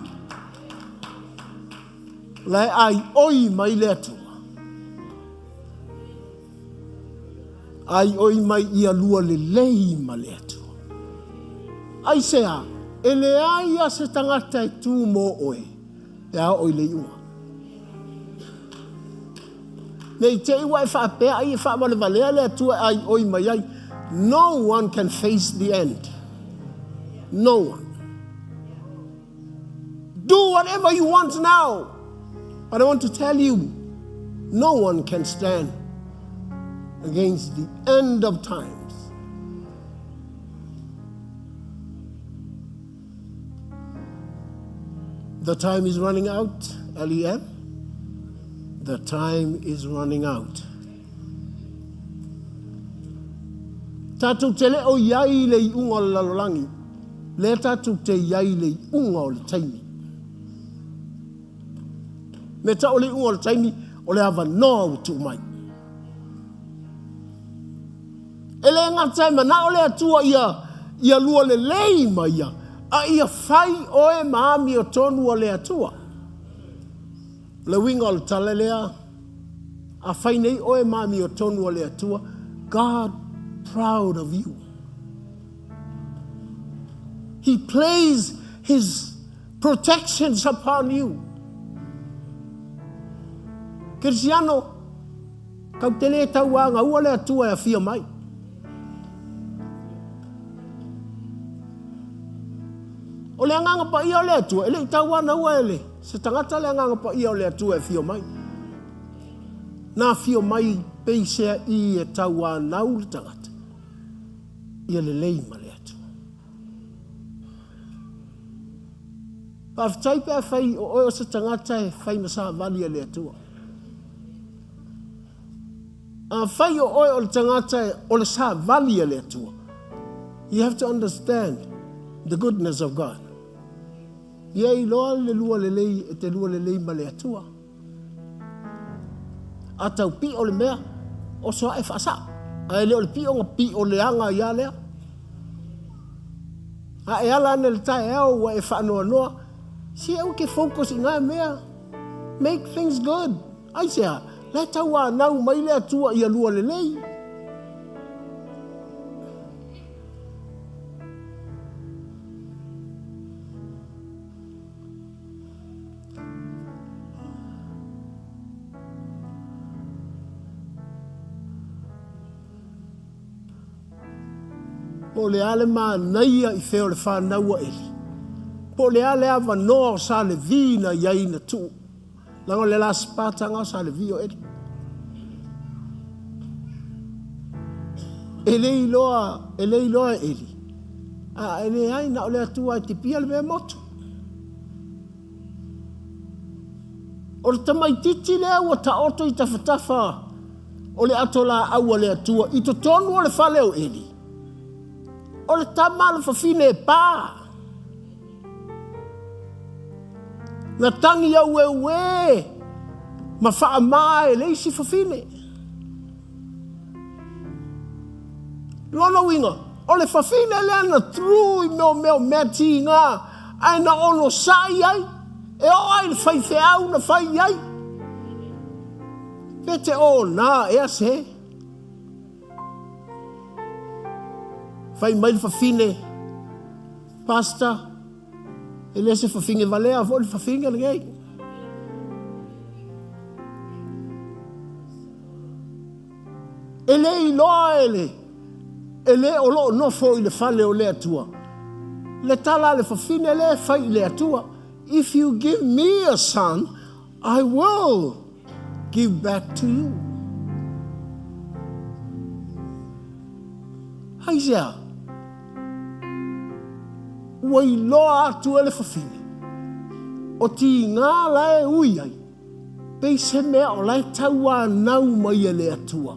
La e aioi mai le Atua. Aioi mai ia lua lelei ma le Atua. Aisea, e leai lava se tagata e tu mo oe pe a oo i le iuga. Ne i te i ua e faapea ai e faavalevalea le Atua e aioi mai ai. No one can face the end. No one. Do whatever you want now. But I want to tell you, no one can stand against the end of times. The time is running out, L.E.M. The time is running out. Tatou te le o i ai i le iuga o le lalolagi, lea tatou te i ai i le iuga o le taimi. Me tau o le iuga o le taimi, o le avanoa ua tuu mai. E le gata e manao le Atua ia, ia lua lelei ma ia, a ia fai oe ma amiotonu a le Atua. O le uiga o le tala lea, a fai nei oe ma amiotonu a le Atua, God proud of you. He plays his protections upon you. Kerisiano, kau te le tauāgaua le Atua e afio mai. O le Agaga Paia o le Atua, e le i tauānaua e le se tagata le Agaga Paia o le Atua e afio mai. Na afio mai peisea i e tauānau le tagata, ia lelei ma le Atua. Faafetai pe afai o oe o se tagata e fai ma savali a le Atua. Afai o oe o le tagata o le savali a le Atua, you have to understand the goodness of God. Ia iloa le lua lelei e te lua lelei ma le Atua. A tau pio le mea, oso ae faasao. Ae le o le pio na pio leaga ai a lea. A e ala ane le taeao ua e faanoanoa, si aua ke focus i ngā mea. Make things good. Aisea? La e tauānau mai le Atua ia lua lelei. Po o le a le manaia i fea o le whanau a Eli. Po o le a le avanoa o sa Levi na i ai na tuu. Leaga o le la Spartanga o sa Levi o Eli. E le iloa, e le iloa e Eli. A e leai na o le Atua e tipia le mea motu. O le tamaititi lea ua taoto i tafatafa o le ato laau a le Atua i totonu o le fale o Eli, o le tama a le fafine e pa. Na tagi aueuē ma faamā e le isi fafine. Lona uiga, o le fafine lea na through i mea o mea o mea tiga, ae na onosai ai, e oo lava i le faifeau na fai i ai. Pe te ona ea se? Fai mai le fafine, Pastor, e le se fafine valea foi le fafine lenei. E le iloa e le e le o loo nofo i le fale o le Atua. Le tala a le fafine lea e fai i le Atua, If you give me a son, I will give back to you. Aisea? Ua iloa atu e le fafine, o tiga la e ui ai, pei se mea o la e tauanau mai e le Atua.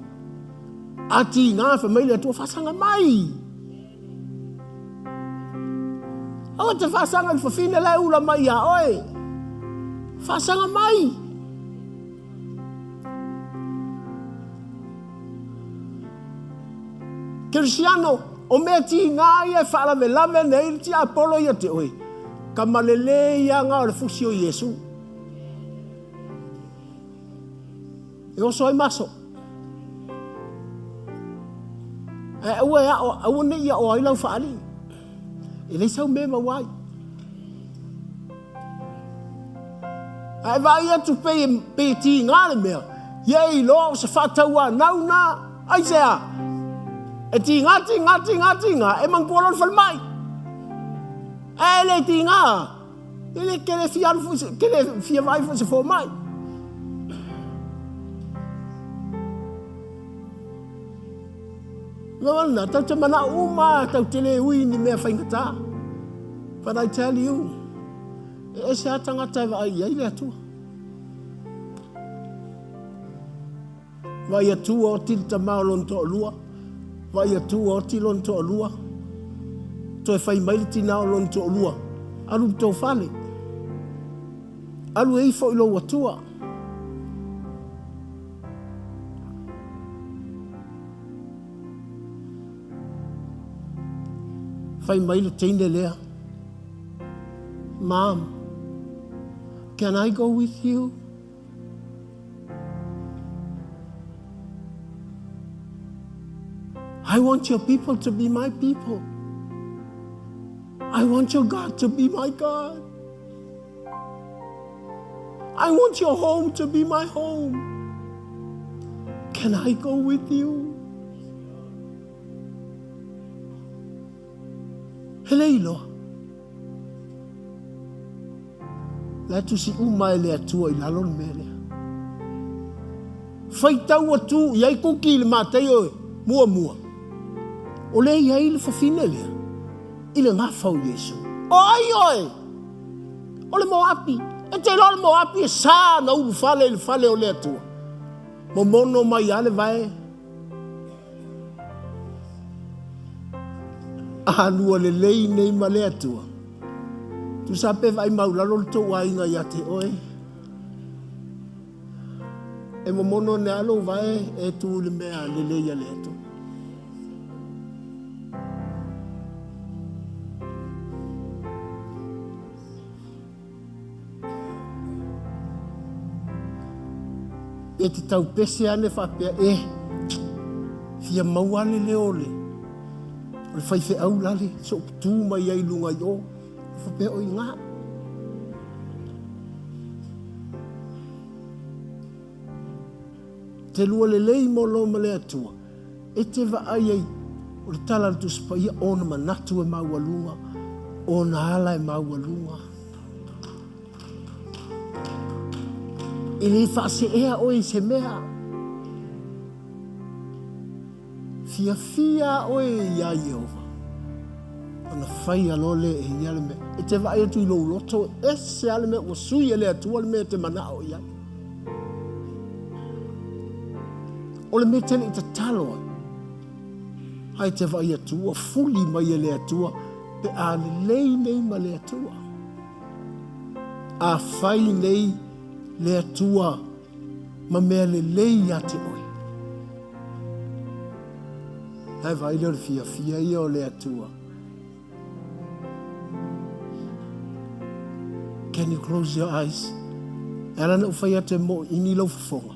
A tiga fai mai le Atua, faasaga mai. Aua te faasaga i le fafine la e ula mai iā oe. Faasaga mai. Kerisiano, o mea tiga ia e faalavelave nei le tiapolo ia te oe, kama lelei aga o le fusi o Iesu. E oso ai maso. Ae aua e ao, aua ne i ao ai lau faalii. E leai sau mea e maua ai. Ae vaai atu pei, pei e tiga le mea, ia e iloa o se faatauanau na, aisea? E tiga, tiga, tiga, tiga, e manatua loa le falemai. Ae le tiga, E le ke le fia alu foi se, ke le fia vaai foi se fomai. No na, tau te mana uma, tau te le ui ni mea faigata. But I tell you, e ese a tangata e vaai i ai le Atua. Vaai atu ua oti le tama o lona toalua. Vaai atu ua oti lona toalua. Toe fai mai le tina o lona toalua, Alu i le tou fale. Alu e ifo i lou atua. Fai mai le teine lea, Mom, can I go with you? I want your people to be my people. I want your God to be my God. I want your home to be my home. Can I go with you? He le iloa. La e tusi uma e le Atua i lalo le mea lea. Faitau atu i ai kuki i le Mataio e muamua. O lea i ai le fafine lea i le gafa o Iesu. O ai oe? O le Moapi. E te iloa le Moapi e sa na ulufale i le fale o le Atua. Momono mai lava le vae. A lua lelei nei ma le Atua. Tusa pe vaai maulalo le tou aiga ia te oe. E momono ane lava lou vae e tu i le mea lelei a le Atua. E te taupese ane faapea, e, fia maua le leo o le, o le faifeau lale, sooputū mai ai i luga i o. Faapea o i ngā. Te lua lelei mo lo ma le Atua, e te vaai ai, o le tala a le Tusi Paia, ona manatu e maualuga, ona ala e maualuga. E le faaseea oe i se mea. Fiafia oe iā Ieova. Ona faia loa lea e ia le mea. E te vaai atu i lou loto, e ese lava le mea ua sui e le Atua le mea e te manao i ai. O le mea e te le i tatalo ai, ae e te vaai atu ua fuli mai e le Atua pe a lelei nei ma le Atua. A fai nei le Atua ma mea lelei ia te oe. Ae vaai lea o le fiafia ia o le Atua. Can you close your eyes? E ala ona ou fai atu e moʻiʻini lou fofoga.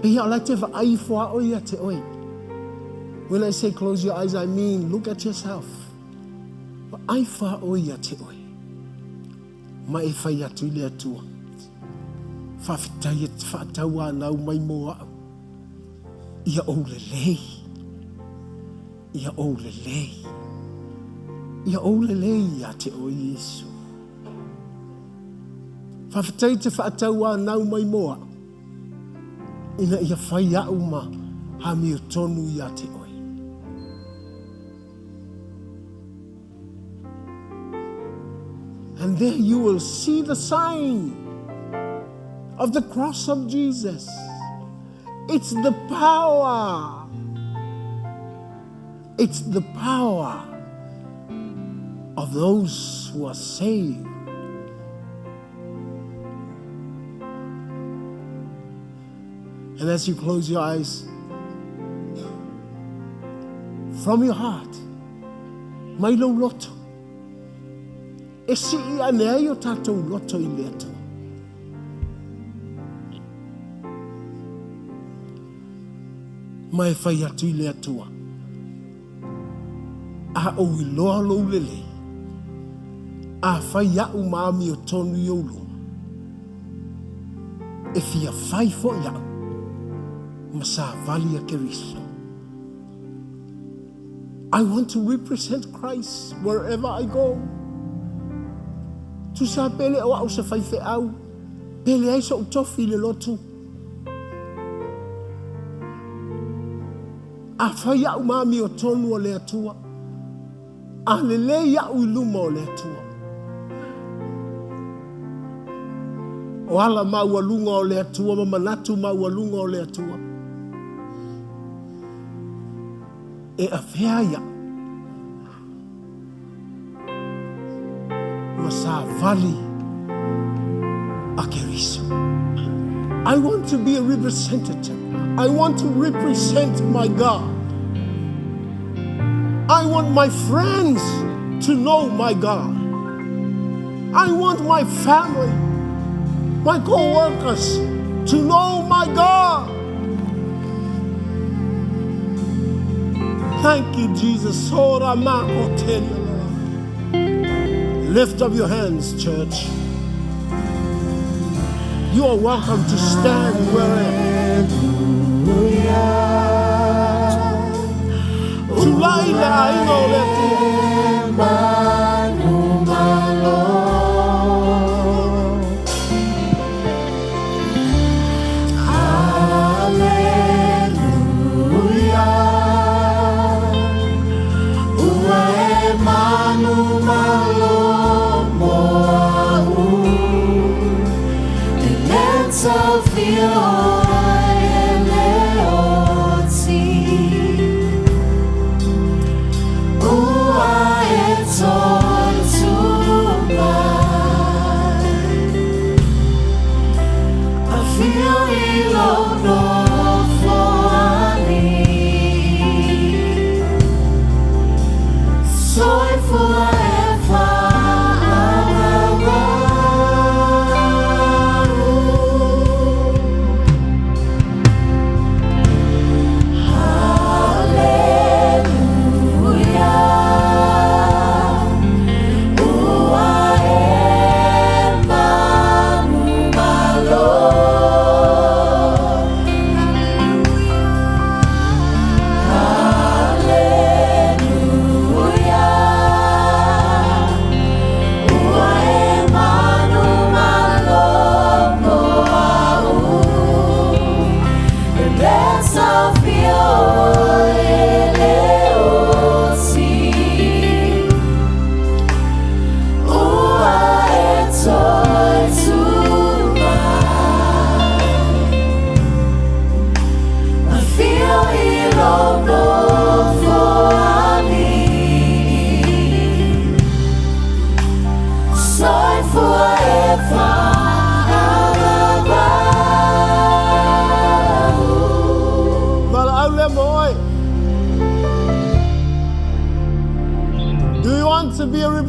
Pehea o la e te vaai ifo a oe ia te oe. When I say close your eyes, I mean look at yourself. Vaai ifo a oe ia te oe. Ma e fai atu i le Atua. Faafetai e te faatauanau mai mo au. Ia ou lelei. Ia ou lelei. Ia ou lelei ia te oe Iesu. Faafetai e te faatauanau mai mo au. Ina ia fai au ma amiotonu ia te oe. And there you will see the sign of the cross of Jesus. It's the power. It's the power of those who are saved. And as you close your eyes, from your heart, mai lou loto, e sii ane ai o tatou loto i le Atua. Ma e fai atu i le Atua, a ou iloa lou lelei, a fai a'u ma amiotonu i ou luma, e fia fai fo'i a'u ma savali a Keriso. I want to represent Christ wherever I go. Tusa pe le o a'u se faifeau, pe leai so'u tofi i le lotu. A fai a'u ma amiotonu a le Atua, a lelei a'u i luma o le Atua. O ala maualuga o le Atua ma manatu maualuga o le Atua. E avea ai a'u ma savali a Keriso. I want to be a representative. I want to represent my God. I want my friends to know my God. I want my family, my co-workers to know my God. Thank you, Jesus. Lift up your hands, church. You are welcome to stand wherever. Tulai le aiga o le Atua.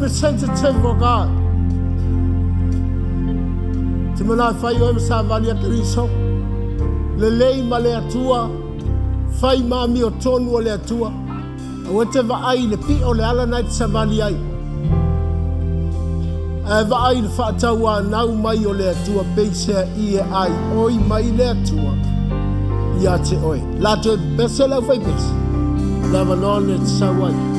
representative of God. Te mana fai oe ma savali a Keriso. Lelei ma le Atua. Fai ma amiotonu a le Atua. Aua e te vaai i le piʻo o le ala na e te savali ai. Ae vaai i le faatauanau mai o le Atua peisea i e aioi mai le Atua ia te oe. La toe pepese le aufaipese, le avanoa lenei e te sau ai.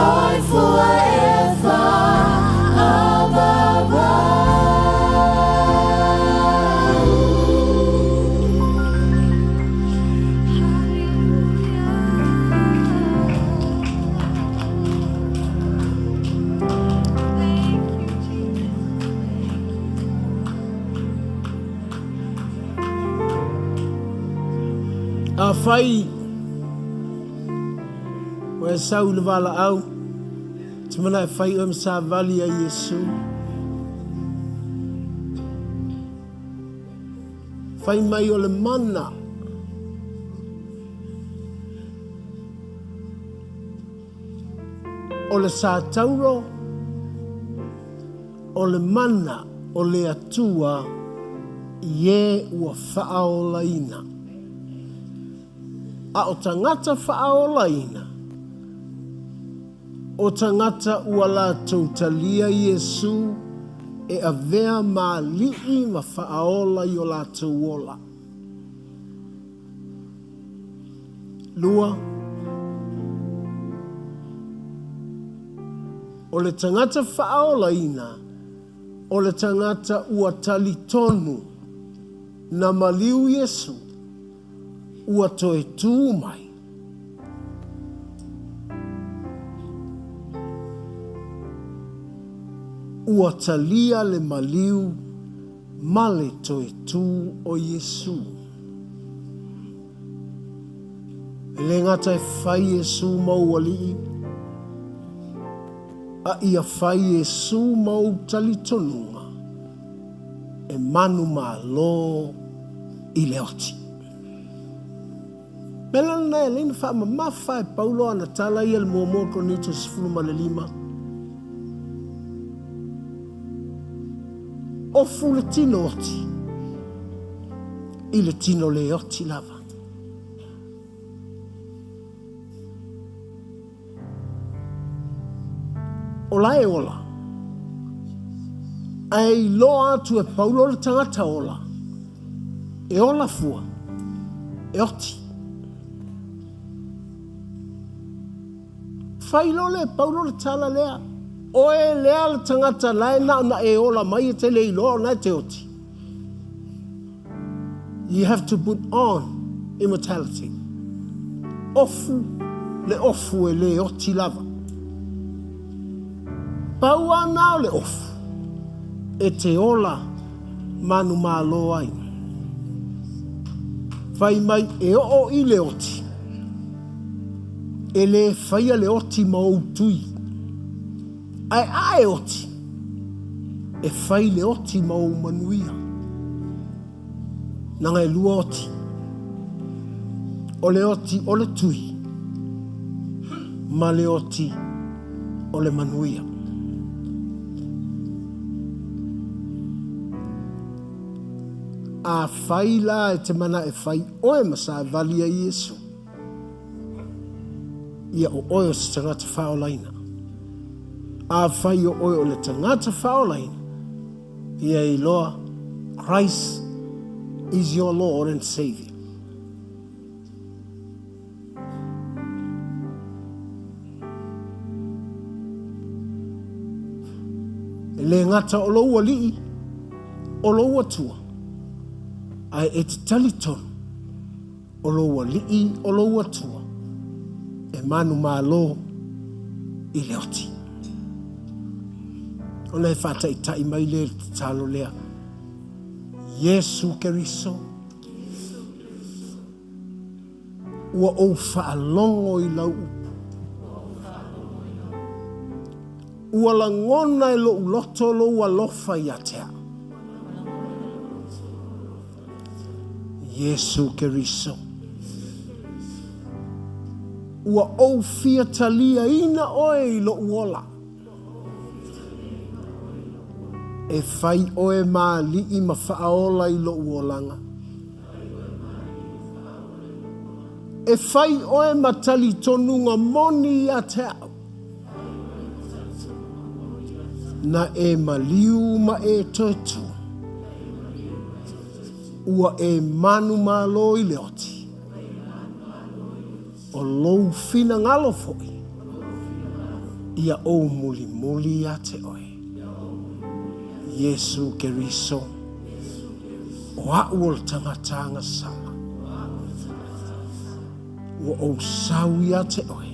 Soifua e fa'avavau. Afai ua e sau i le valaau, e te manao e fai oe ma savali a Iesu. Fai mai o le mana. O le satauro, o le mana o le Atua i e ua faaolaina. A o tagata faaolaina, o tagata ua latou talia Iesu e avea ma Alii ma Faaola i o latou ola. 2. O le tagata faaolaina, o le tagata ua talitonu na maliu Iesu, ua toe tu mai. Ua talia le maliu ma le toe tu o Iesu. E le gata e fai Iesu ma ou Alii, a ia fai Iesu ma ou talitonuga e manumalo i le oti. Mea la lena e alai na faamamafa e Paulo ana tala ia i le muamua o Korinito 15, Ofu le tino oti i le tino le oti lava. O la e ola. Ae iloa atu e Paulo le tagata ola, e ola fua, e oti. Fai loa lea e Paulo le tala lea, Oe lea le tagata la e na ona e ola mai e te le iloa ona e te oti. You have to put on immortality. Ofu le ofu e le oti lava. Pau a na o le ofu e te ola manumalo ai. Fai mai e oo i le oti, e le faia le oti ma ou tui. Ae a e oti, e fai le oti ma ou manuia. Naga e lua oti. O le oti o le tui, ma le oti o le manuia. Afai la e te mana e fai oe ma savali a Iesu, Ia o oe o se tagata faaolaina. Afai o oe o le tagata faaolaina, ia iloa Christ is your Lord and Savior. E le gata o lou alii, o lou Atua, ae e te talitonu O lou Alii, o lou Atua, e manumalo i le oti. Ona e faataitai mai lea i le tatalo lea, Iesu Keriso, ua ou faalogo i lau upu. Ua lagona e lou loto lou alofa ia te au. Iesu Keriso. Ua ou fia taliaina oe i loʻu ola. E fai oe ma aliʻi ma faaola i loʻu olaga. E fai oe ma talitonuga moni ia te au. Na e maliu ma e toe tu. Ua e manumalo i le oti. O lou finagalo foi. Ia ou mulimuli ia te oe. Iesu Keriso, o a'u o le tagata agasala, ua ou sau ia te oe,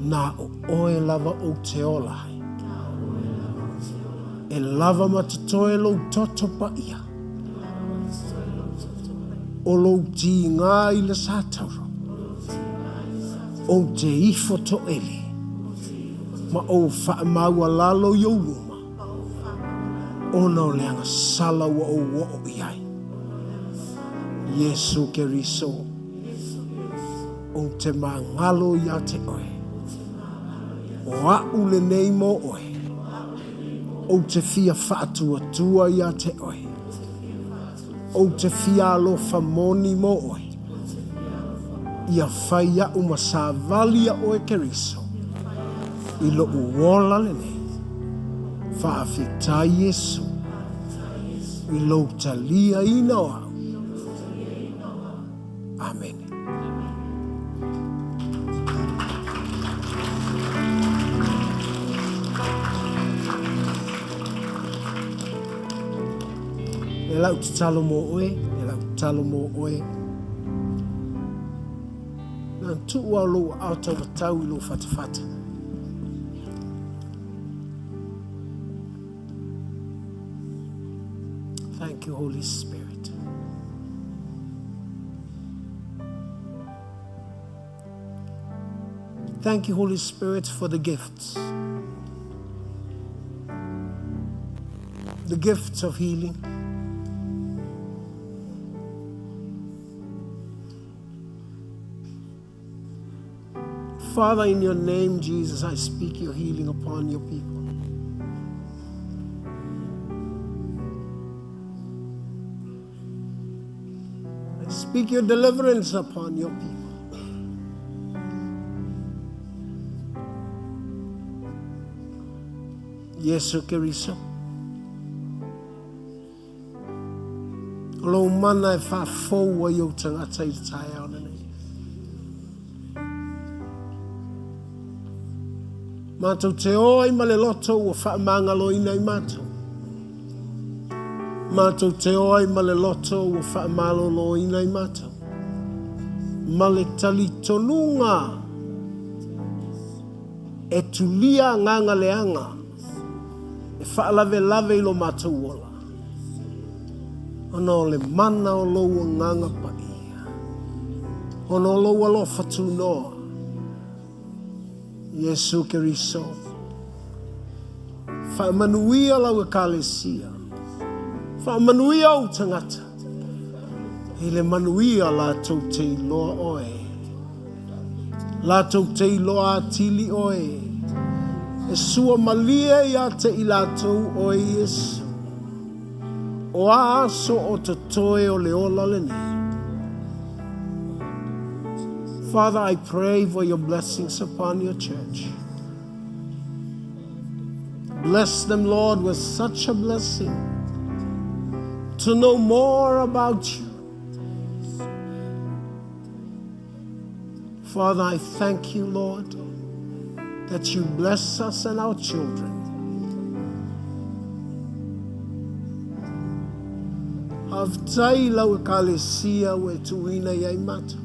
na o oe lava ou te ola ai. E lava ma totoe lou toto paia, o lou tiga i le satauro, ou te ifo toele, ma ou faamaualalo i ou luma, ona o le agasala ua ou oo i ai. Iesu Keriso, ou te magalo ia te oe. O a'u lenei mo oe. Ou te fia faatuatua ia te oe. Ou te fia alofa moni mo oe. Ia fai a'u ma savali ia oe Keriso i lo'u ola lenei. Faafetai Iesu i lou taliaina o a'u. Amene. E lau tatalo mo oe, e lau tatalo mo oe. Na tuu au lou aao taumatau i lou fatafata. Thank you, Holy Spirit. Thank you, Holy Spirit, for the gifts. The gifts of healing. Father, in your name, Jesus, I speak your healing upon your people. I speak your deliverance upon your people. Iesu Keriso. O lou mana e faafou ai ou tagata i le taeao lenei. Matou te o ai ma le loto ua faamagaloina i matou. Matou te o ai ma le loto ua faamaloloina i matou. Ma le talitonuga e tulia agaga leaga e faalavelave i lo matou ola, ona o le mana o lou Agaga Paia, ona o lou alofa tunoa, Iesu Keriso. Faamanuia lau Ekalesia, faamanuia ou tagata, i le manuia latou te iloa oe. Latou te iloa atili oe, e sua malie ia te i latou oe Iesu. O a aso o totoe o le ola lenei. Father, I pray for your blessings upon your church. Bless them, Lord, with such a blessing to know more about you. Father, I thank you, Lord, that you bless us and our children. Faafetai lau Ekalesia ua e tuuina i ai matou.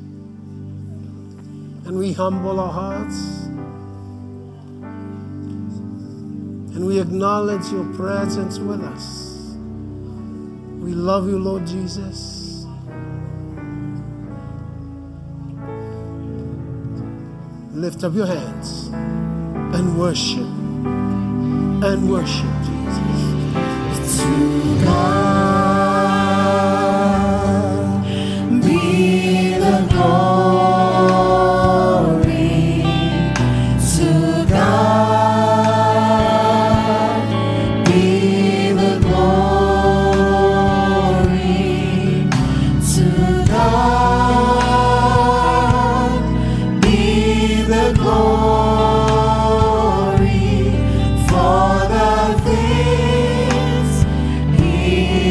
And we humble our hearts. And we acknowledge your presence with us. We love you, Lord Jesus. Lift up your hands and worship. And worship Jesus. To God be the glory. To God be the glory. To God be the glory for the things He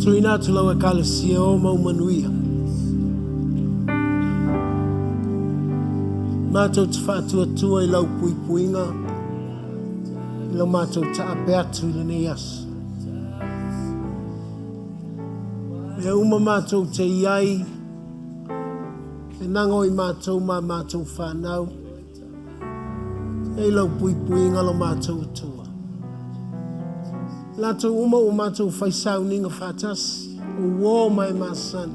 Tuuina atu lau Ekalesia o mau manuia. Matou te faatuatua i lau puipuiga i lo matou taape atu i lenei aso. Mea uma matou te i ai, e nago i matou ma matou whanau, e i lau puipuiga lo matou Atua. Latou uma ua matou fai sauniga faatasi, o uō ma e masani.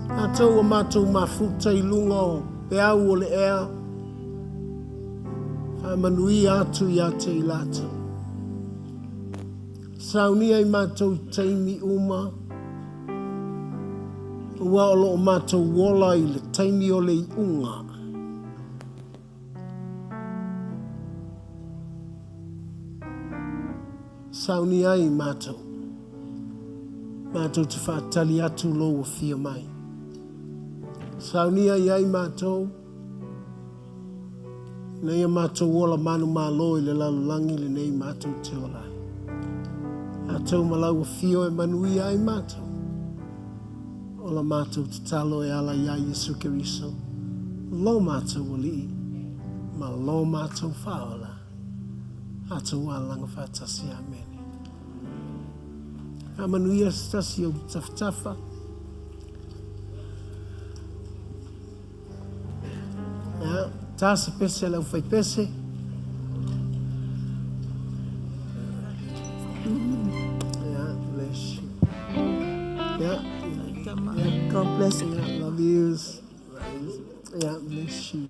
Latou ua matou mafuta i luga o peau o le ea, faamanuia atu ia te i latou. Saunia i matou i taimi uma, aua o lo o matou ola i le taimi o le iuga. Saunia ai matou. Matou te faatali atu lou afio mai. Saunia i ai matou, ina ia matou ola manumalo i le lalolagi lenei matou te ola ai. Matou ma lau afio e manuia ai matou. O la matou tatalo e ala iā Iesu Keriso, lo matou Alii, ma lo matou Faaola. Tatou alaga faatasi. Amene. Faamanuia se tasi o tafatafa. Ia, ta se pese a le aufaipese. Yeah, bless you. Yeah, yeah, God bless you. Yeah, love yous. Yeah, bless you.